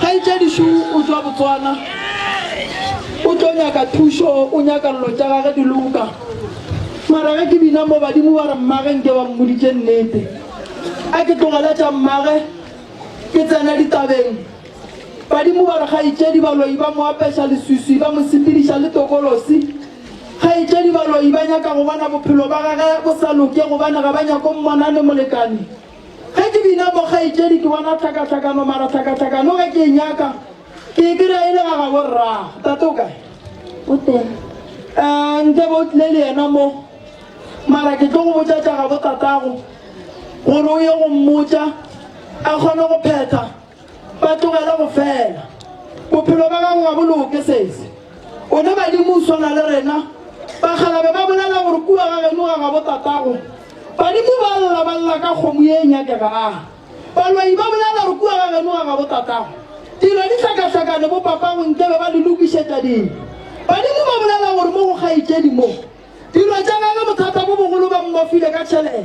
Kgaetšedi Shu o tšwa Botswana. O tlo nyaka thušo, o nyaka dilo tša gage di loka. Mara ge ke bina mo badimo ba re mmage nke ba mmoditše nnete. A ke tlogele tša mmage ke tsene ditabeng. Badimo ba re kgaetšedi baloi ba mo apeša leswiswi ba mo sepediša le tokolosi. Kgaetšedi baloi ba nyaka go bona bophelo ba gage bo sa loke gobane ga ba nyako mmona le molekane. Ge ke bina mo kgaetšedi ke bona tlhakatlhakano mara tlhakatlhakano ge ke e nyaka ke e kry-a e le ga gabo rrago. Tate o kae? O teng. Um nke be o tlile le yena mo mara ke tlo go botša tša gabo tatago gore o ye go mmotša a kgone go phetha ba tlogele go fela. Bophelo ba gago ga bo loke sesi. O ne badimo o swana le rena. Bakgalabe ba bolela gore kua ga geno ga gabo tatago badimo ba lla ba lla ka kgomo ye e nyakegago. Baloi ba bolela gore kua ga geno ga gabo tatago dilo di hlakahlakane bo papago nkebe ba di lokišetša dilo. Badimo ba bolela gore mo go kgaetšedi mo Dilo tša gagwe bothata bo bogolo ba mmofile ka tšhelete.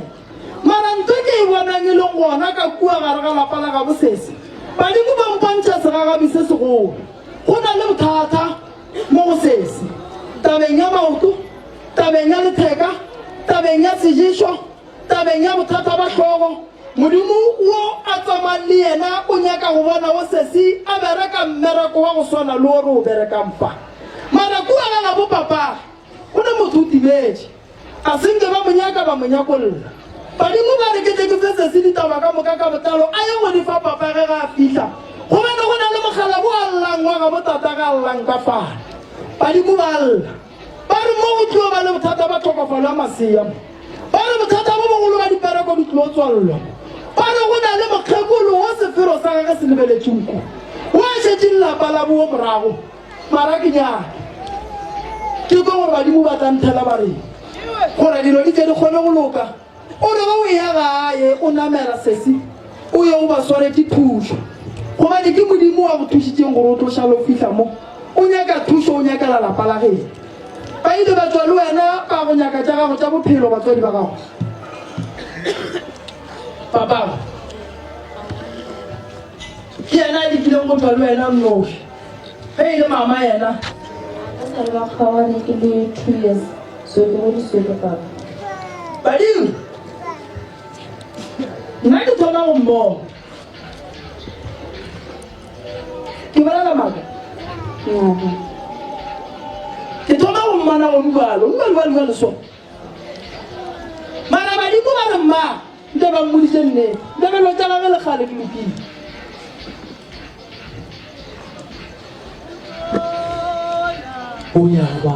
Mara ntho ke e bonang e leng gona ka kua gare ga lapa la gabo sese, badimo ba mpontšha segagabi se segolo. Go na le bothata mo go sese, tabeng ya maoto, tabeng ya letheka, tabeng ya seješo, tabeng ya bothata ba hlogo. Modimo wo a tsamayang le yena o nyaka go bona wo sesi a bereka mmereko wa go swana le wo re o berekang fa. Mara kua ga gabo papage, Go ne motho o timetše. A se nke ba mo nyaka ba mo nyakolla. Badimo ba re ke tle ke fe sesi ditaba ka moka ka botlalo a ye go di fa papage ge a fihla. Gobane go na le mokgalabo a llang wa gabo tatage a llang ka fale. Badimo ba lla. Ba re mo go tlo ba le bothata ba tlhokofalo ya masea mo. Ba re bothata bo bogolo ba dipereko di tlo tswallwa mo. Ba re go na le mokgekolo wo sefero sa gage se lebeletšeng ko. Wo a šetšeng lapa la bo morago. Mara ke nyake ke kwe gore badimo ba tla nthela ba reng gore dilo di tle di kgone go loka. O re ge o eya gae o namela sesi o ye o ba swaretše thušo, gobane ke Modimo wa go thušitšeng gore o tlo šala o fihla mo. O nyaka thušo, o nyakela lapa la geno. Ba ile ba tšwa le wena ba go nyaka tša gago tša bophelo batswadi ba gago. Papago. Ke yena a lekileng go tšwa le wena nnoši. Ge e le mama yena. Ba sa le ba kgaogane ke le 2 years, so ke godiswe ke papa. Badimo, nna ke thoma go mmona. Ke bolela maaka? Ke thoma go mmona gonu bjalo, bjalo, bjalo, bjalo so. Mara badimo ba re mma, nte ba mmoditše nnete, nte dilo tša gagwe le kgale di lokile. O ya ba.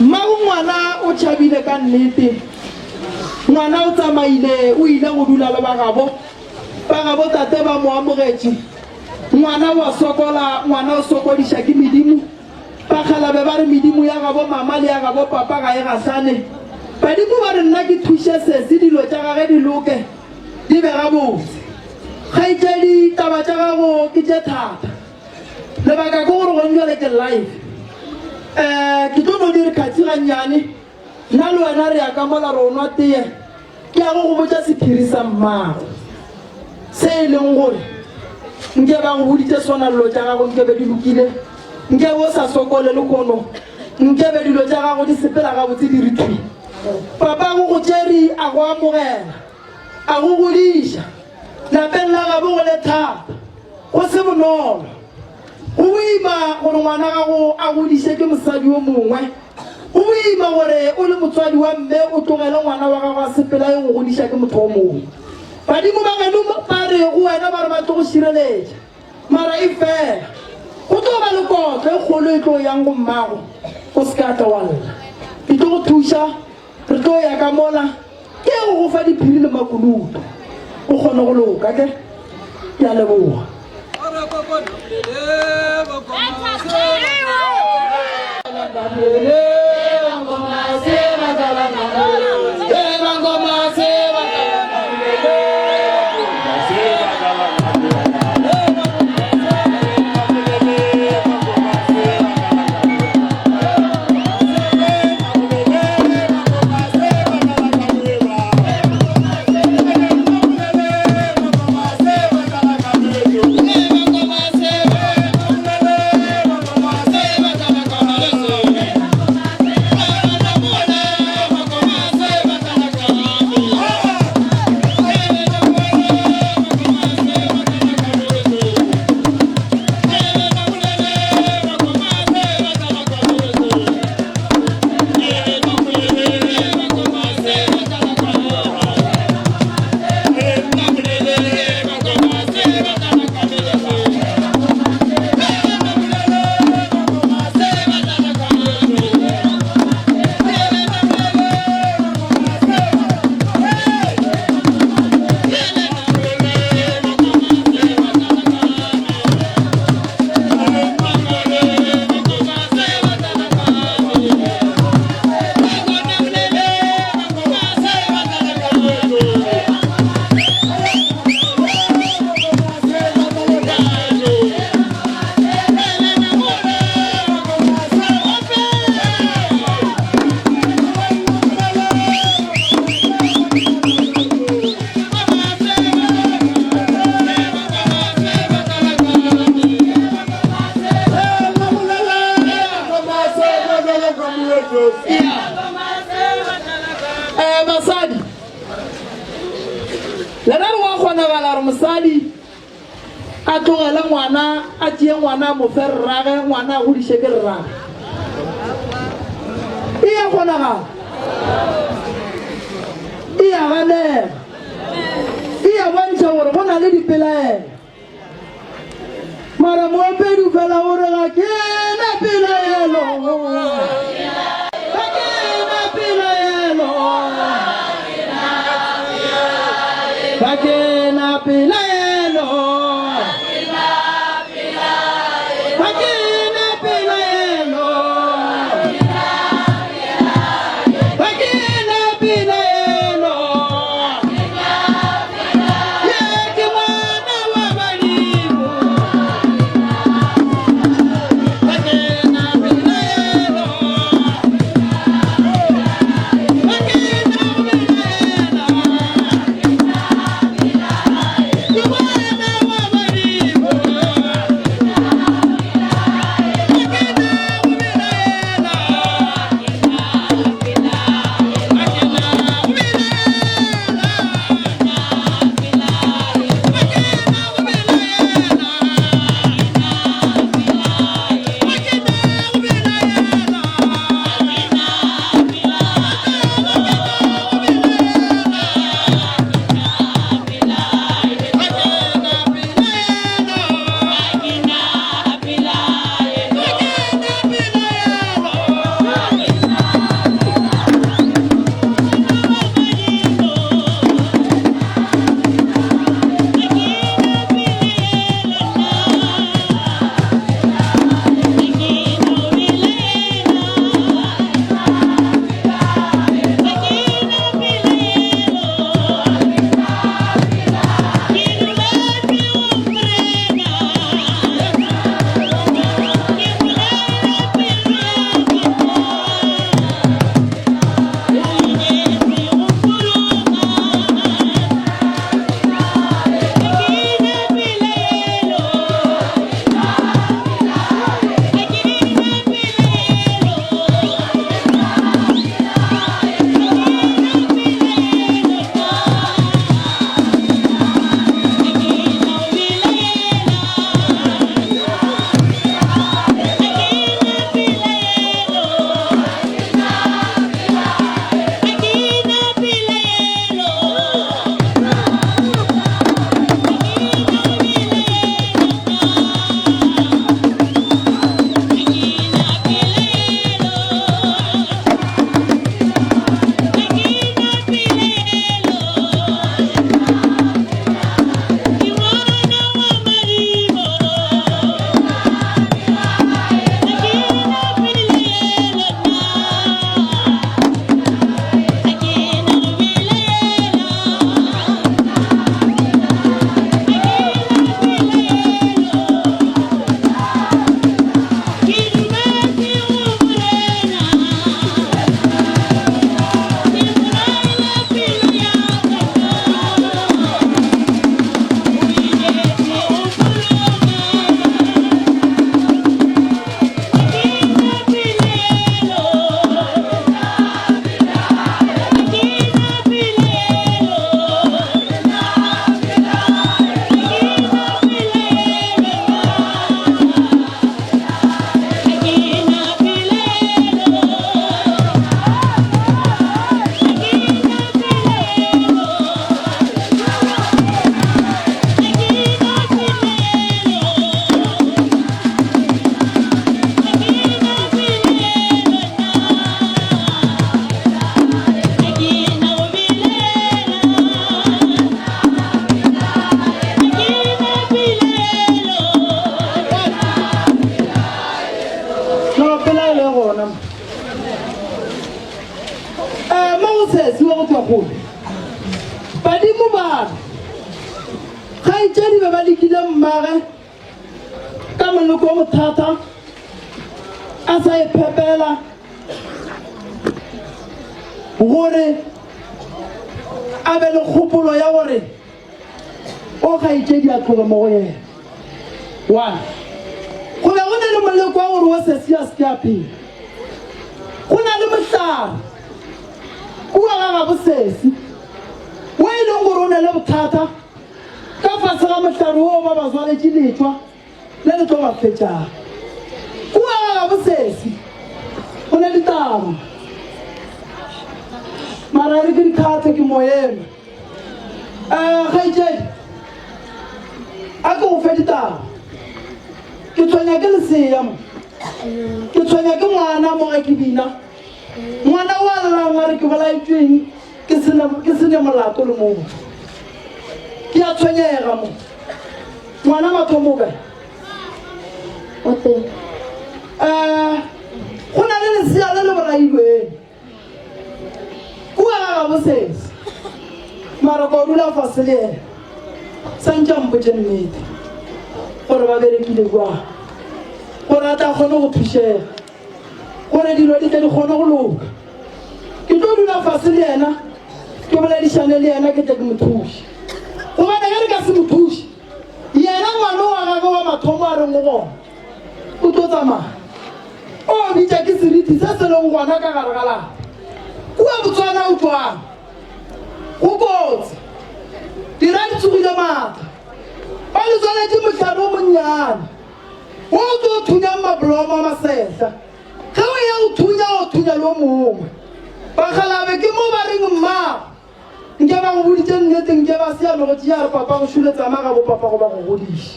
Mmago ngwana o tšhabile ka nnete. Ngwana o tsamaile o ile go dula le ba gabo. Ba gabo tate ba mo amogetše. Ngwana wa sokola, ngwana o sokodiša ke medimo. Bakgalabe ba re medimo ya gabo mama le ya gabo papa ga e gahlane. Badimo ba re nna ke thuše sesi dilo tša gage di loke, di be gabotse. Kgaetšedi, taba tša gago ke tše thata. Lebaka ke gore gong bjale ke live. Um ke tlo no di re khatsi gannyane. Nna le wena re ya ka mola re o nwa teye. Ke ya go go botša sephiri sa mmago. Se e leng gore nke ba go boditše sona dilo tša gago nke be di lokile, nke be o sa sokole lehono, nke be dilo tša gago di sepela gabotse di re thwi. Papa go go tšere a go amogela, a go godiša. Lapeng la gabo go le thata, go se bonolo. Go boima gore ngwana gago a godiše ke mosadi yo mongwe. Go boima gore o le motswadi wa mme o tlogele ngwana wa gago a sepela a ye go godiša ke motho o mongwe. Badimo ba geno ba re go wena ba re ba tlo go šireletša, mara e fela go tlo ba le kotlo e kgolo e tlo yang go mmago, o se ka tla wa lla. Ke tlo go thuša, re tlo ya ka mola ke ye go go fa diphiri le makunutu o kgone go loka. Ke ke a leboga. Eh, basadi lena re wa kgonagala gore mosadi a tlogele ngwana a tšee ngwana a mo fe rrage ngwana a godiše ke rrage e ya kgonagala e ya ganega e ya bontšha gore go na le dipelaelo mara moopedi fela o re ga ke na pelaelo ga ke na pelaelo ga ke na pelaelo ga ke na pelaelo ga ke na pelaelo ye ke ngwana wa badimo ga ke na pelaelo. go sesi wa go tšwa kgole. Badimo ba re, Kgaetšedi be ba lekile mmage ka moleko o mothata a sa e phepela gore a be le kgopolo ya gore o kgaetšedi a tloge mo go yena. One, go be go na le moleko wa gore o sesi a se ke a phela. Go na le mohlare kua ga gabo sesi wo e leng gore o na le bothata ka fase ga mohlare woo ba ba tswaletše letšwa le le tlo ba fetšago. Kua ga gabo sesi go ne ditaba mara re ke dikgathe ke moyema. Um kgaetšedi a ke go fe ditaba ke tshwenya ke lesea mo ke tshwenya ke ngwana mo ge ke bina ngwana wa llang a re ke bolaetšweng ke sene ke sene molato le motho ke a tshwenyega mo ngwana mathomo o kae O teng. um go na le lesea le le bolailweng kua ga gabo sesi mara ko dula fase le ena santse a mpotse nnete gore ba berekile jwang gore a tla kgone go thušega gore dilo di tle di kgone go loka ke tlo dula fase le yena ke boledišane le yena ke tle ke mo thuše gobane ge re ka se mo thuše yena ngwana wa gagwe wa mathomo a reng o gona o tlo tsamaya o bitša ke seriti se se leng gona ka gare ga lapa kua Botswana o tšwang go kotsi dira di tsogile maatla ba le tswaletše mohlare o monnyane wo o tlo thunyang mabolomo a masehla ge o ya o thunya o thunya le o mongwe bakgalabe ke mo ba reng mmago Nke ba go boditše nnete, nke ba se ya no go tšea re papa go šule tsama ga bo papa go ba go godiše.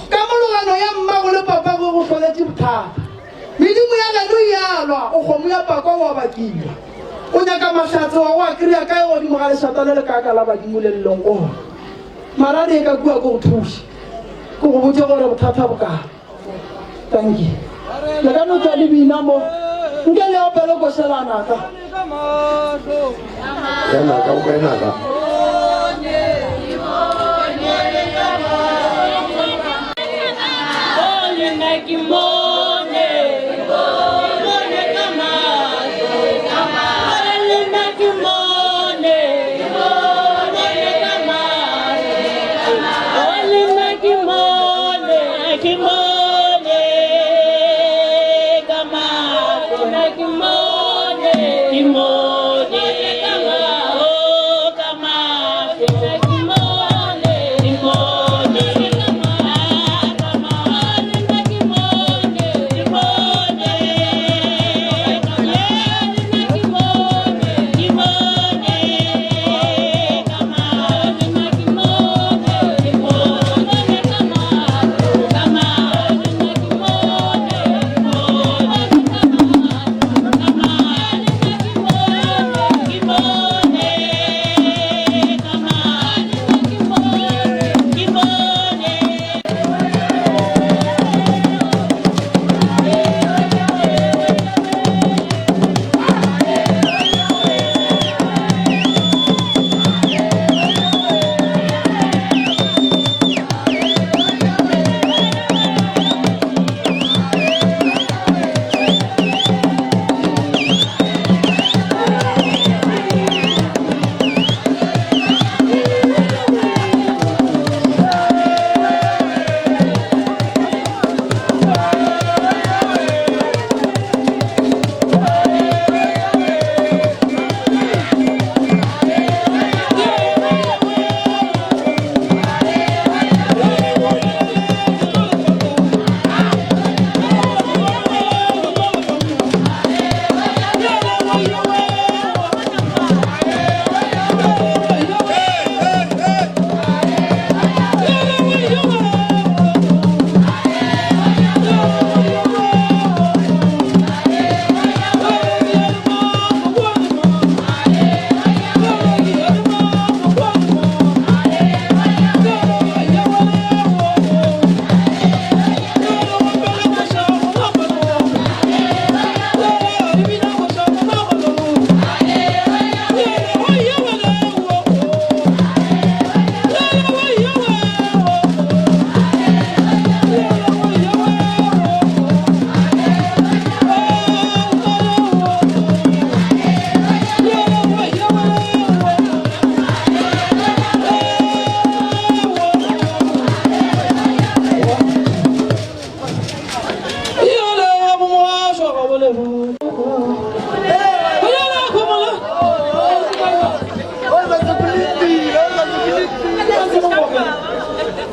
Kamologano ya mmago le papago e go hloletše bothata. Medimo ya geno e a lwa, o kgomo ya pakwa wa bakiwa. O nyaka mahlatse wa go a kry-a kae godimo ga lešata le lekaaka la badimo le le leng gona. Maradi e ka kua ke go thuše, ke go botše gore bothata bo kae. Dankie. Le ka no tšwa le bina mo. Nke le opele koša la naka. Ya naka, o kae naka?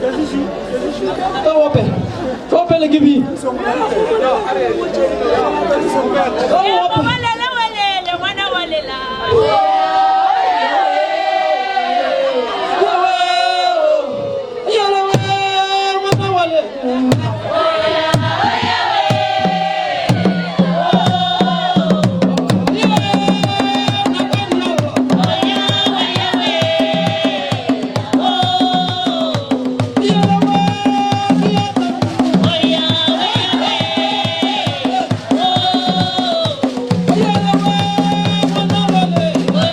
Ka opela. Ka opela ke bina. Ka opela. Welele welele ngwana wa lela. Yeah.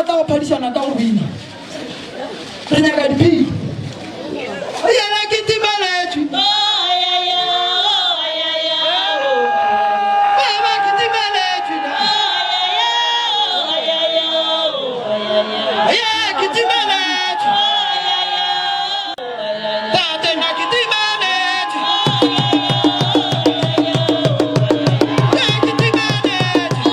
ba tla go phadišana ka go bina. Re nyaka diphiri. Yena ke timeletšwe. Baba ke timeletšwe na. Ye ke timeletšwe. Tate na ke timeletšwe. Ye ke timeletšwe.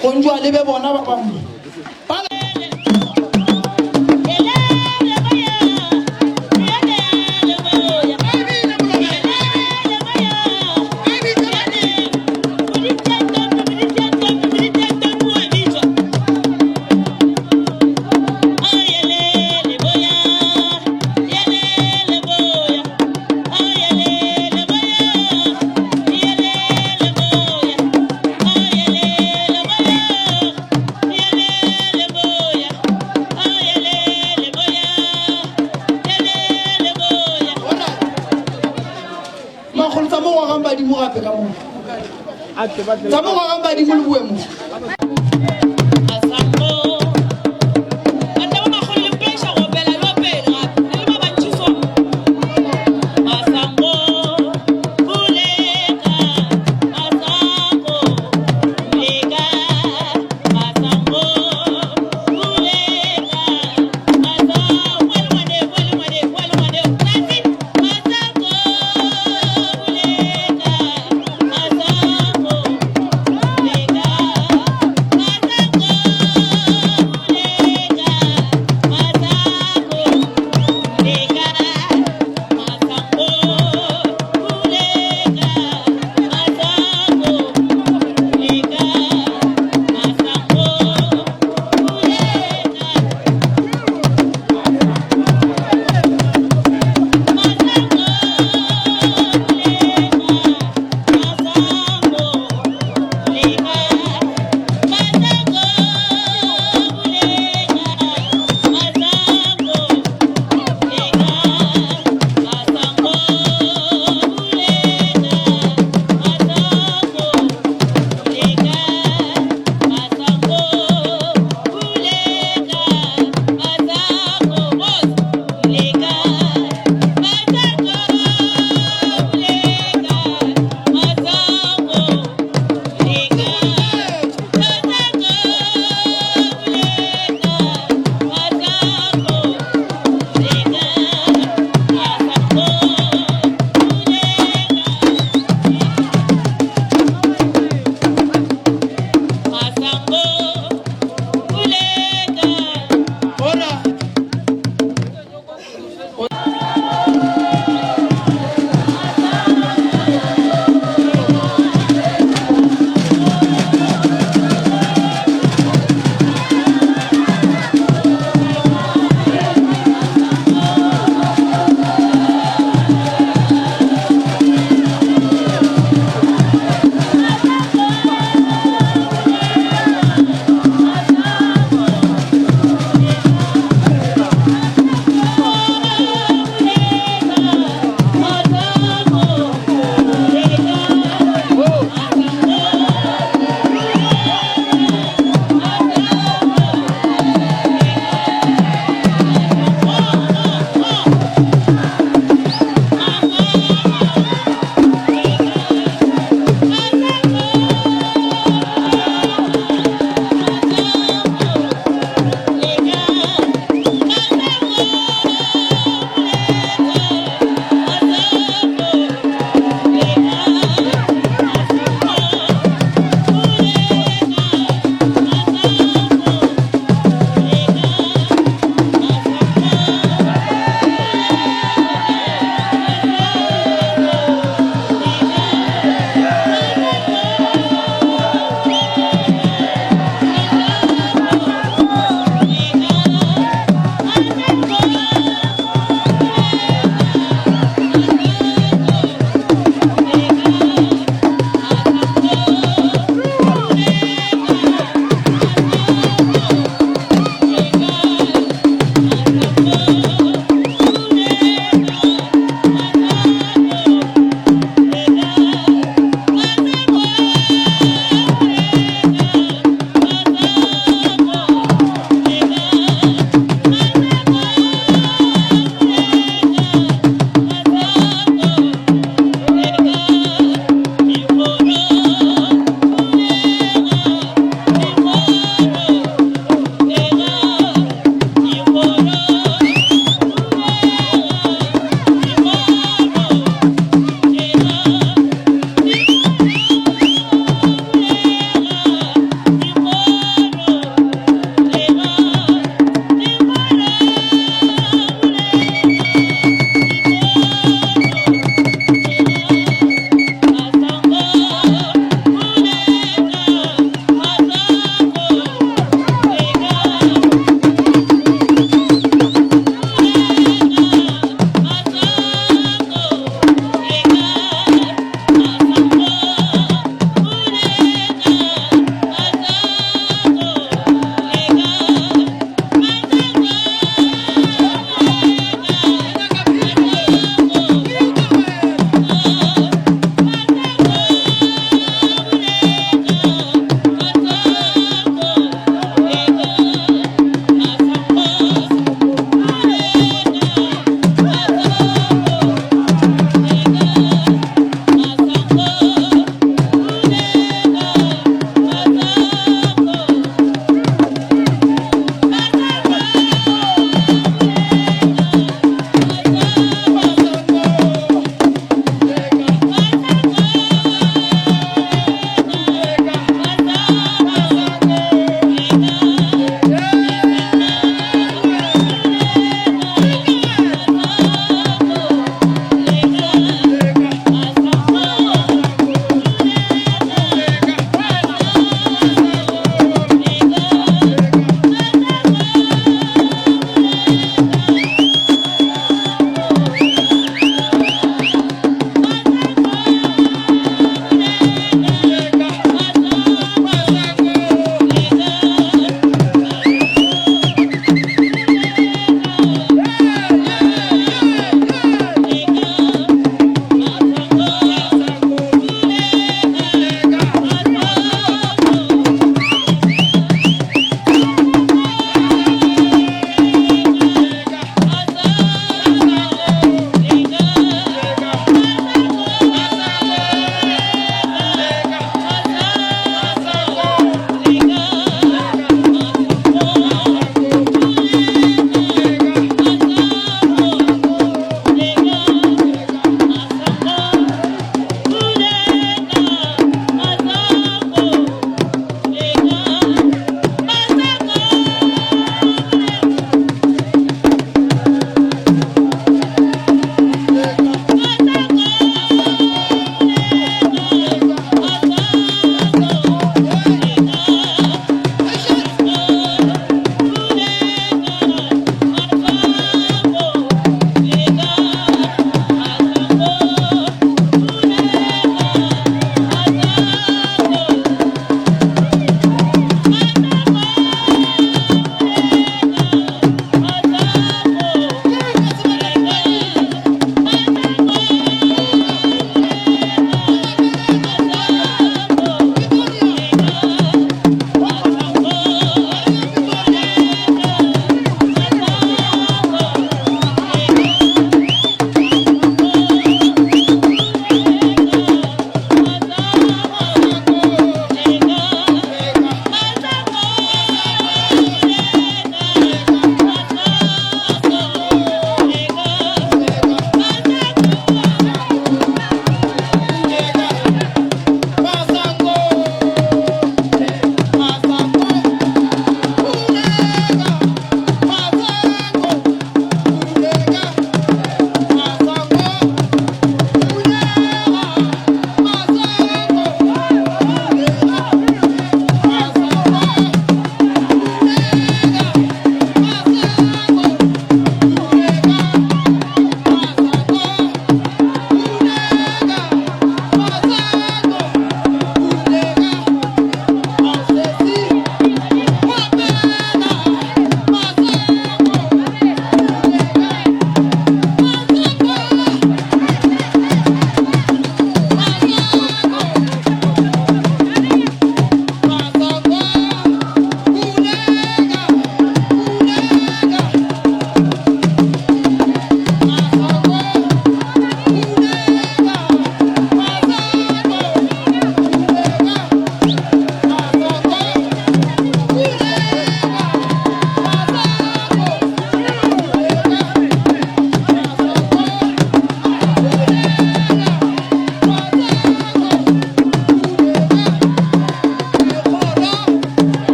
Gontšwa le be bona ba bangwe. Makgolo tsa mo gogang badimo gape ka mo. Tsa mo gogang badimo le bue mo.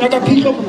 Nyaka phitlho mo.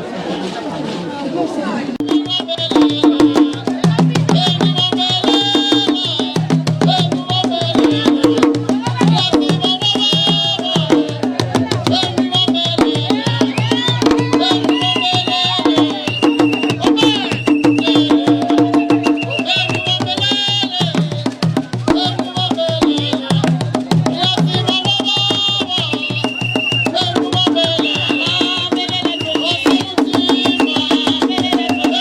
Thank you.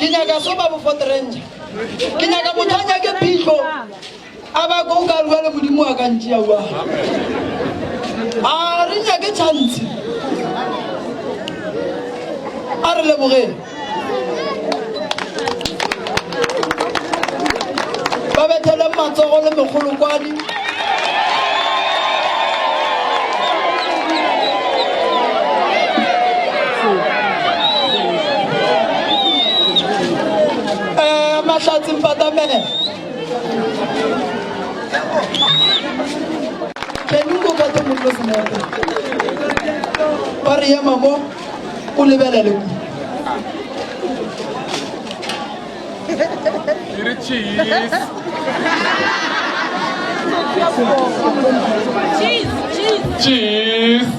Ke nyaka so ba bo Fort Ranger. Ke nyaka motho a nyake phitlho a ba ko o ka rua le modimo wa ka ntšea ua. A re nyake chance. A re lebogeng. Ba bethele matsogo le megolokwadi. Eh, Mahlatsi Mpatamele. Kenungo ka te mollo senepe. Ba re ema mo o lebelele ku. Ke re cheese. Cheese, cheese. Cheese.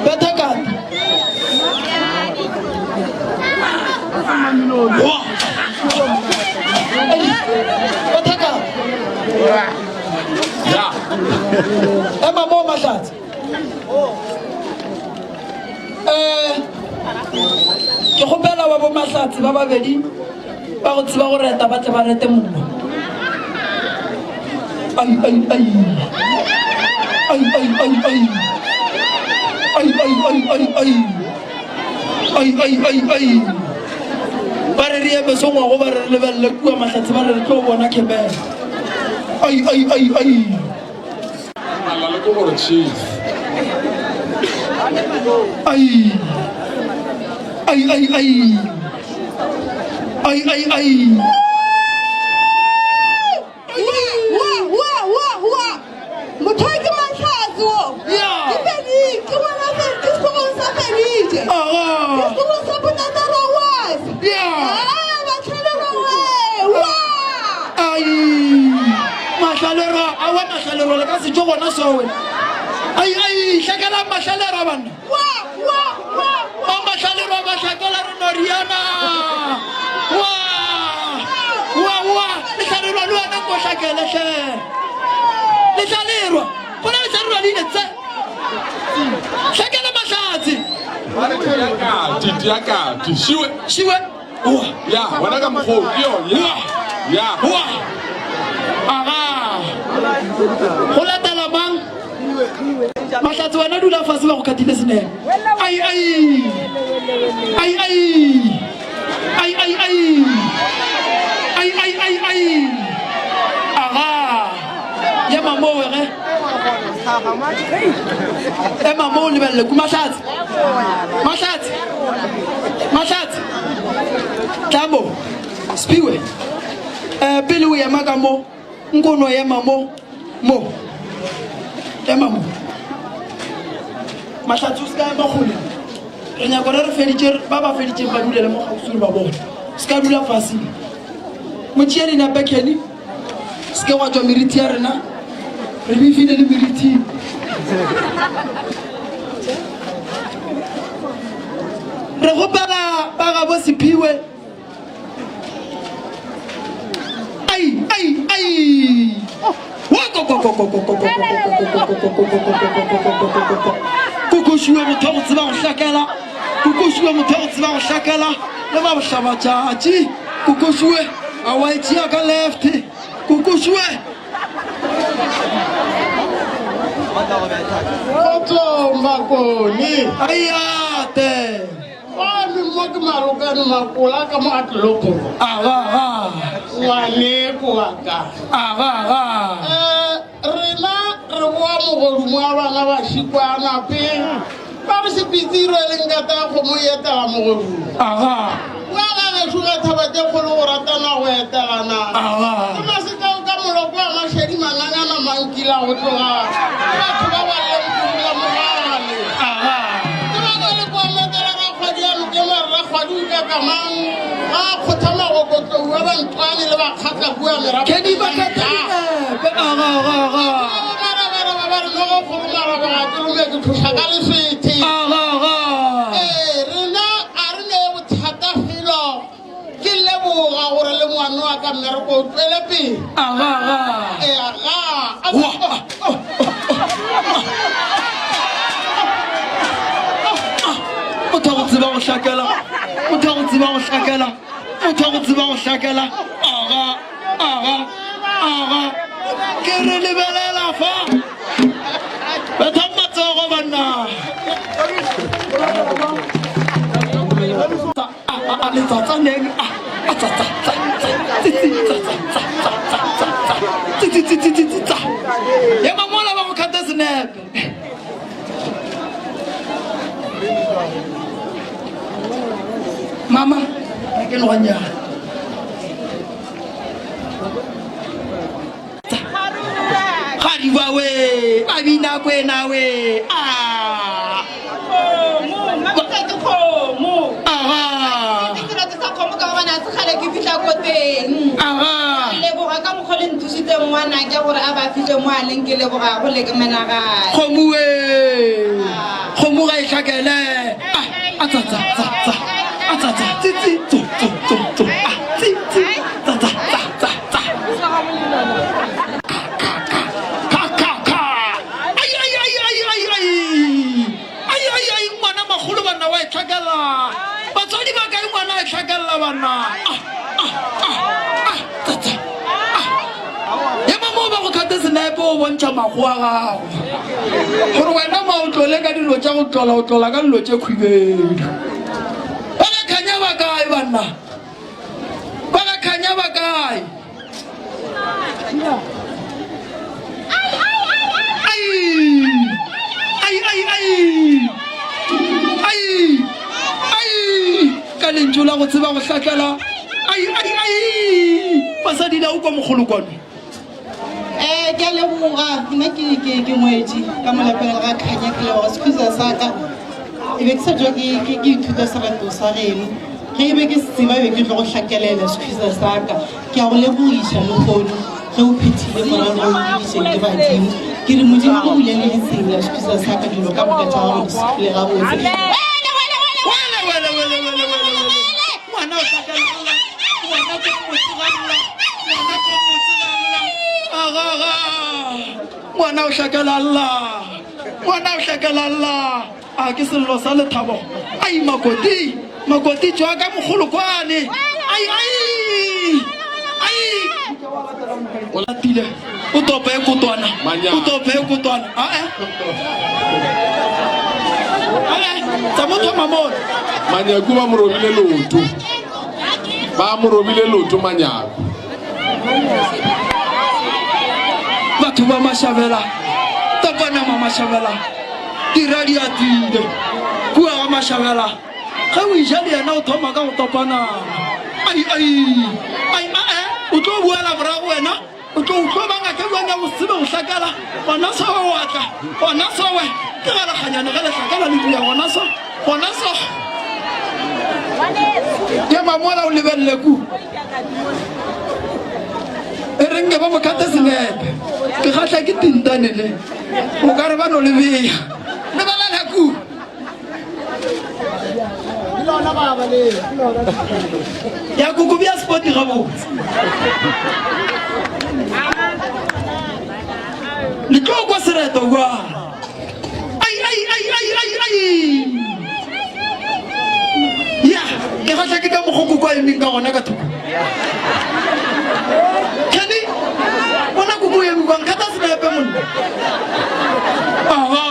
Betha kata. Betha kata. Ya. Ema mo Mahlatsi. Eh ke kgopela ba bo Mahlatsi ba babedi ba go tseba go reta ba tle ba rete mongwe. Ai ai ai. Ai ai ai ai. Ai ai ai ai ai. Ai ai ai ai. Ba re re eme songwago ba re re lebelele kua Mahlatsi ba re re tlo bona khemera. Ai ai ai ai. Ala le ke gore cheese. Ai. Ai ai ai. Ai ai ai. Wa wa wa wa. Motho ke Mahlatsi wo. Ke feditše, ke ngwana fe- ke setlogolo sa Feditše. Ke setlogolo sa Bonata Rawase. Ah, Matlhalero we. Wa. Ai. Mahlalero, awa mahlalero le ka se tšo gona sowe. Ai ai, hlakelang mahlalero banna. Wa wa wa. Ba mahlalero ba hlakela re no riana. Wa. Wa wa, lehlalero le wena ko hlakele hle. Lehlalero, gona lehlalero le ile tse. Hlakela mahlatsi. Ba re tia kati, tia kati. Šiwe. Šiwe. Ya, wena ka mokgwa o, ke yone. Ya. Ya. Wa. Aga. Go latela mang? Mahlatsi wena dula fase ba go katile senene. Ai ai. Ai ai. Ai ai ai. Ai ai ai ai. Aga. Ema moo ge. Ema moo lebelele ku Mahlatsi. Mahlatsi. Mahlatsi. Tla mo. Spiwe. Eh pele o ema ka mo. Nko no ema mo. Mo. Ema mo. Mahlatsi o se ka ema kgole. Re nyaka gore re feditše ba ba feditšeng ba dulele mo kgauswi re ba bone. Se ka dula fase. Mo tšee dinepe Kenny. Se ke gwa tšwa meriti ya rena. Re befile le meriti. Re kgopela ba gabo Siphiwe. Ai ai ai. Kokoshiwe motho wa go tseba go hlakela. Kokoshiwe motho wa go tseba go hlakela le ba bohlabatšatši. Kokoshiwe a wa e tšea ka left. Kokoshiwe. Kgotso Makone. Aiate. Kwano mo ke malokane makola ka mo a tlolopolo. Aga aga. Ngwaneko wa ka. Aga aga. Eh, rena re boa mogodumo wa bana ba šikwana pele. Ba re sepitsi e rweleng ka ta kgomo e etela mogodumo. Aga. Kwa ga gešo ga thaba tše kgolo go ratana go etelana. Aga. Ke masekao ka moloko wa mašedi manangana mankila go tloga. Ke batho ba ba leng kudu la mogale. Aga. Ke ba ka le kwa metela rakgwadi ya lokema rakgwadi o ka kamang. Ba kgotha magokotlou ba ba ntlwane le ba kgatla kua merapo. Kenny ba kata dinepe. Aga aga aga. Marabaraba ba re nogo kgolo maraba ga ke lome ke thuša ka lefethe. Aga aga. Ee, rena a re ne bothata felo. Ke leboga gore le ngwana wa ka mmereko o tswele pele. Aga aga. Ee, aga. hlakela, motho wa go tseba go hlakela, motho wa go tseba go hlakela. Aga, aga, aga. Ke re lebelela fa. Bethang matsogo banna. A letsatsaneng a a tsa tsa tsa tsa tsi tsi tsa tsa tsa tsa tsa tsa tsa tsi tsi tsi tsi tsi tsi tsa. Ema mola ba go khata senepe. Mama, ke le ganyana. Gadiba we, ba bina kwena we. Ah. Aga. Ke fitlha ko teng. Aga. Ke leboga ka mokgwa le nthusitseng ngwanake gore a ba fitlhe mo a leng ke leboga go le ke menagane. Kgomo we. Kgomo ga e hlakele. Ah, a tsa tsa tsa tsa. A tsa tsa tsi tsi tso tso tso tso. Ah, tsi tsi tsa tsa tsa tsa tsa. Ka ka ka. Ai ai ai ai ai ai. Ai ai ai ngwana magolo banna wa e hlakela. Batswadi ba kae ngwana a e hlakella banna. Ah ah ah ah tsa tsa. Ah. Ema moo ba go khate senepe o bontšha mago a gago. Gore wena ma o tlole ka dilo tša go tlola o tlola ka dilo tše khwibedu. Ba ga khanya ba kae banna? Ba ga khanya ba kae? Ai! Ai ai ai! Ai! Ai! Ka lentšu la go tseba go hlakela. Ai ai ai! Basadi la ukwa mogolo kwano. Eh, ke a leboga nna ke ke ke ngwetši ka mo lapeng la ga Khanya ke leboga sekhuza sa ka e be ke sa tšwa ke ke ke ithuta sereto sa geno ge e be ke se tseba e be ke tlo go hlakelela sekhuza sa ka ke a go lebogiša lehono ge o phethile morero o biditšeng ke badimo ke re modimo go bulele ditsela sekhuza sa ka dilo ka moka tša gago di sepele gabotse. Wele wele wele wele wele wele. Ngwana o hlakela. Ngwana ke mmotse ga lla. Ngwana ke mmotse ga lla. Aga aga. Ngwana o hlakela lla. Ngwana o hlakela lla. A ke sello sa lethabo. Ai makoti. Makoti tšwa ka mogolo kwane. Ai ai. Ai. O latile. O tope e kotwana. O tope e kotwana. A eh. A eh. Tsa motho mamone. Manyaku ba mo robile leoto. Ba mo robile leoto Manyaku. Batho ba Mashabela. Topana ma Mashabela. Dira di atile. Kua ga Mashabela. Ge o ija le yena o thoma ka go topanana. Ai ai. Ai a eh. O tlo buela morago wena. O tlo utlwa ba ngaka bua nya go sebe go hlakala. Gona so wa tla. Gona so we. Ke ga lekganyane ge le hlakala le dula gona so. Gona so. Ke mamola o lebelele ku. E reng ke ba mo khata senepe. Ke kgahla ke tintane le. O ka re ba no le beya. Lebelela ku. Ya koko bja sport gabotse. Le tlo kwa sereto kwa. Ai ai ai ai ai ai. Ya, ke gahla ke ka mokgo koko a emeng ka gona ka thoko. Kenny, bona koko o eme kwang, kgata senepe monna. Aha.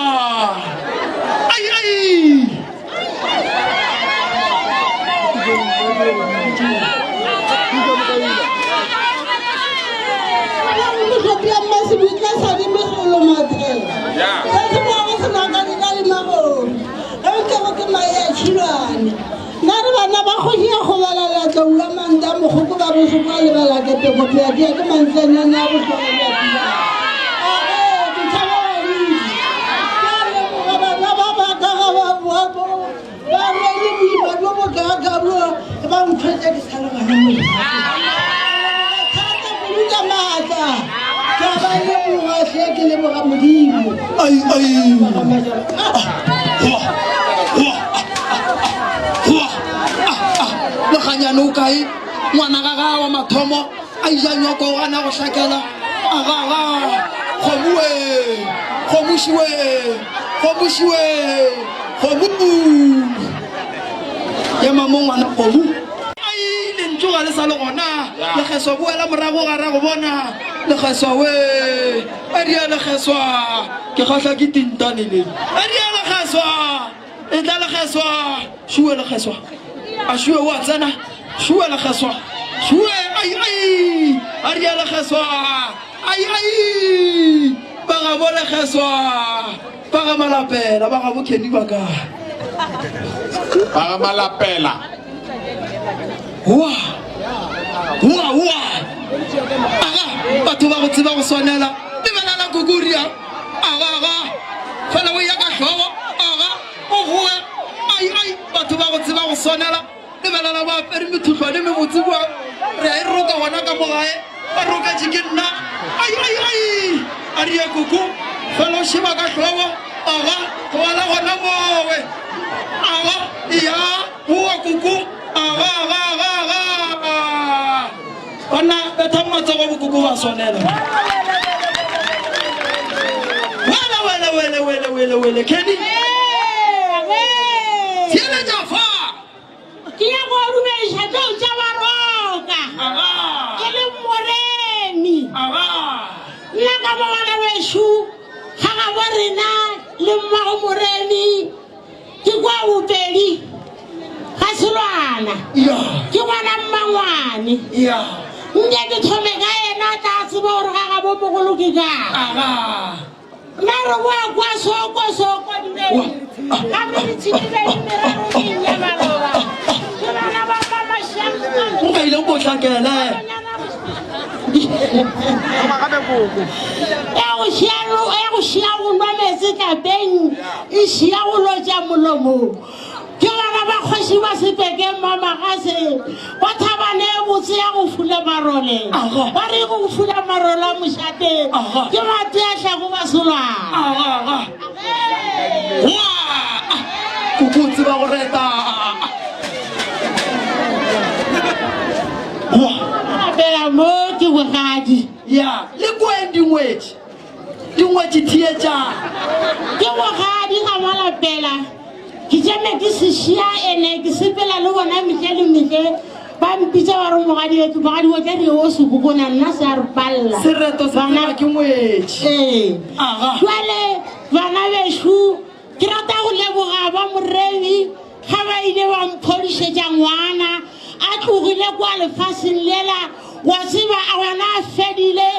Ai ai. Nna re bana ba kgoši ya kgobala letlou la mantla a mokgoko ba bohloko a lebala ke teko pheatia ke mantlenyane a bohloko bja pula. Age ke tšhaba badudi. Ke a leboga bana ba ba ka ga ba boa bo ba rwele boima bjo bokaaka bjo ba nkhwetša ke sa le gona mo lefaseng. Thata kudu ka maatla. Ke a ba leboga hle ke leboga Modimo. Ai ai. Hoa hoa hoa. Lekganyane o kae? Ngwana ga ga wa mathomo a ija nyoko o gana go hlakela. Aga aga. Kgomo we. Kgomo šiwe. Kgomo šiwe. Kgomo. Ema mo ngwana kgomo. Ai, lentšu ga le sa le gona. Lekgeswa boela morago ga ra go bona. Lekgeswa we. A dia lekgeswa. Ke kgahla ke tintane le. A dia lekgeswa. E tla lekgeswa. Šue lekgeswa. A šue wa tsena. Šue lekgeswa. Šue ai ai. A dia lekgeswa. Ai ai. Ba ga bo lekgeswa. Ba ga malapela, ba ga bo Kenny ba ka. Ba ga malapela. Wa. Wa wa. Aga, batho ba go tseba go swanela. Lebelela kukuria. Aga aga. Fela o ya ka hlogo. Aga, o goe. Ai ai, batho ba go tseba go swanela. Lebelela ba apere methuhlwane mebotse kua. Re a e roka gona ka mo gae. Ba roketše ke nna. Ai, ai, ai! A rie koko. Fela o šeba ka hlogo. Aga, tlogela gona mowe. Aga, ya, boa koko. Aga, aga, aga, aga. Banna, bethang matsogo bokoko ba swanela. Wele, wele, wele, wele, wele, wele. Kenny. Theeletša fa. Ke ya go dumediša tšeo tša baroka. Ke le moremi. Nna ka mo bana bešo ga gabo rena le mmago moremi ke kwa bopedi ga selwana. Ke ngwana mmangwane. Nke ke thome ka yena a tla tseba gore ga gabo mogolo ke kae. Nna re boa kwa soko soko dumedi gape re tshedile merero meng ya maloba ke bana ba mamašang Nka ile ko hlakele. ya go šia ya go šia go nwa meetse tlapeng e šia go lotša molomong Ke bana ba kgoši ba Sepeke Mmamagase ba thabane e botse ya go fula marole. Ba re go fula marole a mošate ke batho ya hlago ba solwana. Koko o tseba go reta. Rapela mo ke bogadi. Ya, le kweng dingwetši. Dingwetši theetšang. Ke bogadi ga malapela. Ke tšame ke se šia ene ke sepela le bona mehle le mehle ba mpitša ba re mogadi wetu mogadi wa tla re o se kokona nna se a re palela. Sereto se tseba ke ngwetši. Ee. Jwale bana bešo ke rata go leboga ba Moremi ga ba ile ba mphodišetša ngwana a tlogile kwa lefaseng lela wa tseba a ngwana a fedile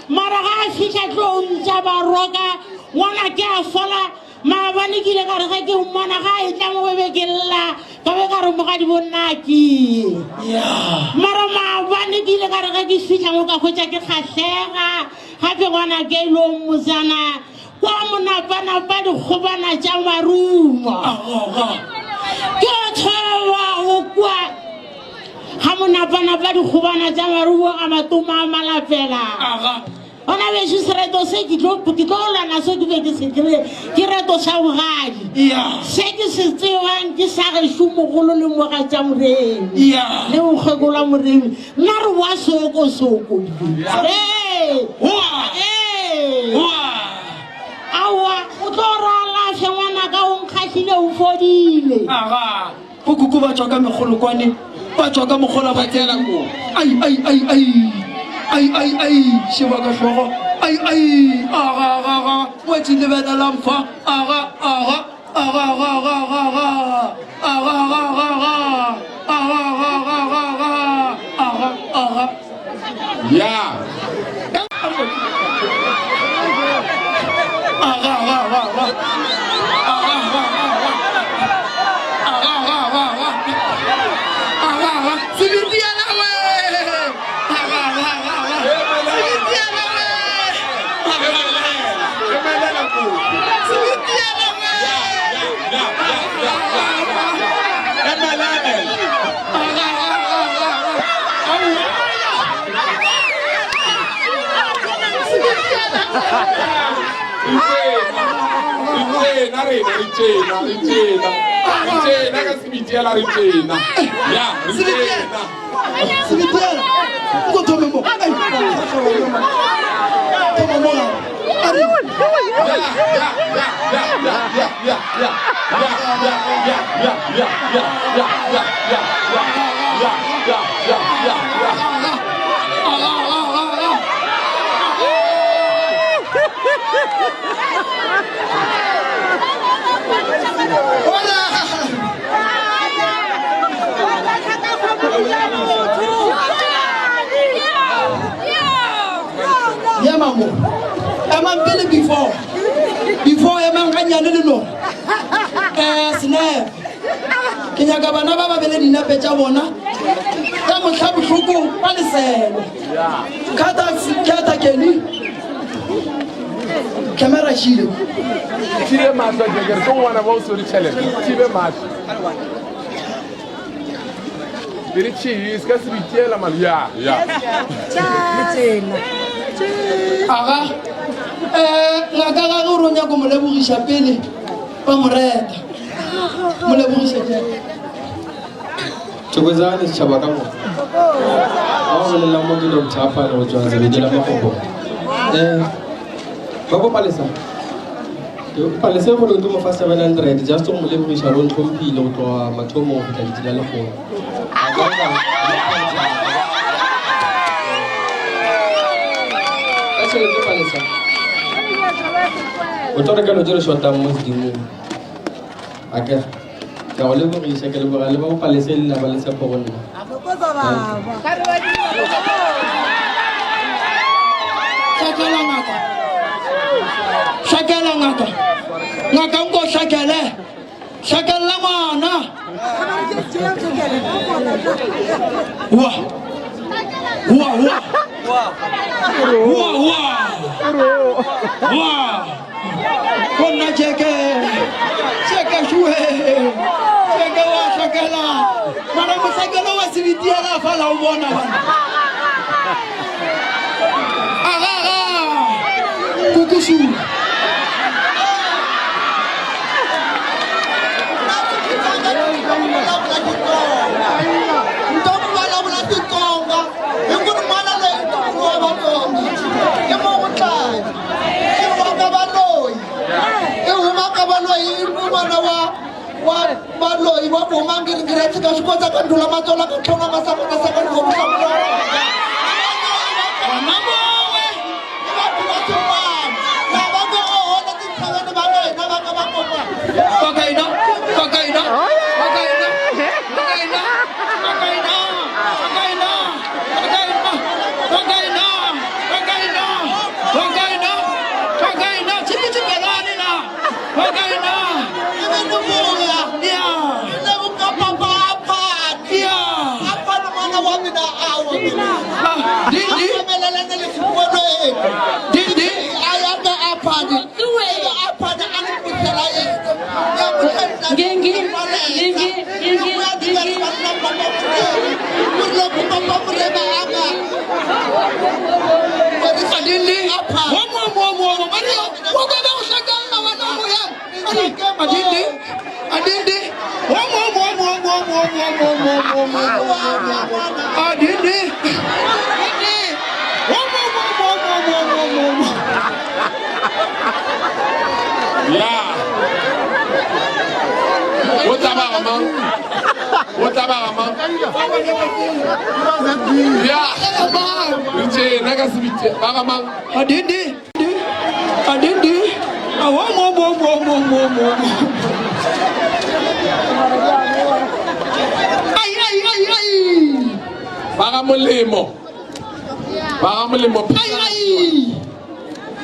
mara ga a fihla tlo ntša ba roka ngwana ke a fola. Maabane ke ile ka re ge ke mmona ga a etla mo be ke lla ka be ka re mogadi bo nna ke mara maabane ke ile ka re ge ke fihla mo ka hwetša ke kgahlega gape ngwana ke ilo motsana kwa monapanapa dikgobana tša marumo ke o thoma go kwa ga monapanapa dikgobana tša marumo ga matoma a malapela. Gona bešo sereto se ke tlo ke tlo lwana so ke be ke se kry ke reto sa bogadi. Se ke se tsebang ke sa gešo mogolo le mogatša Moremi. Le mokgekolo wa Moremi. Nna re boa soko soko. Ee. Ee. Aowa o tlo re alafe ngwanaka o nkgahlile o fodile. Aga. Bokuku ba tšwa ka mekgolokwane, ba tšwa ka mokgola ba tsena ko. Ai, ai, ai, ai, ai, ai, ai, šeba ka hlogo. Ai, ai, aga, aga, aga, ngwetši lebelelang fa. Aga, aga, aga, aga, aga, aga, aga, aga, aga, aga, aga, aga, aga, aga, aga, aga, aga. Ya. Aga, aga, aga, aga. Aga, aga, aga, aga. Aga, aga, aga, aga. Aga, aga. Sebitiana we. Aga, aga, aga, aga. Sebitiana we. Aga, aga. Sebitiana we. Aga, aga, aga, aga. Re tšena rena, re tšena, re tšena. Re tšena ka sebitiela re tšena. Ya, re tšena. Sebitiela. Ko thome mo. Ai. Thoma mo. Ari. Ya, ya, ya, ya, ya, ya, ya, ya, ya, ya, ya, ya, ya, ya, ya. before before emang gannyane le lona um senepe ke nyaka bana ba ba bele dinepe tša bona ka mohla bohloko ba leselo kata keny camera šile thibe mahlo jekere ke ngwana ba o swere tšhelete thibe mahlo e re tšhee se ka se bitiela malo ya ya aga um ngaka gage o re o nyako mo lebogiša pele ba mo reta mo lebogiše jang Thokozani setšhaba ka moka. Ba go bolelang mo ke Dr. Aphane go tswa Zebedi la Magogo. Ba ko Palesa. Palesa go ke mo fa 700 just go mo lebogiša gore o ntlhomphile go tloga mathomong go fihla letšatši la lehono. A ka ka ka tšhelete Palesa. O tlo reka dilo tše re shotang mo sedimong. Akere ke a go lebogiša ke leboga le ba bopalese le lapa le tshepo go nna. Hlakela ngaka. Hlakela ngaka. Ngaka nko hlakele. Hlakella ngwana. Wa. Wa wa. Wa wa. Wa. Go nna jeke. Jeke shuwe. Jeke wa hlakela. Mara mohlakelo wa sebitiela fa la o bona bana. Aga aga. Kukusu. Ntomu vulavula Xitsonga hi ku ri n'wana loyi i ntukulu wa Vatsonga i mo ku tlaya i wa ka Valoyi i huma ka Valoyi i n'wana wa wa Valoyi wa ku huma ngiringiri a tshika swi kotsa ka ndhula matsola ka tlhonga masakona sakona ngo vuhlamula Bakaina, bakaina, bakaina, bakaina, bakaina, bakaina, bakaina, bakaina, bakaina, bakaina, bakaina, chipi chipelani na, bakaina. Yeah. Yeah. Dindi. Dindi. Adindi. Womo womo womo. Mario, wogo ba ushakala wana moya. Adindi. Adindi. Womo womo womo womo womo womo womo. Adindi. Adindi. Womo womo womo womo womo. Ya. O tla ba ga mang? O tla ba ga mang? Ya. Re tjena ka sebite ba ga mang? Adindi. Adindi. Womo womo womo womo. Ai ai ai ai. Ba ga molemo. Ba ga molemo. Ai ai.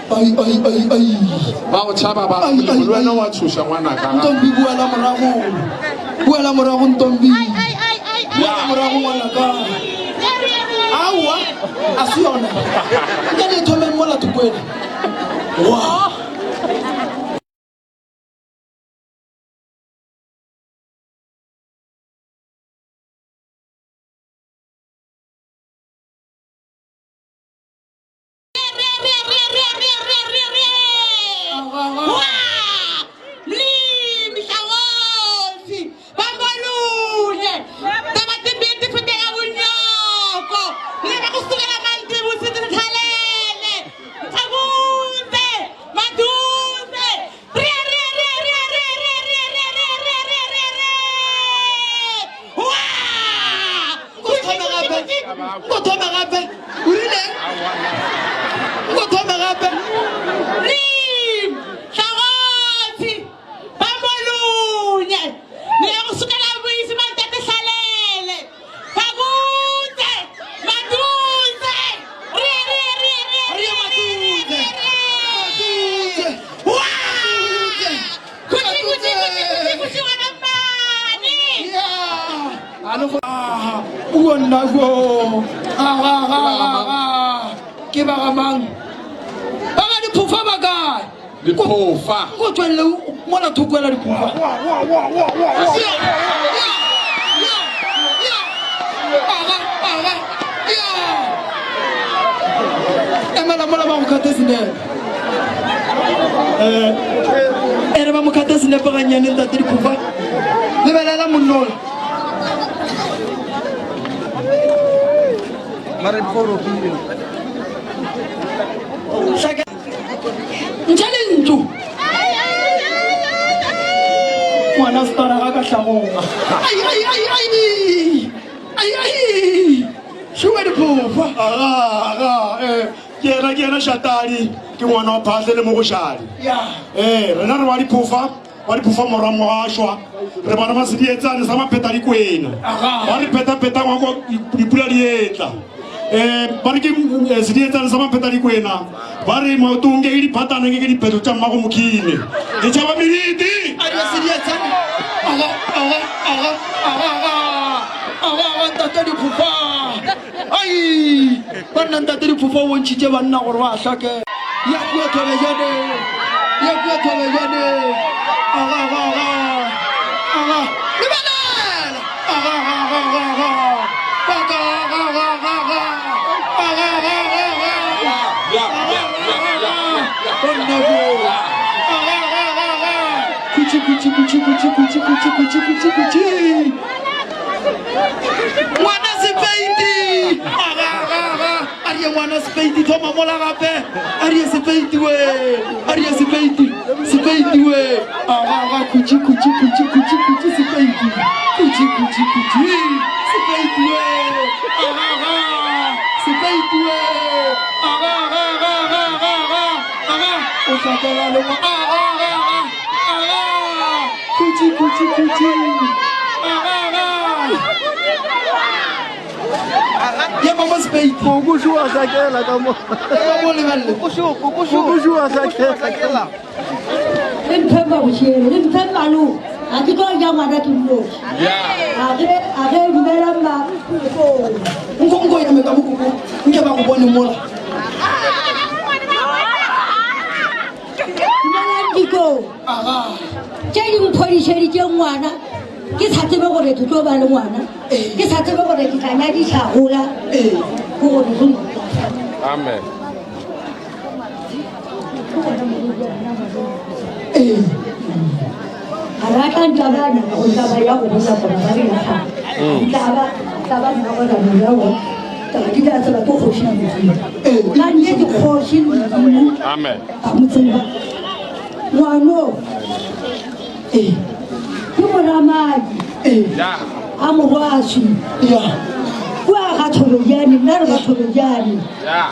Ai ai ai ai. Ba go tšhaba ba ga molemo le wena wa tshoša ngwanaka. Ntombi buela morago. Buela morago Ntombi. Buela morago ngwanaka. Aowa, a se yona. Nka le thomeng mola thokwele. Wa. Nko thome gape. O rileng? Nko thome gape. Uo nna go. Ga ga ga ga ga. Ke ba ga mang? Ba ga diphofa ba kae? Diphofa. Go tswelele mola thoko ela diphofa. Emela mola ba go kgate senepe. Eh, e re ba mo kgate senepe gannyane ntate diphofa. Lebelela monnola. Mara before o pile. Ntšha lentšu. Ngwana setara ga ka hlagoga. Ai ai ai ai. Ai ai. Šuwe diphofa. Aga, aga, eh, ke yena ke yena Shatadi, ke ngwana wa Phahle le Mogoshadi. Ya. Eh, rena re wa diphofa, wa diphofa morwa Mogašwa. Re bana ba sedietsane sa mapheta dikwena. Ba re pheta-pheta ngwa kwa dipula di etla. Eh, ba re ke eh, sedietsane sa mapheta dikwena. Ba re maotong ke ke diphatana ke ke diphetho tša mmago mokhine. Ke tšhaba meriti. A re sedietsane. Aga, aga, aga, aga, aga. Aga, aga, ntate diphofa. Ai, banna ntate diphofa o bontšhitše banna gore ba hlake. Ya kua Thobejane. Ya kua Thobejane. Aga, aga, aga. Aga. Lebelela. Aga, aga, aga, aga, aga. Baka, aga, aga, aga, aga. Aga, aga, aga, aga. Aga, aga, aga, aga. Banna bo. Aga, aga, aga, aga. Khutši, khutši, khutši, khutši, khutši, khutši, khutši, khutši, khutši. Ngwana Sepeiti! Aga, aga, aga! A re ye ngwana Sepeiti, thoma mola gape. A re ye Sepeiti we! A re ye Sepeiti, Sepeiti we! Aga, aga, khutši, khutši, khutši, khutši, khutši, Sepeiti. Khutši, khutši, khutši, Sepeiti we! Aga, aga, Sepeiti we! Aga, aga, aga, aga, aga, aga, aga, o hlakela le ngwa- aga, aga, aga, aga, khutši, khutši, khutši. Aga, aga. Ya mama Sepeiti. Koko šo a hlakela ka mo. Ya mama o lebelele. Koko šo, koko šo. Koko šo a hlakela. Le mphe mabošele, le mphe malome. Ga ke tlo ja ngwana ke nnoši. A ge a ge dumela mma. Nko nko ya me ka mokoko. Nke ba go bone mola. Dumelang dikong. Tše di mphodišeditše ngwana. Ke sa tsebe gore ke tlo ba le ngwana. Ke sa tsebe gore ke tla nyadiša gola. Ke gore go Amen. Ga ra tla ntla ba na go tla ba ya go botsa gore ba re ya tla ba tla ba nna gore ba ya go taba di tla tseba ke kgoši ya Modimo. Ka nnete kgoši Modimo Amen. a mo tseba. Ngwano ke moramadi a morwaswi kua ga Thobejane, nna re ba Thobejane.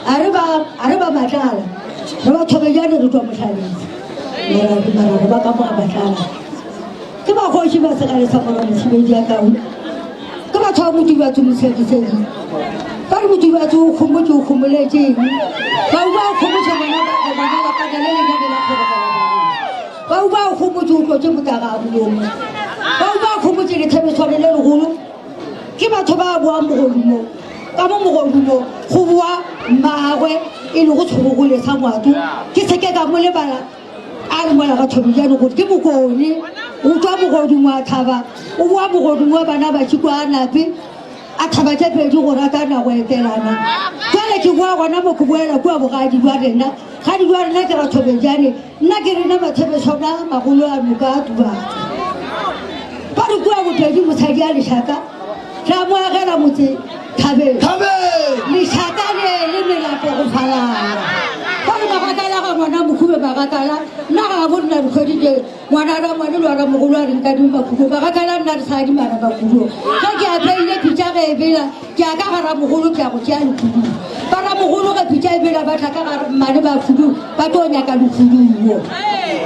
A re ba a re ba Matlala, re ba Thobejane re tswa Mohlaletse. Mara mara re ba ka mo ga Matlala. Ke bakgoši ba segale sa morwa Mothibedi a Kau. Ke batho ba Motubatse Mosekiseki. Ba re Motubatse o kgomotše o kgomoletše eng? Bau ba o kgomotše ngwana ba ngwana wa ka le lenyane la kgorogela. Bau ba o kgomotše o tlotše motaga a molomo. Bau ba o kgomotše lethebetshwane le legolo. Ke batho ba boang mogodumo. Ka mo mogodumo go boa mmagwe e lego Tshobogole sa Ngwato. Ke se ke ka mo lebala a re mola ga Thobejane gore ke Mokone. O tšwa mogodumo a thaba, o boa mogodumo wa bana ba Tšiko a nape a thaba tše pedi go ratana go etelana. Jwale ke boa gona mo ke boela kua bogadi bja rena. Gadi bja rena ke ga Thobejane. Nna ke rena mathebetshwana a magolo a noka a Tubatse. Ba re kua bopedi mosadi a lešaka ra mo agela motse thabeng. Lešaka le le melapo go falala. Ba re magakala ga ngwana mokhube magakala nna ga bo nna dikgwedi tše ngwana rangwane le wa ramogolo a re nkadime makhubo magakala nna re sa adimana makhubo. Ge ke apeile pitša ge e bela ke ya ka ga ramogolo ke ya go tšea lekhuduo. Ba ramogolo ge pitša e bela ba tla ka ga mmane ba khudu ba tlo nyaka lekhuduo.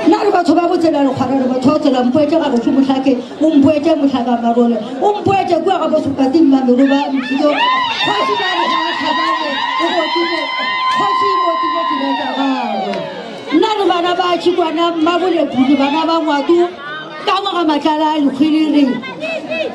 Nna le batho ba botsela lekgwara re batho ba tsela mpoetše ga gešo mohlake o mpoetše mohlaka marole o mpoetše kua ga bosopati mmamero ba mphito kgoši ba re ga a tlhabane o gotile kgoši e gotile dilo tša gagwe. Nna le bana ba Tšhikwana Mmabolepudi bana ba Ngwatu. Ka mo ga matlala a lekgwiriri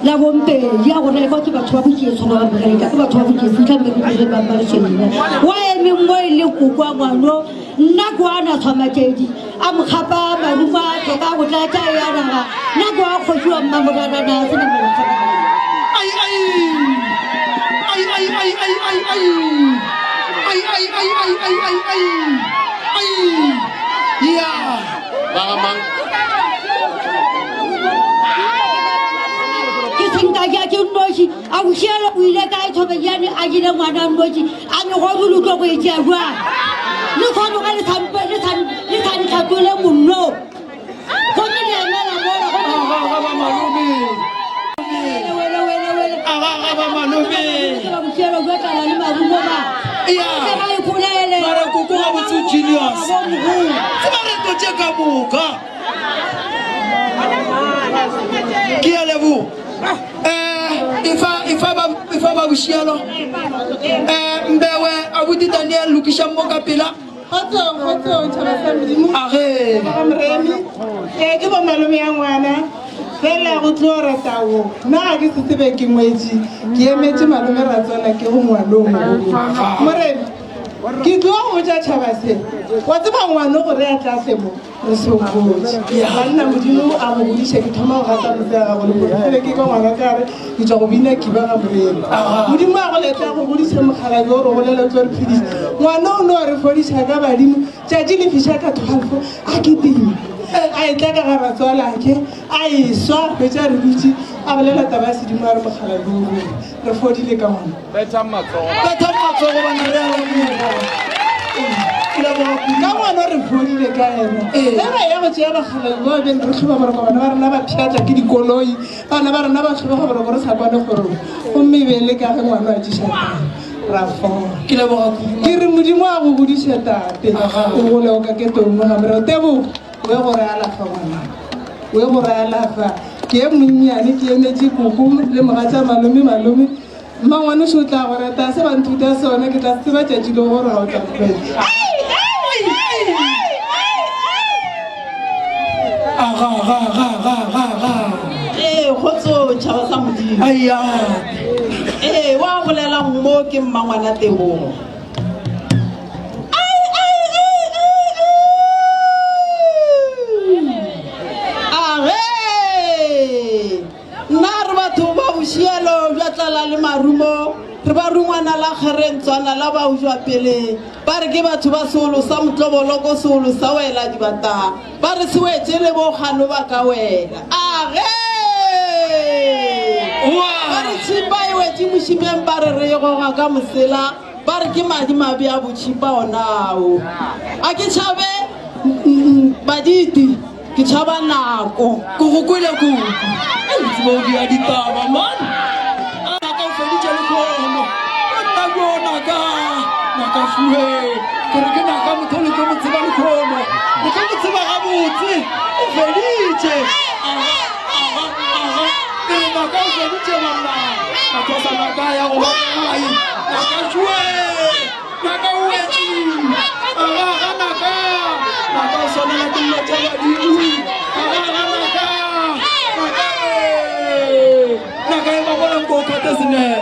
la bompedi ya go rekwa ke batho ba botšetso go Amerika ke batho ba botšetso tla mme re ba ba leswelile wa emeng mo e le kokwa ngwano nna kwa na tshwamatedi a mokgapa marumo a tlhoka go tlatša ya naga nna kwa kgoši wa mmamorarana se na molatsha Ai ai ai ai ai ai ai ai ai ai ai ai ai ai ai ai ya Ba ga mang? Ke senka ke ke nnoši a bošielo o ile kae thobejane a jele ngwana nnoši a megodu le tlo go e tšea jwang le kgono ge le sa ntlhatole monno gomme le emela mola bošielo jwa tlala le marumo ba ga e bolele mara koko ga botse genius tseba reto tše ka moka ke a leboga um efa ba bošielo um mbewe abuti daniel lokišang mo ka pela Kgotsong, kgotsong, tšhaba sa Modimo. Age. Ga Moremi. Ee, ke bo malome ya ngwana. Fela go tlo rata wo. Nna ga ke se tsebe ke ngwetši. Ke emetše malome Ratswana ke go ngwano mogolo. Moremi, ke tlo go botša tšhaba se. Wa tseba ngwano gore a tla tle mo re sokotše. Banna Modimo a go godiše ke thoma go gata motse ya gago le gore tsebe ke ka ngwana ka re ke tšwa go bina kiba ga Moremi. Modimo a go letla go godiše mokgalabje o re golele o tlo re phediša. Ngwana o no re fodiša ka badimo tšatši le fiša ka 12 a ke teng. A etla ka ga ratswalake a e swa hwetša re dutše a bolela taba ya sedimo a re mokgalabje o ruri re fodile ka ngwana. Bethang matsogo. Bethang matsogo bana re a leboga. Ka ngwana re fodile ka ena. Ge ba ya go tšea bakgalabje bao beng re hloba boroko bana ba rena ba pšhatla ke dikoloi bana ba rena ba hlobega boroko re sa kwane kgorong gomme e be le ka ge ngwana a tšiša ra fola. Ke leboga kudu. Ke re Modimo a go godiše tate o gole o ka ke toumo ga moreo tebogo o ye go re alafa ngwana o ye go re alafa ke e monnyane ke emetše koko le mogatša malome malome mmangwane šo o tla go reta se ba nthuta sone ke tla se tseba tšatši le gore ga o tla mpela. Aga ga ga ga ga ga. Ee, kgotso tšhaba sa Modimo. Aya. Ee, wa bolelang mo ke mmangwana Tebogo. Age! Nna re batho ba bošielo bja tlala le marumo, re ba rungwana la kgerentswana la baujwa pele. Ba re ke batho ba seolo sa motloboloko, seolo sa wela dibata. Ba re se wetše le bokgano ba ka wela. Age! Ba re tšhipa e wetše mošimeng, ba re re e goga ka mosela, ba re ke madimabe a botšhipa onao. A ke tšhabe baditi, ke tšhaba nako. Ko go kwele kuku. Ei, tseba o dia ditaba man. Naka o feditše le kgono. Nna ko naka. Naka fuwe. Ke re ke naka motho le tlo mo tseba le kgono. Le tlo mo tseba gabotse. O feditše. Aha, aha, aha. Ke re naka o feditše banna. Mathosa naka ya go ba gae. Naka fuwe. Naka o wetše. Aha, aha, naka. Naka o swanela ke dilo tša badimo. Aha, aha, naka. Naka e. Naka e ba bona nko o khate senene.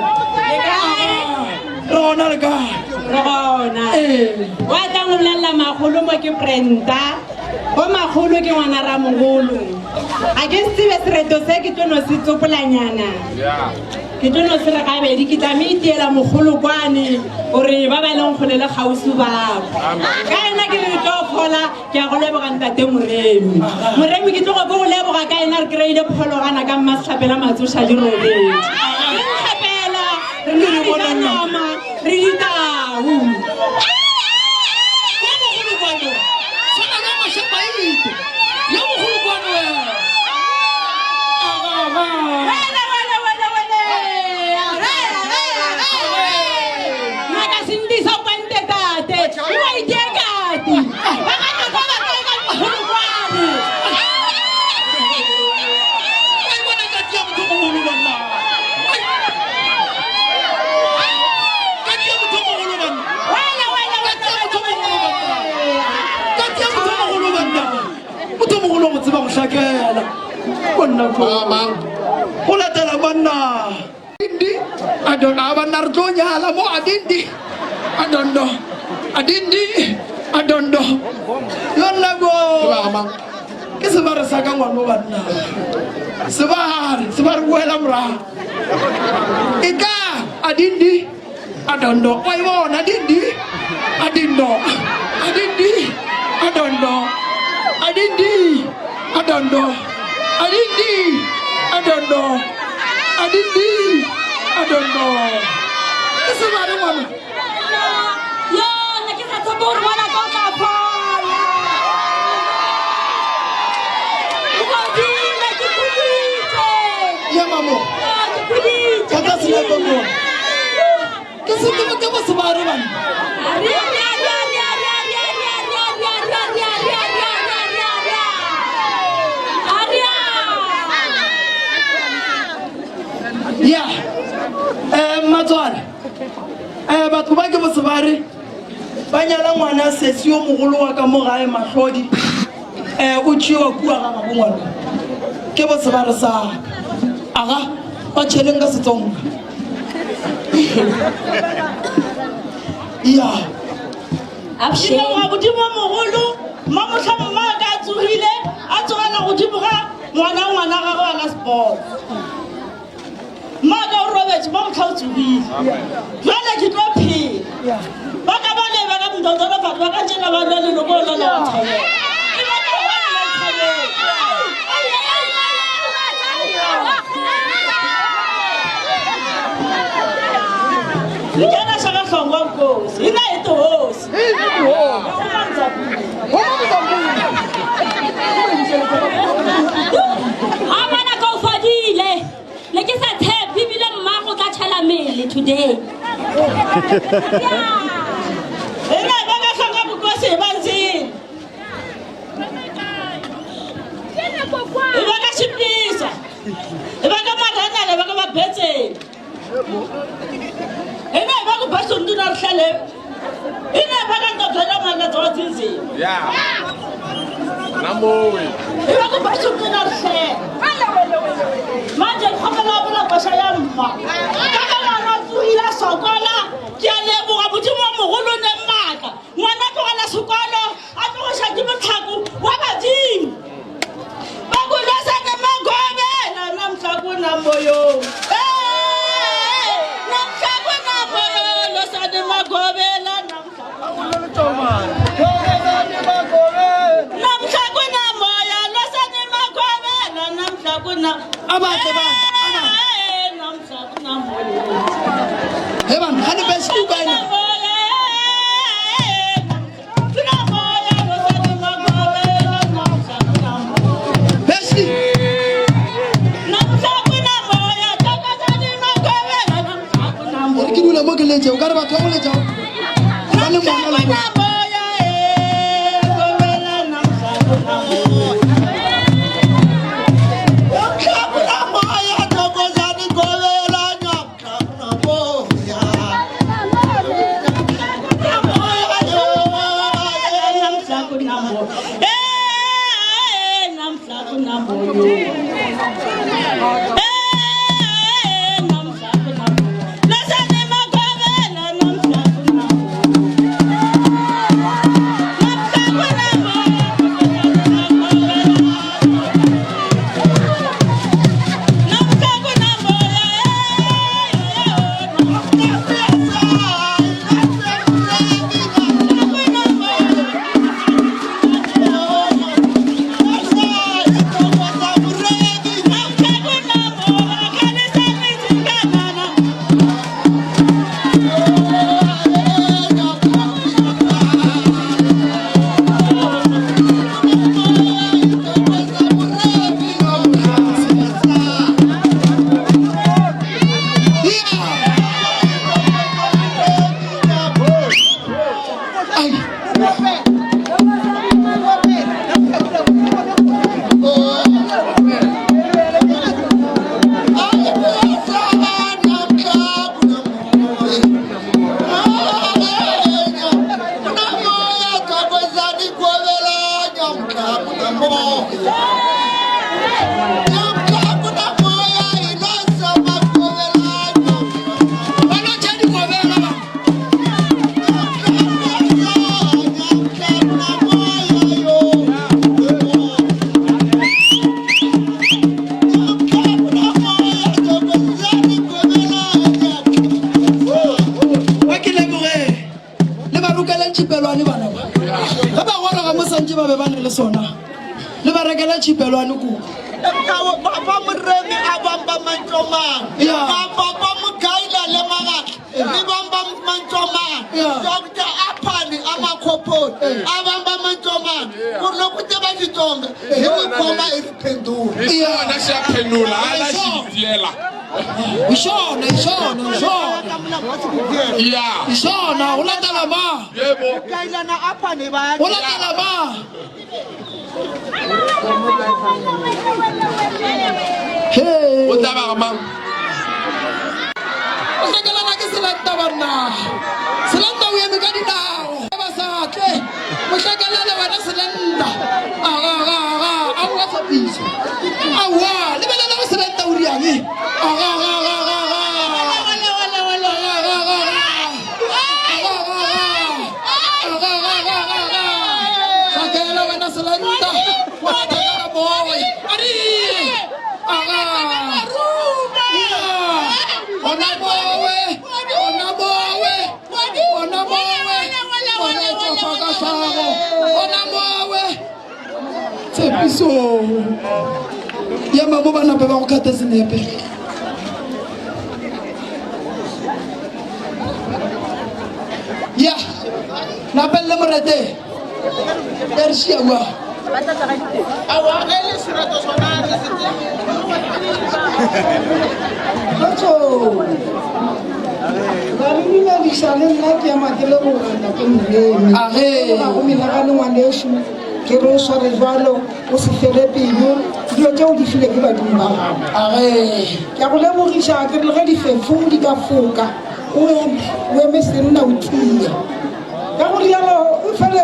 Re gona le kae? Re gona. Ee. Wa tlang go bolelela magolo mo ke Brenda. Bo magolo ke ngwana ramogolo. Ga ke se tsebe sereto se ke tlo no se tsopolanyana. Ke tlo no se re gabedi ke tla me itiela mogolo kwane gore ba ba leng kgole le kgauswi ba kwa. Ka ena ke re tlo fola ke a go leboga ntate Moremi. Moremi ke tlogo ke go leboga ka ena re kry-ile phologana ka mmasehlapela matsoša di robetše. Re ntlhapela re ne re ja nama re ditau. Yo mogolo kwano. Swana ka mašapaite. Yo mogolo kwano wena. Aga, aga. Wele, wele, wele, wele. Age, age, age. Ngaka Sindisa o kwante tate. O a itekati. Ba ga nako ba kae ka mogolo kwane. Wa e bona katsi ya motho mogolo banna. banna go latela banna dindi adondo a banna re tlo nyala mo adindi adondo adindi adondo yonna go ke sebare sa ka ngwano banna sebare sebare boela morago e ka adindi adondo wa e bona adindi adindo adindi adondo adindi adondo adindi adondo adindi adondo ke sebare ngwana Yo, ne ke sa tshepe gore ngwana ka o tla fola. O fodile, ke khuditše. Ya mamo. Ah, ke khuditše. Ka ka senepe mo. Ke se ke ke bo sebare bana. Ria, ria, ria, ria, ria, ria, ria, ria, ria, ria, ria, ria, ria, ria, ria, ria. Ah, ria. Ya. Eh matswale. Eh batho ba ke bo sebare ba nyala ngwana sesi yo mogolo wa ka mo gae mahlodi. Eh o tšewa kua ga gabo ngwana. Ke bo sebare sa ka. Aga ba tšheleng ka Setsonga. Ya. Ke leboga Modimo mogolo, mmamohla mma ka a tsogile, a tsogela godimo ga ngwana ngwana gagwe wa last born. Mma ka o robetše, mmamohla o tsogile. Jwale ke tlo phela. Ba ka ba le ba ka ntotolofatso, ba ka tšela ba lwa leloko la la wa thabela. Ke ba ka ba la thabela. Nkena xa ka hlongwa nkosi. Hina hi tihosi. Ha ngwana ka o fodile. Ne ke sa tshepe ebile mmago o tla tšhela mele today. Hina hi va ka hlongwa vukosi hi va ndzilo. Hi va ka Xipisa. Hi va ka Marhanele, hi va ka Mabetseni. Hina hi va ku Basondu na Rihlale. Hina hi va ka Ntobyela Manadza wa Dzindzini. Ya. Na mowe. Hi va ku Basondu na Rihlele. Manje ke kgopela go bola koša ya mma. Ka ge ngwana a tsogile a sokola, ke a leboga Modimo wa mogolo ne maatla. Ngwana a tlogela sekolo, a tlogoša ke motlhako wa badimo. Ba ku losane magobela namhla kunamoyo. Namhla kunamoyo losane magobela namhla. Namhla kunamoya losane magobela namhla kuna. Abahle ba. Namhla kunamoyo. He bana, ga le best o kae na? Gore ke dula mo ke letše, o ka re batho ba go letša ba le mona le mo. ba be ba ne le sona le ba rekela tšhipelwane kuku Papa Moremi a bamba mantsomang. Papa Mogaila le Magatla le bamba mantsomang. Dr. Aphani a Makhoponi a bamba mantsomang. Gore loko te ba Xitsonga hi n'wi khoma hi ri phendula. Hi xona xi ya phenula hala xivitiela hi xona hi xona hi xona ya hi xona u latela ma yebo Gailana Aphani va u latela ma o tla ba ga mang o hlekelana ke selanta banna selanta o eme ka dinao ba sa tle mohlekelele wena selanta agagaga aowa tshepiso aowa lebelela go selanta o riang hlakela wena selanta wa thakala mowe ari aga ona mowe ona mowe ona mowe ona tsofa ka hlago ona mowe tshepiso ya mamo ba nape ba go kgata senepe ya napelele morete ya re šia kua Awa ge le sereto sona re se Kgotso. Ba re dumediša le nna ke ema ke leboga ntate Moremi. Age. Ga go menagane ngwanešu ke re o sware jwalo o se fele pelo dilo tšeo di file ke badimo ba gago. Age. Ke a go lebogiša ke re le ge difefo di ka foka o eme o eme senna o tie. Ka go rialo o fele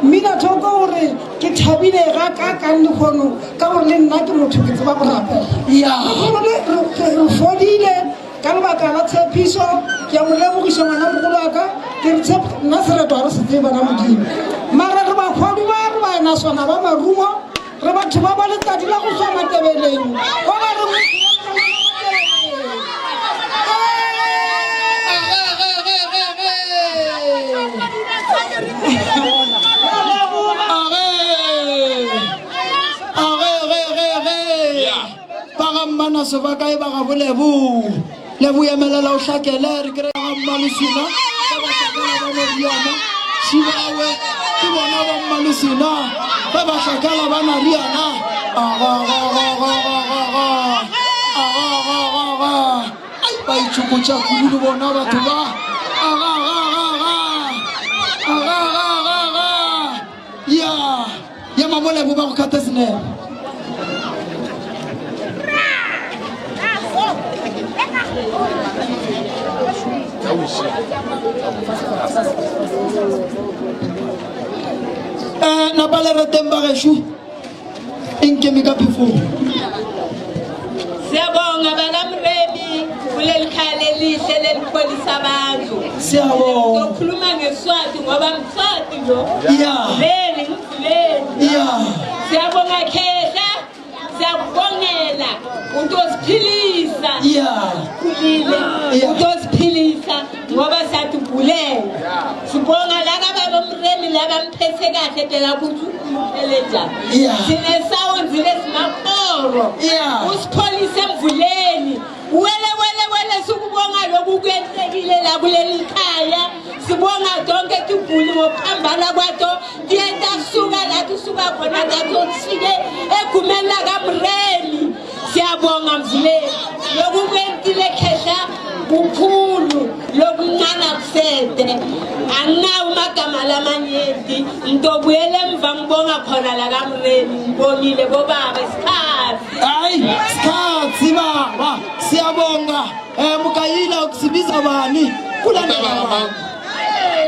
mmina thoko gore ke thabile ga ka kang lehono ka gore le nna ke motho ke tseba go rapela. Ya. Lehono le re fodile ka lebaka la tshepiso ke a mo lebogiša ngwana mogolo wa ka ke re tshepo nna sereto ga re se tsebe bana modimo mara re bakgwadi ba re ba ena sona ba marumo re batho ba ba letsatsi la go swa matebeleng ba ba re ba ga mmanaso ba kae ba ga bolebo lebo emelela o hlakele re kry ga mmalosina ba ba hlakela ba noriana šibawe ke bona ba mmalosina ba ba hlakela ba nariana agagagagagaga agagagaga ai ba itšhokotša kudu le bona batho ba agagagaga agagagaga ya ya mamolebo ba go kgata senepe um napa le reteng ba gešo e nkeme ka phefong Siyabonga bakamremi kuleli khaya lelihle lelipholisa abantu. Siyabonga. Ngizokhuluma ngeSwati ngoba mSwati lo. Yeah. Vele ngivuleni. Yeah. Siyabonga Khehla. Siyakubongela utosiphilisa. Yeah. Khulile. Utosiphilisa ngoba siyatigulela. Sibonga laba babomremi laba mphethe kahle phela ukuthi uphele njani. Yeah. Sinesawunzi lesimakoro. Yeah. Usipholise emvuleni. Wele wele wele sikubonga lokhu kwentekile la kuleli khaya. Sibonga donke tiguli ngokuphambana kwato. Tiyenta kusuka la kusuka khona tatho sifike egumeni lakamremi. Siyabonga mvuleni. Lokhu kwentile khehla kukhulu lokuncane akusede. Anginawo amagama lamanyenti. Ngitobuyela emva ngibonga khona la kamremi. Ngibongile bobaba isikhathi. Hayi, sikhathi baba. Siyabonga. Eh Mukayila ukusibiza bani? Kulandela bani?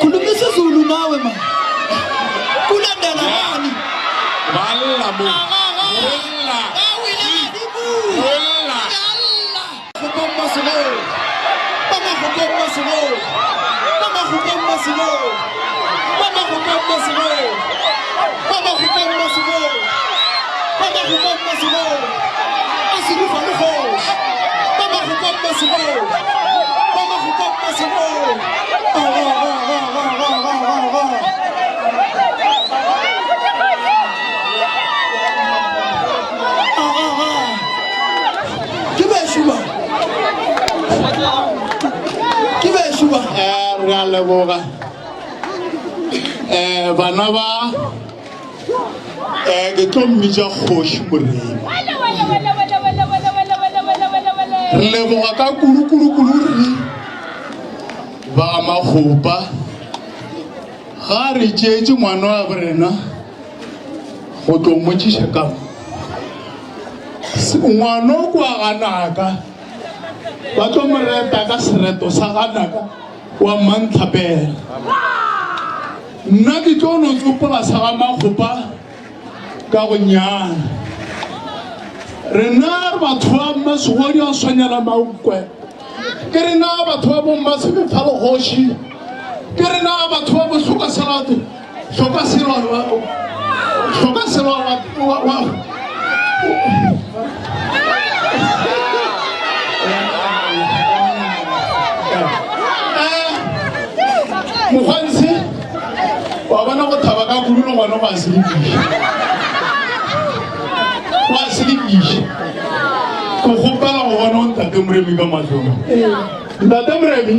Khuluma isiZulu nawe man. Kulandela bani? Balla mo. Bolla. Bolla. Gopong Masego. Ba Magopong Masego. Ba Magopong Masego. Ba Magopong Masego. Ba Magopong Masego. Ba Magopong Masego. A se rufa le kgoši. Ba Magopong Masego. Ba Magopong Masego. Ga ga ga ga ga ga ga ga. bešo ba. Ke bešo ba. Eh, re a leboga. Eh, bana ba eh ke tlo mmitša kgoši moremi. Re leboga ka kudu kudu kudu re ba makgopa ga re tšeetše ngwana wa borena go tlo mmotšiša ka mo. Ngwana o kwa ganaka ba tlo mo reta ka sereto sa ganaka wa mmantlhapela. Nna ke tlo no tsopola sa ga makgopa ka go nyana. Rena re batho ba mmasegodi a swanela mankwe. Ke rena batho ba bommasebepha legoši. Ke rena batho ba bohloka selato. Hloka selo hloka selo wa wa Mokgwantshe wa bona go thaba ka kudu le gona go a selekiša go a selekiša ke kgopela go bona o ntate moremi ka mahlong ntate moremi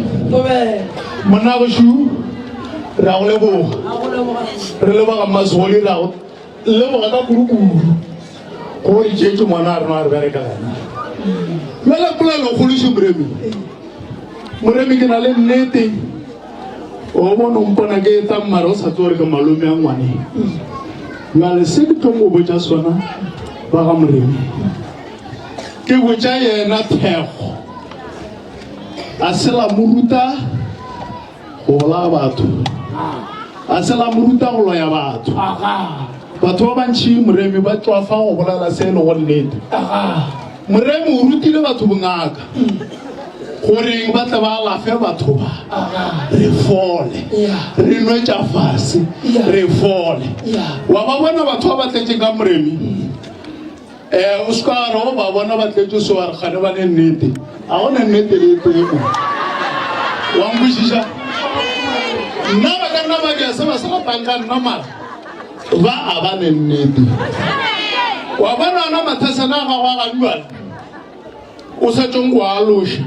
monna gešo re a go leboga re leboga mmasegoli re a go leboga ka kudukudu go re tšeetše ngwana a rena a re bereka gana bjale polelo kgološe moremi moremi ke na le nnete o bone o mpona ke etsa mmare o sa tse gore ke malome a ngwaneng bjale se ke tlo mo botša sona ba ga moremi ke botša yena thekgo a se la mo ruta go bolaya batho a se la mo ruta go loya batho batho ba bantšhi moremi ba tšwafa go bolela se e lego nnete moremi o rutile batho bongaka goreng ba tle ba alafe batho ba re fole re nwetša fase re fole wa ba bona batho ba ba tletšeng ka moremi um o se ka re o ba bona ba tletše so wa re gane ba ne nnete a go ne nnete le tee mo wa nkwešiša nna ba ka nna ba dia se ba se ratang ka nna mara ba a ba ne nnete wa bona ona mathasana a gago a gaduana o sa tšong go aloša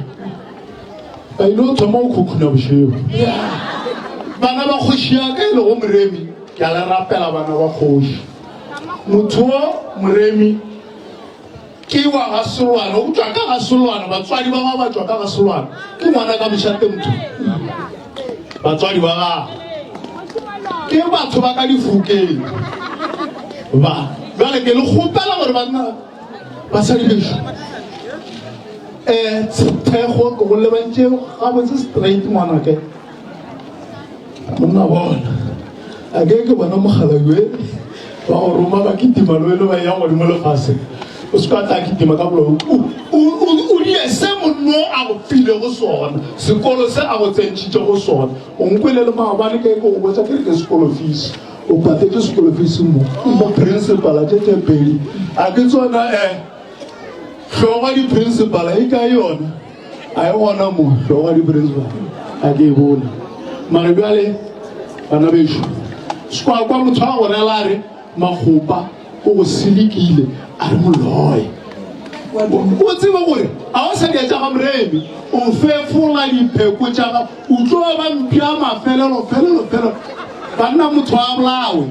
ba ile o thoma go khukhuna bošego bana ba kgoši ya ka e lego moremi ke a le rapela bana ba kgoši motho o moremi ke wa ga selwana o tšwa ka ga selwana batswadi ba gagwe ba tšwa ka ga selwana ke ngwana ka mošate motho batswadi ba gagwe ke batho ba ka difokeng ba bjale ke le kgopela gore banna basadi bešo um thekgo ke go lebantše gabotse straight ngwanake Monna bona, a ke ke bona mogala yoe ba go roma ba kitima le wene ba ya godimo lefase o se ka tla kitima ka bolao o die se monno a go filego sona sekolo se a go tsentšhitše go sona o nkwele le maabane ke ke go botsa ke re ke sekolo fees o patetse sekolo fees mo mo principal tše tše pedi a ke tsona um hlogo di-principal e kae yona A e gona mo, hlogo ya di-principal, a ke e bone. Mare bjale, bana bešo, sekwakwa motho a go rela a re Makgopa o go selekile, a re moloye. O tsebe gore a o sa dia tša ga Moremi, o fefola dipheko tša ga, o tlo ba mpša mafelelo, felelo, felelo. Banna motho a bolawe.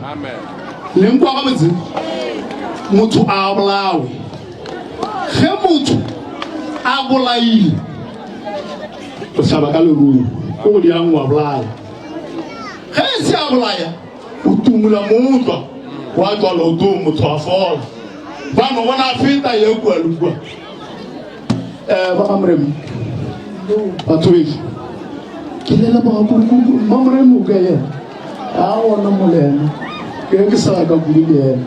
Le nkwa gabotse? Motho a bolawe. Ge motho a bolaile, o hlaba ka lerumo, o go diang wa bolaya. Ge e se a bolaya, o tumula mootlwa wa tswa leotong, motho a fola. Ba no bona a feta ya kua le kua. Um ba ga Moremi, batho bešo, ke le leboga kudu-kudu. Mma Moremi o kae yena? A gona mo le yena, ke ke sa ka kudu le yena.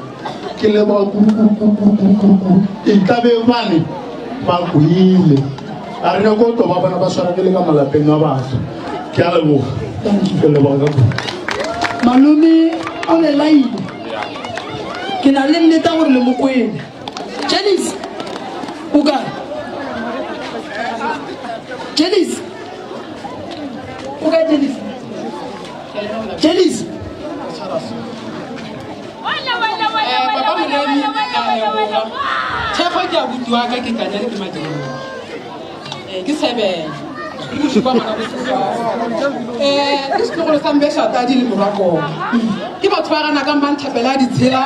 Ke leboga kudu-kudu-kudu-kudu-kudu-kudu. E tla be bane ba kwile. A re nyako tlo ba bona ba swaregile ka malapeng a batho. Ke a leboga. Ke leboga ka kudu. Malome o le laile. Ke na le nnete ya gore le mo kwele. Janice, o kae? Janice, o kae Janice? Janice. Papa Moremi, ke a leboga. Thekgo ke abuti wa ka ke Kanyane ke Madireng. Eh, ke sebele ke bošupa ngwana boseswasa um ke setlogolo sa mbešatadi le morwakoba ke batho ba gana ka mmanthapela a ditshela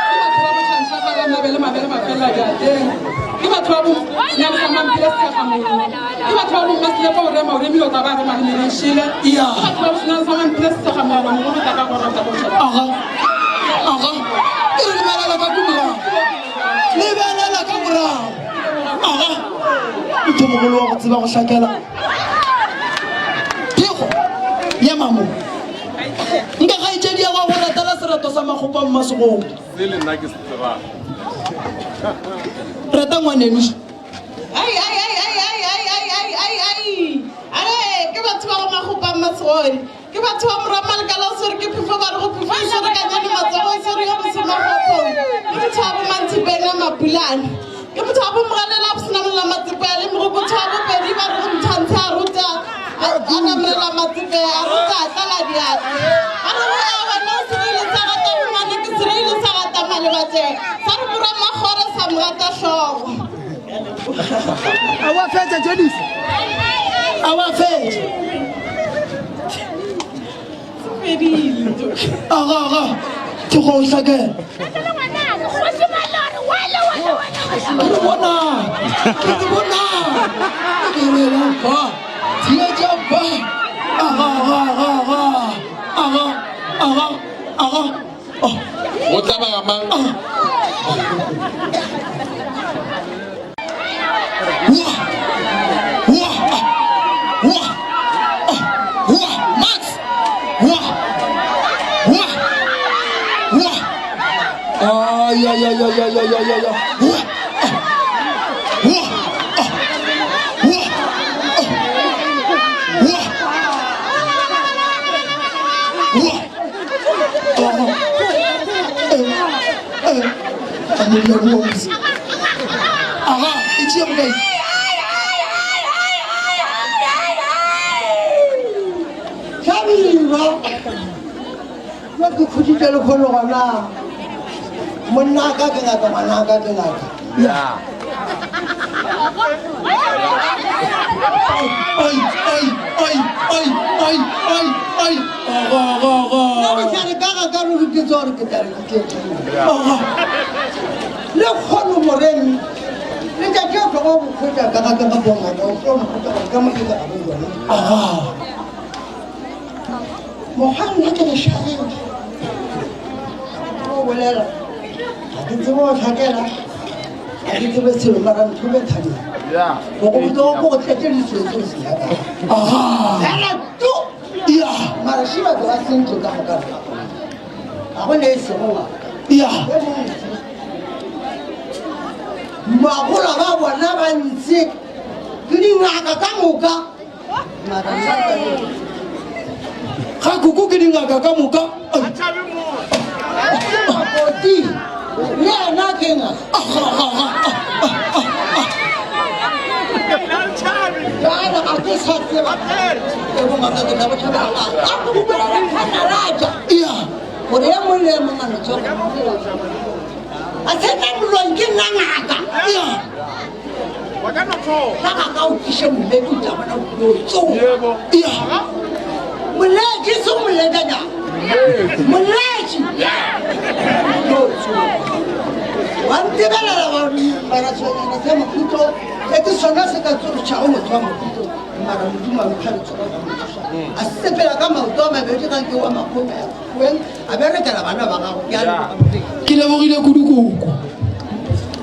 ke batho ba botšhantšhagara mabele mabele mafelela diateng ke batho ba bonang sa mamphele segamolo ke batho ba bommaselepo o rema o remile o tla ba rema le merešele ke batho ba bosenang sa mamphele segamolo mogolo tla ka gora tla go tšhela Aga. Aga. E re lebelela ka ko morago. Lebelela ka morago. Aga. Motho mogolo wa go tseba go hlakela. Phego ya mamo. Nka kgaetšedi ya go ratela sereto sa makgopa mmasegong. Se le nna ke se tsebang. Reta ngwaneno. Ai, ai, ai, ai, ai, ai, ai, ai, ai, ai. Are, ke batho ba go magopa mmasegodi. Ke batho ba morwa Malekala o swere ke phefo ba re go phefo e swere ka nyane matsogo e swere yo bose magopong. Ke motho wa bo Mantshipeng a Mapulane. Ke motho wa bo Mogalela a Bosenamolela Matsepe a le mogokotho wa Bopedi ba re go Mthantshe a ruta a namolela Matsepe a ruta a tlala diatla. Ba re go a wena o sereile sa gata bomane ke sereile sa gata malebatše sa re morwa Makgore sa mo gata hlogo. A wa fetša Janice? A wa fetša? Aga aga ke go hlakela. Ke bona. Ke bona. Lebelela fa. Theetša fa. Aga aga aga aga. Aga aga aga. Go tla ba mang? Wa wa wa Max. Wa wa wa. Ay ay ay ay ay ay ay ay. Wa wa wa wa wa. Aga, e tšea bokae? Hlabirwa, yo ke khuditše lekgono gona. Monna ka ke ngaka, ngwana ka ke ngaka. Ya. Ai, ai, ai, ai, ai, ai, ai. Aga, aga, aga. Nna bohlare ka ga ka ruri ke tsore ke tla re ke tle. Aga. Le kgono moremi. Letšatši o tloga go khwetša ka ga ka ga bongwana o tlo mpotša gore ka mo ke ka ga bongwana. Aga. Mokgwa nna ke lešaledi. O bolela. Ga ke tsebe go hlakela. Ga ke tsebe selo mara ntho be thabile. Go go botsa go go tletše diselo tse o se nyakang. Fela tu. Ya. Mara še batho ba sentse ka moka. Ga go ne e sego ngaka. Ya. Magola ba bona ba ntse ke dingaka ka moka. Mara nna ka Ga kuku ke dingaka ka moka. Makoti le yena ke ngaka. Jale ga ke sa tseba ke bongaka ke tla bo tšhabela a go bolela phatlalatša Ya. gore e mongwe le e mongwe a no tsoga a se nna moloi ke nna ngaka Ya. Ka ga ka o tliše moledi o tla bona o tsoga. Ya. Moledi se moledanya. Moledi. O tsoga. Wa ntebelela wa mara tshwenyana sa makhutlo e ke sona se ka tsošago motho wa makhutlo mara modimo a mpha letsogo ka mo tsoša a sepela ka maoto a mabedi ga ke wa makgome a kgoweng a berekela bana ba gago ke a leboga Morena. Ke lebogile kudu koko.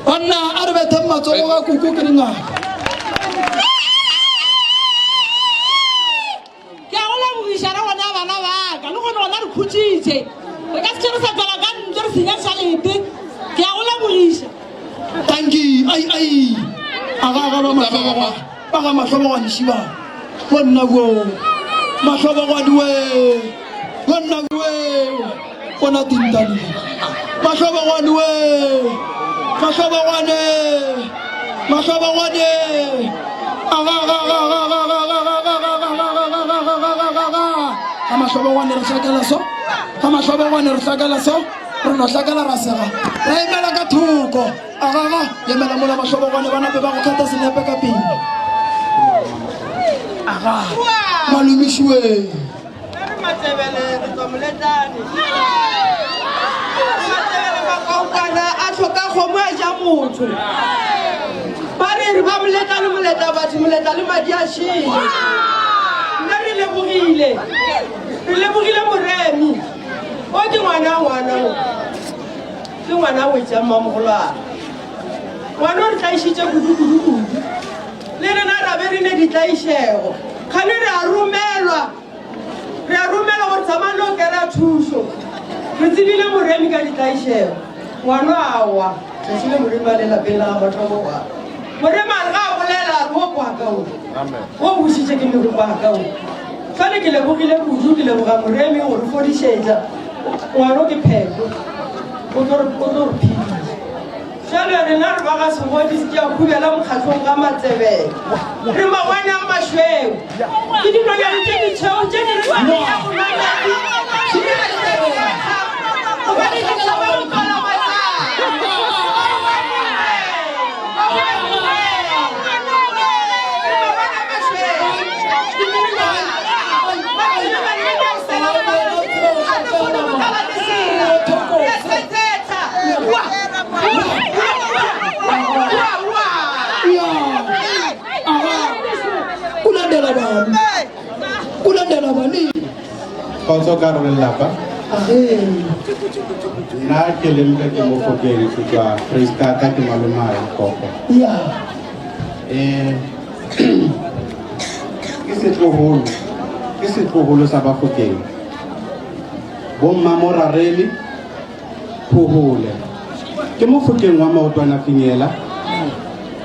Banna a re betheng matsogo ga koko ke dingaka. Ke a go lebogiša re gona bana ba ka le gone gona re khutšitše re ka se ke re sa tswela ka ntle re senya tšhalete ke a go lebogiša Tanki ai ai. Aga aga ba mahlobogwa ba ga mahlobogwane šiba. Bonna bo. Mahlobogwane we. Bonna we. Bona tintane. Mahlobogwane we. Mahlobogwane. Mahlobogwane. Aga aga aga aga aga aga aga aga aga aga aga aga aga aga aga aga. Ga mahlobogwane re hlakela so. Ga mahlobogwane re hlakela so. Re no hlakela ra sega. Ra emela ka thoko. Aga aga. Emela mola mahlobogwane ba nape ba go kgatha senepe ka pele. Aga. Malomišiweng. Re Matebele re tswa Moletlane. Matebele makaukana a tlhoka kgomo a ja motho. Ba re re ba Moletlane moletla batho moletla le madi a šele. Nna re lebogile. Re lebogile Moremi. O ke ngwana ngwana o. Ke ngwana o etša mmamogolwane. Ngwana o re tlaišitše kudu kudu kudu. Le rena ra be re ne ditlaišego. Kgane re a romelwa. Re a romelwa gore tsamayang le o kera thušo. Re tsebile Moremi ka ditlaišego. Ngwana a wa. Tšatši le Moremi a le lapeng la ga mathomo kwa. Moremi a re ga a bolela a re wo kwa ka o. Wo bušitše ke meropa a ka o. Jwale ke lebogile kudu, ke leboga Moremi go re fodišetša. Ngwano ke pheko. O tlo re o tlo re phediša. Jwale rena re ba ga Segodi ke a khubela mokgatlong ga Matsebele. Re mangwane a mašweu. Ke dinonyane tše ditšhweu tše di re tla go nwa metsi. Gobane di tšhaba go tlwala Kulandela bani? Kulandela bani? Kgotso ka re lelapa. Nna ke le ntate Mofokeng go tswa Freistata ke malomae Koko. Ya. Eh ke setlogolo ke setlogolo sa Bafokeng. Bomma Morareli Phohole. Ke Mofokeng wa maotwana finyela.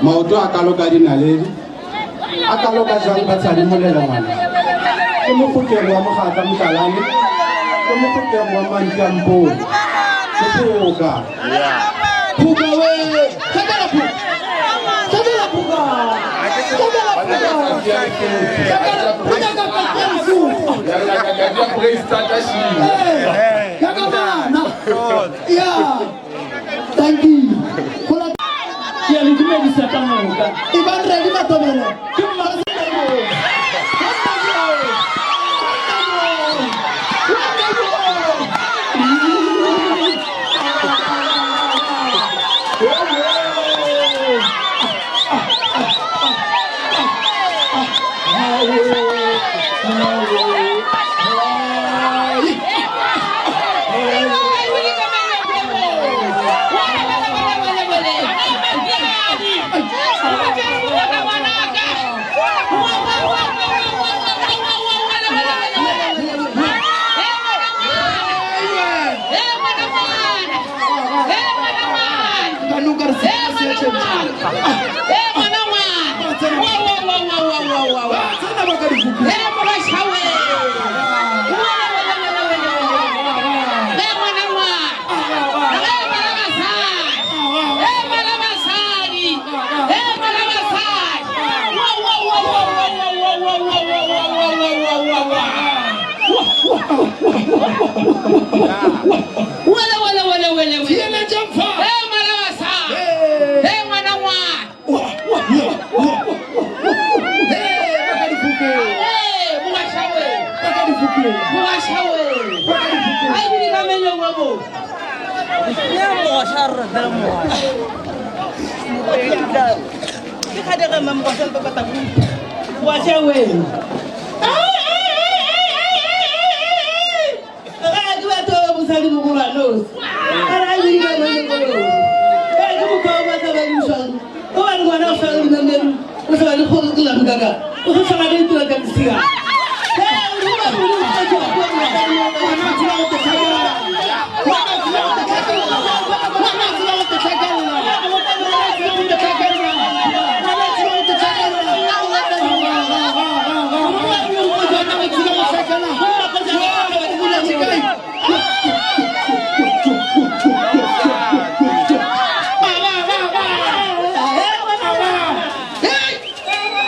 Maoto a kalo ka dinaledi. A kalo ka jang ba tshadi molela ngwana. Ke Mofokeng wa mogatla motlalane. Ke Mofokeng wa mantlampong. Ke phoka. Phoka we. Tlhakela phoka. Tlhakela phoka. Tlhakela phoka. Tlhakela phoka ka ka ka. Ya. Thank you. Ke a le dumedisa ka moka. Ebang ready Matebele. Ke mma Wele wele wele wele wele. Hey ngwana wa sa. Hey ngwana ngwana. Hey mogashawe. Mogashawe. Ai bile ka mele wa bo. Ke kgadege mma mogasha le papata Mogashawe.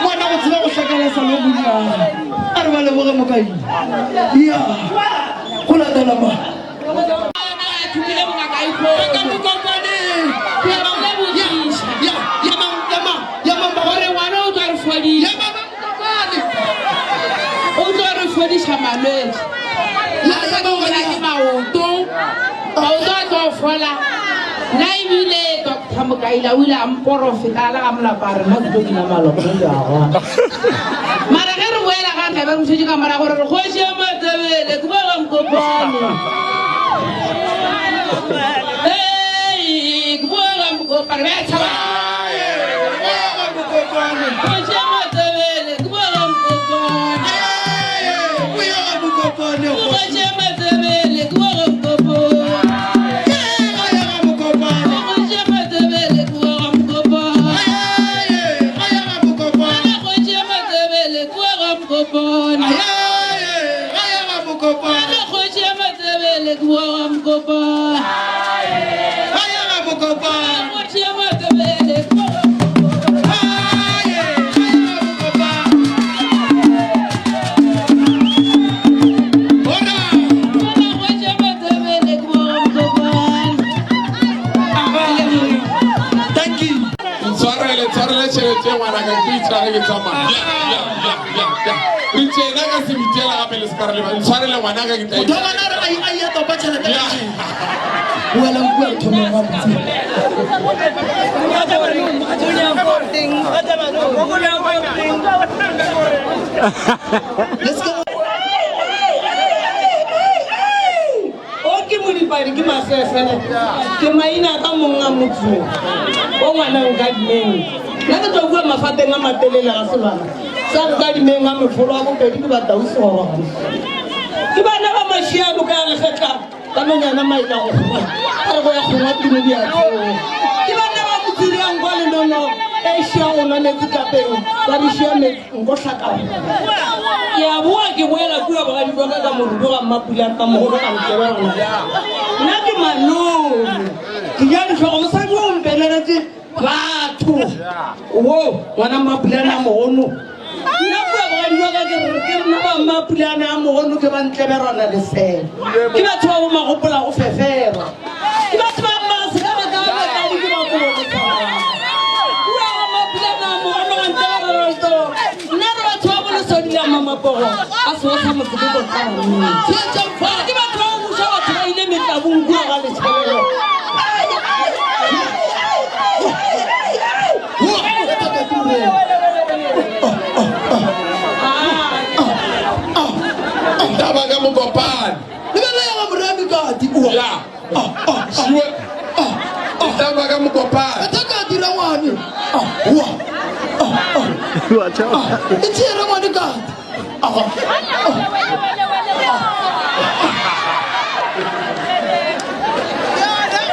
Ngwana go tseba go hlakela sa le bonnyane. A re ba leboge mokai. Ya. Go latela ma. fodiša malwetši. A sa tlo bola ke maoto, maoto a tlo fola. Nna ebile Doctor Mokaila o ile a mporofeta a le ga molapa a re nna ke tlo bina malopo ke a gona. Mara ge re boela ga re tlabe re mošetše ka morago re re kgoši ya Matebele ke boa ga Mokopane. Hey, ke boa ga Mokopane ba tšhaba. Kgoši ya Matebele ke boa ga Mokopane. Kgoši ya Matebele ke boa ga Mokopane. Kgoši ya Matebele ke boa ga Mokopane. Kgoši ya Matebele ke boa ga Mokopane. Kgoši ya Matebele ke boa ga Mokopane. Kgoši ya Matebele ke boa ga Kgoši ya Matebele ke boa ga Mokopane. Ntshwarele, tshwarele tšhelete ye ngwanaka, ke tlo itshwara ke tsamaya. Ya, ya, ya, ya, ya. Re tšena ka sebitiela gape le se ka re leba. Ntshwarele ngwanaka ke tla Motho wa ngwana a re a a topa tšhelete ka tlung. Boelang kua re thomeng gabotse. Let's go. O ke modipadi ke masefele ke maina ka mong a motho o ngwana nkadimeng nna ke tlo bua mafateng a matelele ga selwana sa nkadimeng a mefolo a bopedi ke batau segorwana ke bana ba mašiano ka legetla ka nonyana maila go kgwa a re go ya kgongwa tumo diatlong ke bana ba motsiriang kwa lenono e šia go nwa metsi kapeng ba re šia metsi nko hlakao ke a boa ke boela kua bogadi jwa ka ka morudu ga mmapula ka mogolo ka nkeberana nna ke malome ke ja ditlhogo mosadi o mpelegetse batho wo ngwana mmapulana a mogono nna kua bogadi jwa ka ke re ke rena ba mmapulana a mogono ke ba ntleberana lesela ke batho ba bo magopola go feferwa ke batho ba mmase ka baka ba batadi ke ba nna re batho ba bolesodi la mamapogo a sewa sa motse ke kotlang ke batho ba go buša batho ba ile metlabong kua ga letšhelelo Taba ka mokopane. Lebele ya ga moremi kati ua. Ya. Siwe. Taba ka mokopane. Eta ka dira ngwane. Ah, ua. Ah, ah. Ah, e tšere ngwane kati. Aga.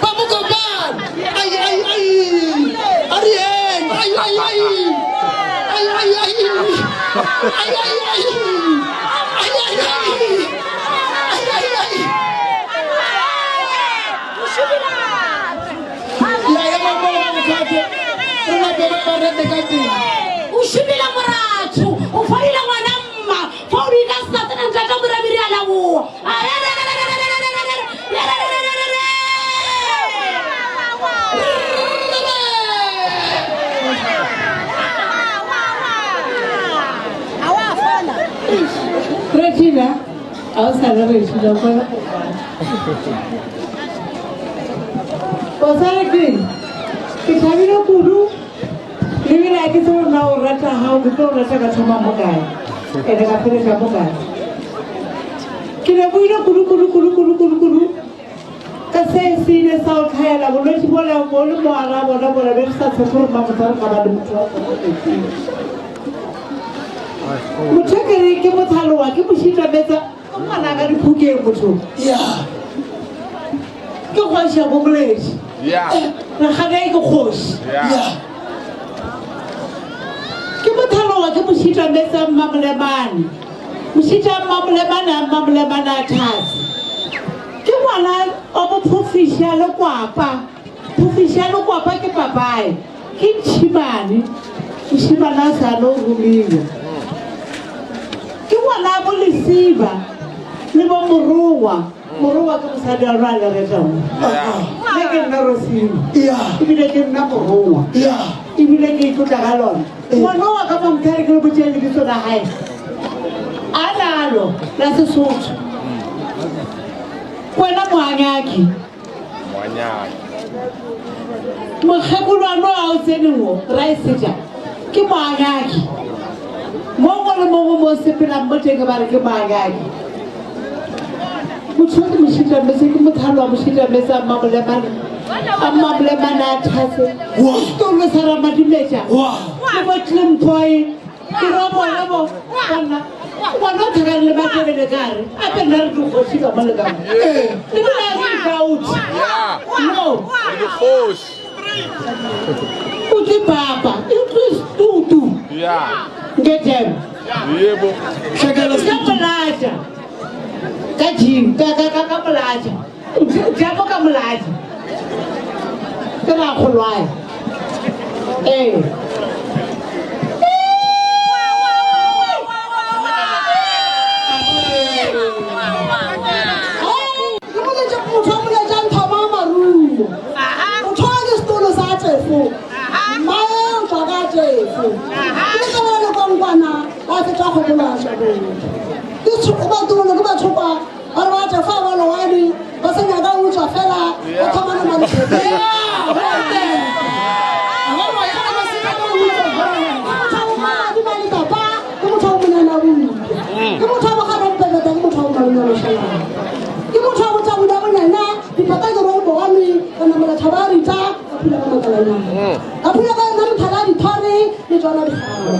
Ba mokopane. Ai ai ai. A re eng. Ai ai ai. Ai ai ai. Ai ai ai. Ai ai ai. Ai ai ai. Ya ema mo ga mokgatlo. Re nape ba ba rete ka teng. O šomile moratho o fodile ngwana mma fa o di ka sa tsena ntata morabiri a laboa Regina, a o sa le Regina, o kgone go kwa. O sa re keng? Ke thabile kudu lebile a ke tsebe nna o rata gago ke tlo o rata ka thoma mo kae ene ka feletša mo kae ke leboile kudu kudu kudu kudu kudu kudu ka se se ile sa o tlhaela bolwetši bola bo le moara bona bola be re sa tshepe gore mamotho re ka ba le motho wa gona motho e kere ke mothalowa ke mošitametsa ke ngwana ka diphukeng motho ke kgoši ya bomoledi rakgadae ke kgoši ke mothalowa ke mošitametsa mmamolemane mošita mmamolemane a mmamolemane a thase ke ngwana wa mophofiši a lekwapa phofiši a lekwapa ke papae ke ntšhimane mošimane a sa lo romiwa ke ngwana bo lesiba le bo morongwa morongwa ke mosadi wa lwa le retamo nna ke nna rosimo ebile ke nna morongwa ebile ke itlotla ka lona ngwana wa ka mamthare ke le botseng lebitso la gae a na lethalo la Sesotho. Wena moanyaki. Mokgekolwane a o tseneng wo, Raesetša, ke moanyaki. Mongwe le mongwe mo sepelang mo teng ba re ke moanyaki. Motho ke mošitametse, ke mothalo wa mošitametse a mmamolemane, a mmamolemane a thase. Setolo sa Ramadimetša, le bo Tlimpoy, ke ro bona bo banna. Bona o tlhakane le Matebele ka re, ape nna re dikgoši ka mo le ka mo. Le bona re dikaudi. No. O ke papa, e tutu. Nketem. Yebo. Ka molatša. Ka gym, ka ka ka ka molatša. Jabo ka molatša. Ke ra golwae. Ee. Ke boletše motho a moletša nthoma a marumo. Motho a ke setolo sa tefo. Mmae o tswa ka tefo. Ke tsela le kwankwana ba feta kgopolo ya tšabong. Ke batolo ke batho ba ba re ba tefo ba loane ba se nyaka o tswa fela ba thoma le malefo. Ke motho wa monana bopša. Ke motho wa bogarempebeta, ke motho wa bomalome wa mošalana. Ke motho wa botabula bonyana, dipata ke rwale bogame, ka namela thaba ya ritsa, ka phula ka makalanyana. Ka phula ka yona methala ya dithore le tšona dikgaba.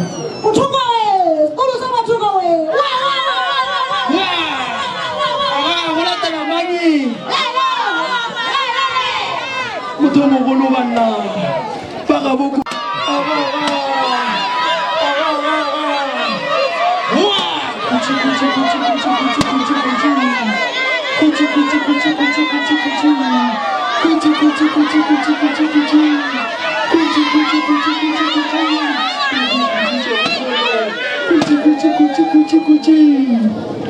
Bothoko we, sekolo sa Bathoko we. Wa, wa, wa, wa, wa, wa. Go latela mangi. Motho o mogolo banna. Ba gabo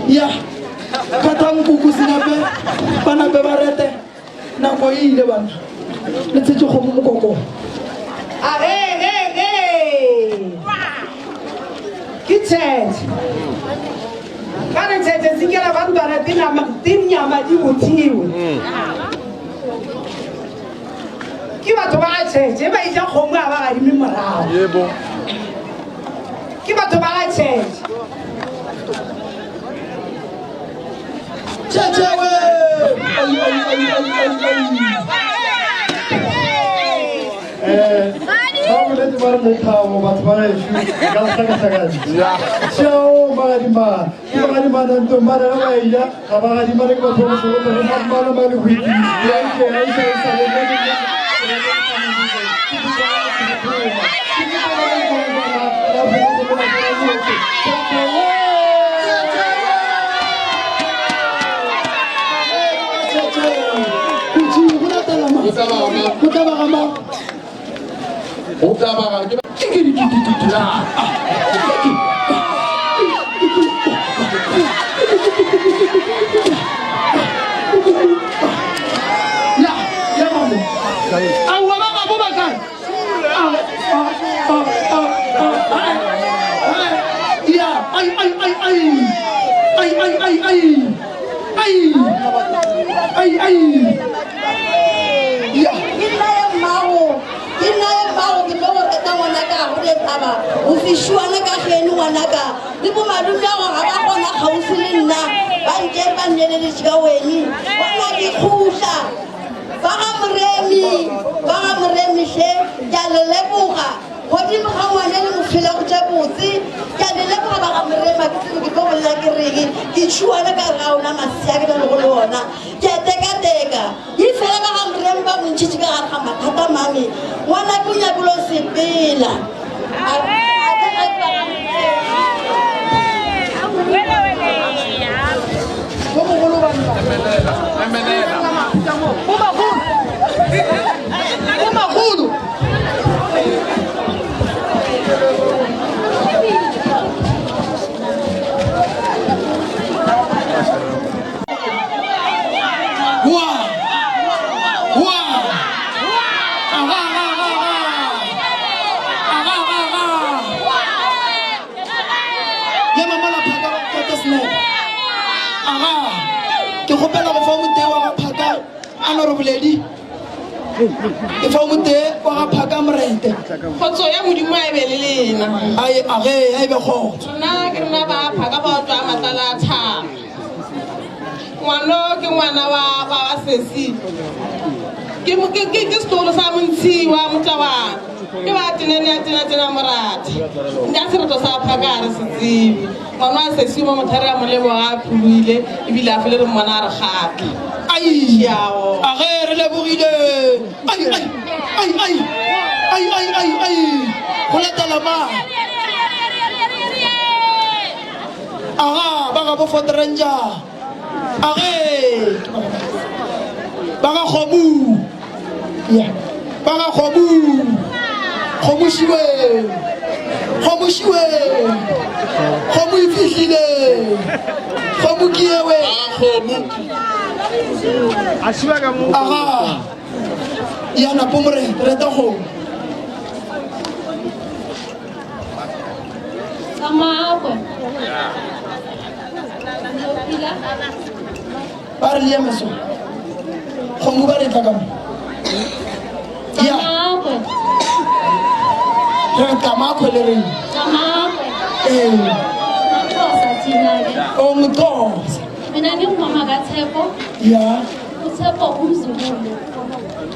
Ya kgathang kuku senape ba nape ba rete Nako e ile banna. Le tshetše kgomo mokoko. A ge ge ge. Ke tšhetše. Ka re tšhetše tsikela ba ntwana ti nama ti nyama di bothiwe. Ke batho ba ga tšhetše ba ija kgomo a ba gadime morago. Yebo. Ke batho ba ga tšhetše. Tšhetšewe! Ai, ai, ai, ai, ai, ai. Eh, ba boletse ba re lethabo batho ba gešo ka hlakahlakane šao magadimana ke magadimana ntong ba rena ba eja ga ba gadimane ke batho ba mošogote re mamana mane go Aowa ba gabo ba kae? Ya, ai ai ai ai. Ai ai ai ai. Ai. Ai ai. Ya. Ke nna ya mmago, ke nna ya mmago, ke tlo go reta ngwanaka go lethaba, go fišuana ka geno ngwanaka, le bomalumeago ga ba gona kgauswi le nna, ba ntšere ba nnyeleletše ka weni, bona ke kgutla. Ba ga Moremi, ba ga Moremi hle, ke a le leboga. Godimo ga ngwana le mo felego tše botse, ke a le leboga ba ga Moremi, ga ke tsebe ke tlo bolela ke reng, ke tšhuana ka re ga ona masea ke na lego le ona, ke a tekateka. E fela ba ga Moremi ba mo ntšhitše ka gare ga mathata mame, ngwana ke o nyakile o sepela. A, a ke ga ba ga Moremi. Bo mogolo banna. Bo magolo. Bo magolo. Wa. Wa. Aga aga aga aga. Aga. Aga. Ke kgopela go fa motee wa ga Phaka a no re boledi. Ke fa motee wa ga Phaka Morete. Kgotso ya Modimo a e be le lena. Ai age a e be kgotso. Nna ke rena ba Phaka ba tswa matlala a thaba. Ngwano ke ngwana wa wa wa sesi. Ke mo- ke ke ke setlogolo sa montshiwa motlawana. Ke ba tenene ya tena tena morata. Nka sereto sa Phaka a re se tsebe. Ngwana wa sesi mo mothare a molebo a pholoile ebile a fele re mmona a re gape. Ai Yao. age re lebogile. Ai ai ai ai ai ai ai ai. Go latela mang? Aga ba ga bo Fort Ranger. Age ba ga kgomo. Ya. Ba ga kgomo. Kgomo šiwe. Kgomo šiwe. Kgomo e fihlile. Kgomo ke ewe. Kgomo. Aga. Ya napo more reta kgomo. Tsamakwe. Ba re le eme so. Kgomo ba re tla ka mo. Ya. Tsamakwe. Re tamakwe le reng. Tsamakwe. Eh. Maxhosa thina ke. O Moxhosa. Mina ngingumama kaTshepo. Ya. uTshepo umzukulu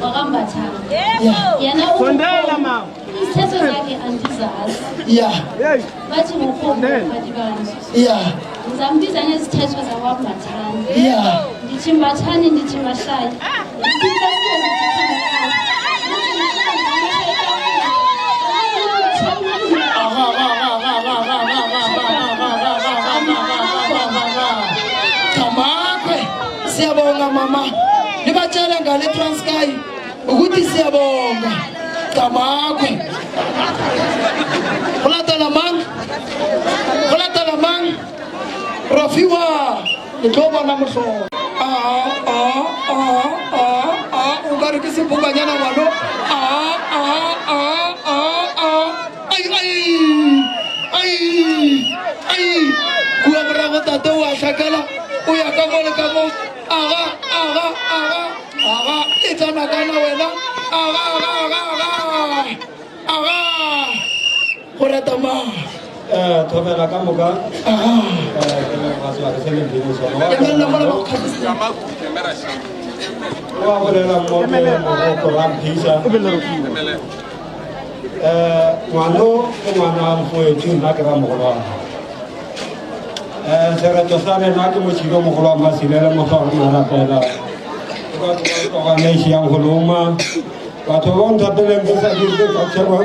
wakambathana. Ya. Yena Sondela, mama. Izithetho zakhe andizazi. Ya. Bathi ngurhulu Madibane. Ya. Ngizambiza ngezithetho zakwambathana. Ya. Ndithi mbathani ndithi mahlaya. Ndithi mhlasiwe ndithi Thamakwe. Siyabonga mama. Nibatshele ngale Transkei ukuthi siyabonga. Thamakwe. Go latela mang? Go latela mang? Rafiwa. Le tlo bona mohlolo. A a a a a o ka re ke sebokanyana ngwano. A a a a a ai ai ai ai kua morago tate o a hlakela o ya ka mo le ka mo aga aga aga aga e tsana kana wena aga aga aga aga aga go reta mang Thobela ka moka. Ke leboga sebaka se le mphileng sona. Wa bolela mo ke moroko Ramphisa. Ngwano ke ngwana wa mfoethu nna ke ramogolo wa gagwe. Sereto sa rena ke motšhilo mogolo wa Masilele mohlwa re marapela. Ke batho ba tlogane šiang go loma. Batho ba nthapeleng ke sa dire ka tšhaba.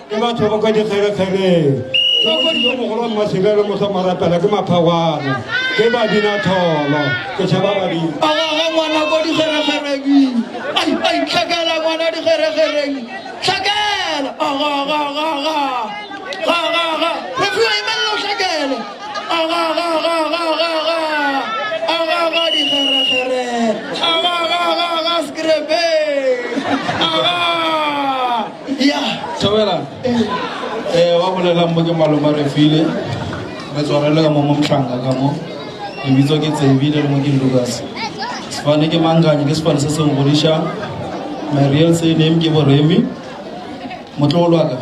Ke batho ba kwa dikgerekgereng. Ke motšhilo mogolo wa Masilele mohlwa marapela ke maphagwana. Ke babina tholo. Ke tšhaba badimo. Aga ga ngwana ko dikgerekgereng. Ai ai tlhakela ngwana dikgerekgereng. Tlhakela. Aga aga aga aga. Ga ga ga. Re fiwa emelela o tlhakele. Aga aga aga aga aga aga. Aga aga dikgerekgere. Aga aga aga aga skrepe. Aga. Ya. Thobela. Wa bolelang mo ke maloma re file. Re tswarele ka mo mo motlhanka ka mo. Lebitso ke Tsebi le mo ke Lucas. Sefane ke Manganye ke sefane se se ngodišang. My real surname ke Boremi. Motlogolo wa ka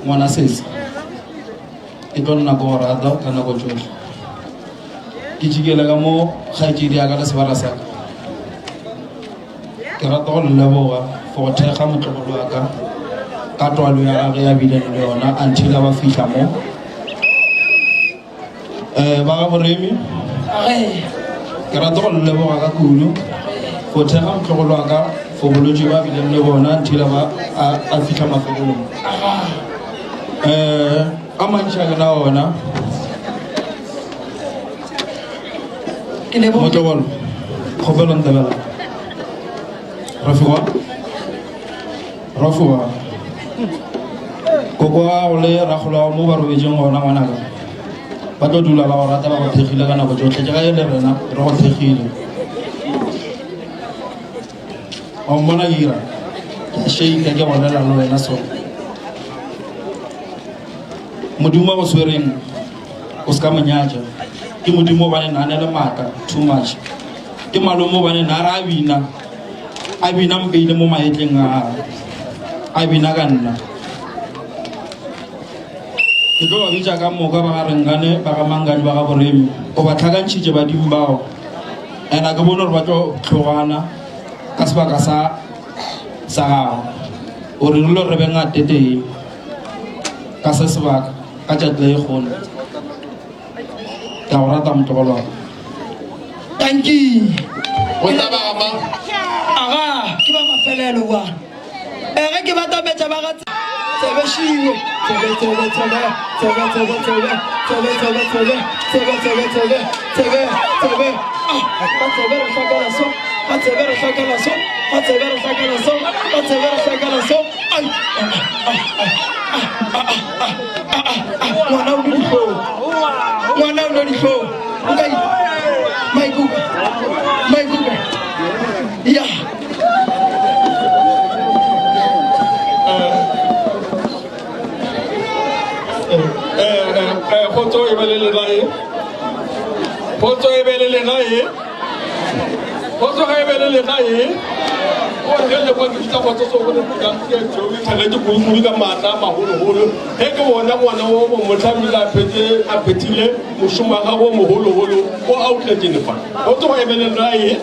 ngwana sesi. Ke tlo nna ko go rata ka nako tsohle. Ke tšikele ka mo kgaetšedi ya ka le sebara sa ka. Ke rata go le leboga for go thekga motlogolo wa ka ka twalo ya gagwe ya bileng le yona until a ba fihla mo. Ba ga Boremi, ke rata go le leboga ka kudu go thekga motlogolo wa ka for bolwetse ba bileng le bona until a ba a fihla mafelelong. A mantši a ke na ona. Motlogolo, kgopelo ntebela. Rafiwa. Rafiwa. Koko wa gago le ragolo wa mo ba robetšeng gona ngwanaka. Ba tlo dula ba go rata ba go thekgile ka nako tsohle. Ke ga e le rena re go thekgile. Wa mmona ke ira. Ke a shake ke bolela le wena so. Modimo wa go swereng. o se ka mo nyatša. Ke Modimo gobane na a na le maatla too much. Ke malome gobane na re a bina, a bina mpeile mo mahetleng a gagwe, a bina ka nna. Ke tlo ba bitša ka moka ba ga Rengane, ba ga Mangane, ba ga Boremi. O ba tlhakantšhitše badimo bao. And a ke bone gore ba tlo tlhogana ka sebaka sa sa gago. O re rile gore re be ngatetee ka se sebaka ka tšatši le kgolo. Ke a go rata motlogolo wa ka. Tanki. Go tla ba ga mang? Aga, ke ba mafelelo wa. E ge ke batametša ba ga tsebe šiwe. Tsebe tsebe tsebe tsebe tsebe tsebe tsebe tsebe tsebe tsebe tsebe tsebe tsebe tsebe. Ah, ba tsebe re hlakela so. Ba tsebe re hlakela so. Ba tsebe re hlakela so. Ba tsebe re hlakela so. Ai. Ah, ah, ah, ah, ah, ah, ah, ah, ah. Ngwana o le dihlong. Ngwana o le dihlong. O ka maikuka. Maikuka. Ya. Kgotso e be le lena e. Kgotso e be le lena e. Kgotso ga e be le lena e. Gore ge le kwa ke bitsa kgotso so go ka ke tšhagetse kudu-kudu ka maatla a magologolo ge ke bona ngwana o mo motlha a phetse a phethile mošomo wa gagwe o mogologolo o a o tletseng fa. Kgotso ga e be le lena e.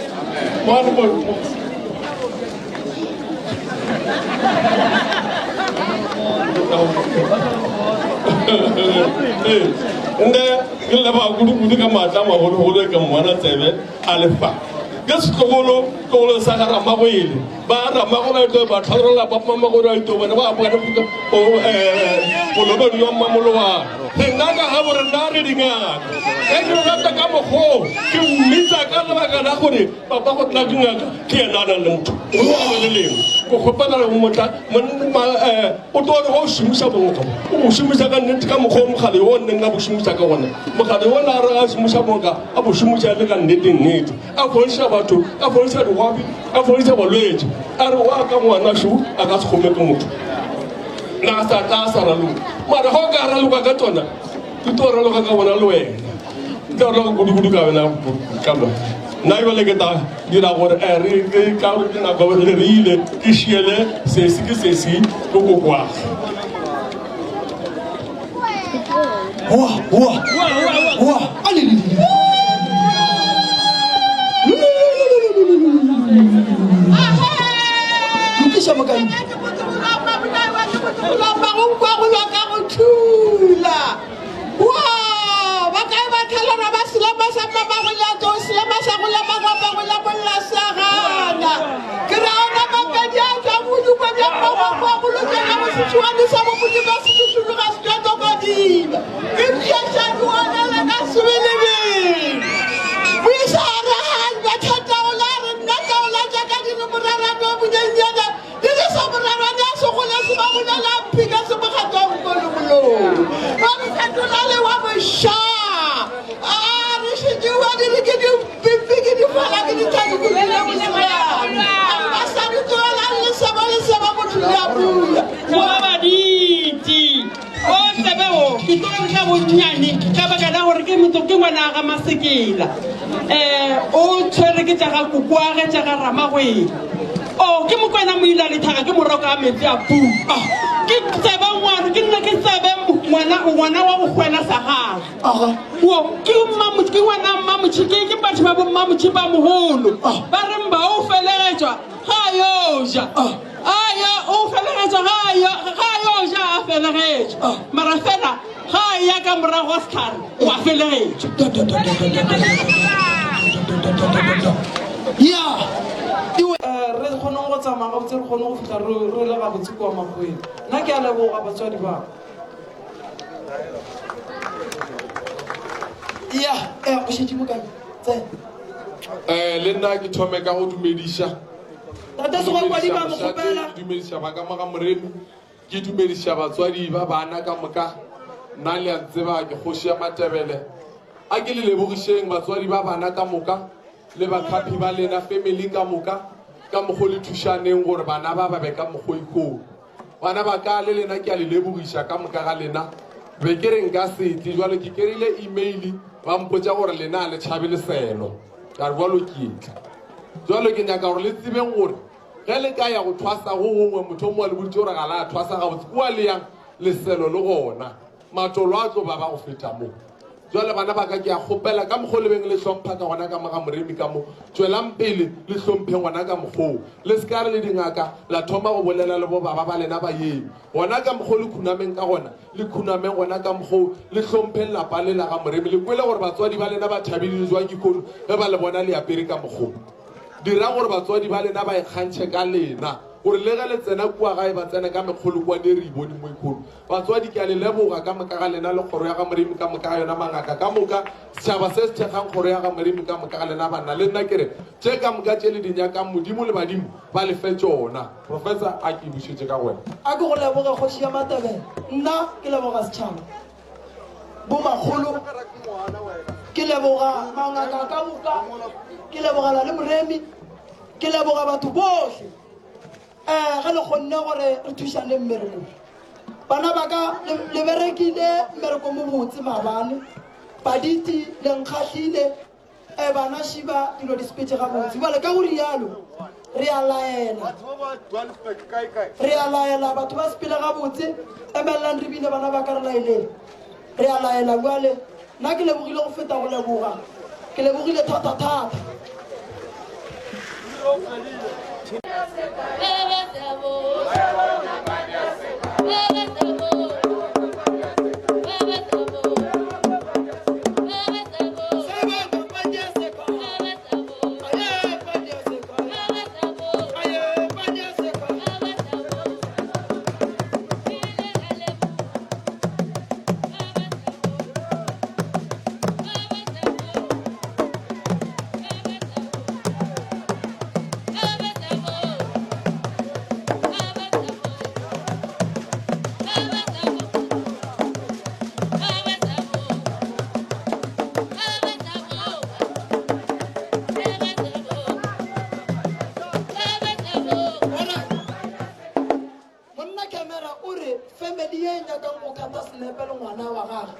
Nne ke leboga kudu-kudu ka maatla a magologolo e ka mmona tsebe a lefa ke setlogolo tlogolo sa ga ramagoele ba ramago ba ito ba tlhalola ba mamagolo a ito bone ba apogane kolobedi wa mmamolowana re nna ka ga gore nna re dingaka ge ke rata ka mokgoo ke mmitsa ka lebaka la gore papa go tla dingaka ke yena a nang le motho o le lengwe ko kgopela le motla o tlo re o šomiša bonka o bo šomiša ka nnete ka mokgwa o mogale o nneng a bo šomiša ka gona mogale o na re a šomiša bonka a bo šomiša le ka nnete nnete a fodiša batho a fodiša digwabi a fodiša balwetši a re wa ka ngwana šo a ka se kgome ke motho na sa tla sa raloka mara ga o ka raloka ka tsona ke tlo raloka ka bona le wena ke tlo raloka kudu-kudu ka wena ka bona nna jale ke tla dira gore eh, re ke ka gore ke nako le re ile ke šiele sesi ke sesi ke kokoage Wa wa wa ale Lokiša mokaidi. Ke tlo ntlha bonnyane ka baka la gore ke motho ke ngwana ga masekela um o tshwere ke tša ga kokoage tša ga ramagweng o ke mokwena moila lethaga ke moroko a metsi a pula ke tsebe ngwana ke nna ke tsebe ngwana ngwana wa go hwela sa gagwe o ke ke ngwana mmamotšhi ke ke batho ba bo mmamotšhi ba mogolo ba reng ba o felegetšwa ga yo ja Ayo o felegetša ga ayo ga ayo ja a felegetša mara fela ga a ya ka morago ga setlhare o a felegetša ya eh, re kgoneng go tsamaya gabotse re kgone go fitlha re le gabotse kua makgweng nna ke a leboga batswadi ba ya eh, o šetše mokae tsena um le nna ke thome ka go dumediša Tate Segwagwadi ba mo kgopela. Ke dumediša ba ka mo ga Moremi, ke dumediša batswadi ba bana ka moka. Nna le a ntseba ke kgoši ya Matebele. A ke le lebogišeng batswadi ba bana ka moka le bakhapi ba lena family ka moka ka mokgo le thušaneng gore bana ba ba be ka mokgo ikgolo. Bana ba ka le lena ke a le lebogiša ka moka ga lena. Be ke re nka se tle, jwale ke kerile email ba mpotša gore lena a le tšhabe leselo. Ka re jwalo ke etla. Jwale ke nyaka gore le tsebeng gore ge le ka ya go thwasa go gongwe motho o mongwe a le boditše gore ga la thwasa gabotse, kua le yang leselo le gona. Matolo a tlo baba go feta mo. Jwale bana ba ka ke a kgopela ka mokgwa o le beng le hlompha ka gona ka mo ga Moremi ka mo, tšwelang pele le hlompheng gona ka mokgwa oo. Le se ka re le dingaka la thoma go bolela le bobaba ba lena ba yeno. Gona ka mokgwa o le khunameng ka gona, le khunameng gona ka mokgwa oo, le hlompheng lapa le la ga Moremi. Le kwele gore batswadi ba lena ba thabile le jwang dikhono ge ba le bona le apere ka mokgwa o. Dirang gore batswadi ba lena ba ikgantšhe ka lena, gore le ge le tsena kua gae ba tsene ka mekgolokwane e re e boneng mo dikhono. Batswadi, ke a le leboga ka moka ga lena le kgoro ya ga Moremi ka moka ga yona, mangaka ka moka, setšhaba se se thekgang kgoro ya ga Moremi ka moka ga lena banna. Le nna ke re, tše ka moka tše le di nyakang, Modimo le badimo ba le fe tšona. Professor, a ke e bušetše ka go wena. A ke go leboge, Kgoši ya Matebele. Nna ke leboga setšhaba, bomakgolo, ke leboga mangaka ka moka, ke lebogela le Moremi, ke leboga batho bohle. Um ge le kgonne gore re thušane mmerekong. Bana ba ka, le berekile mmereko mo botse maabane. Baditi, le nkgahlile. Um bana šiba, dilo di sepetše gabotse. Bjale ka go rialo, re a laela. Re a laela batho ba sepele gabotse. Emelelang re bine bana ba ka, re laeleng. Re a laela bjale. Nna ke lebogile go feta go leboga. Ke lebogile thata thata. Monna Camera o re family ye e nyakang go khata senepe le ngwana wa gage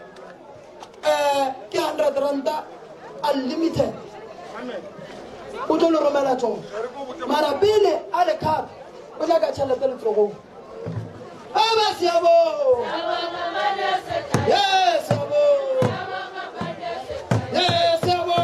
um ke 100 ranta unlimited, o tlo le romela tsona, mara pele a le khata o nyaka tšhelete letsogong. Aba siabo yes abo yes abo.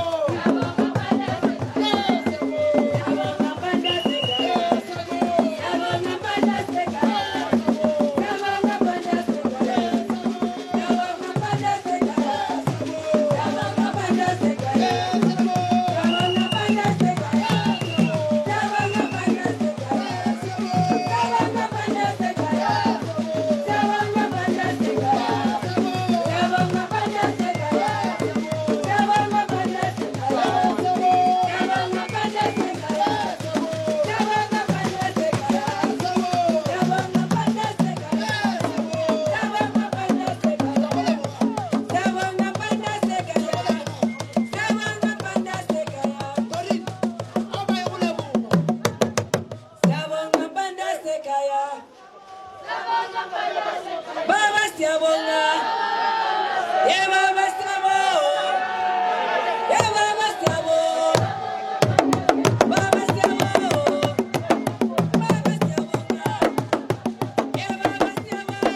Baba siyabonga. Ye baba siyabonga. Ye baba siyabonga. Baba siyabonga. Baba siyabonga. Ye baba siyabonga.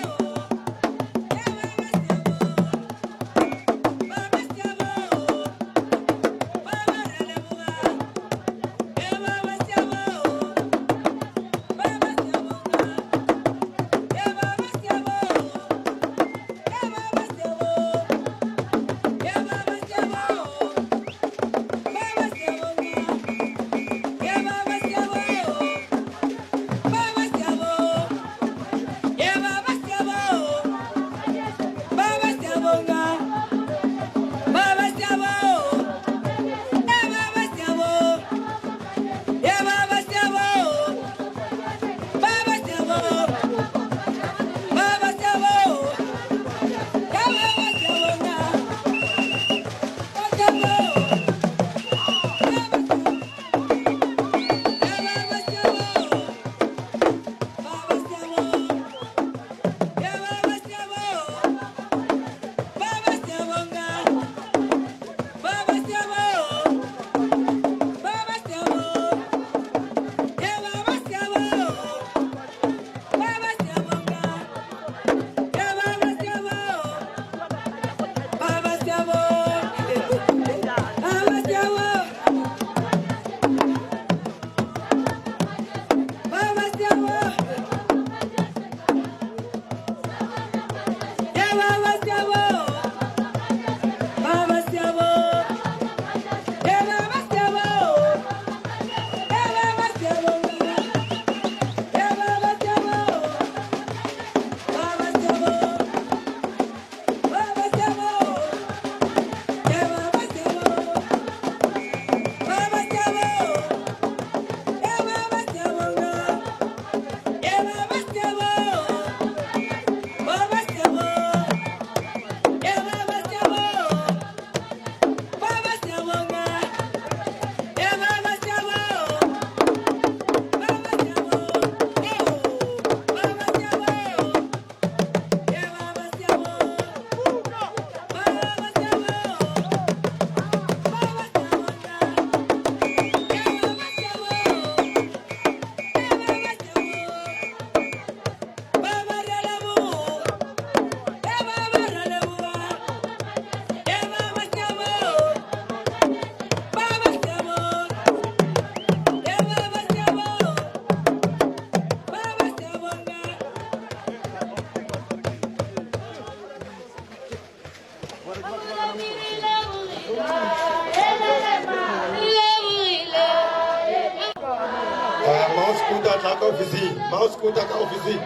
Ye baba siyabonga. Baba siyabonga. Baba re leboga. Ye baba siyabonga. Baba siyabonga. Ye baba siyabonga. Ye baba siyabonga. Mouse Scooter tla ka ofising. Mouse Scooter ka ofising.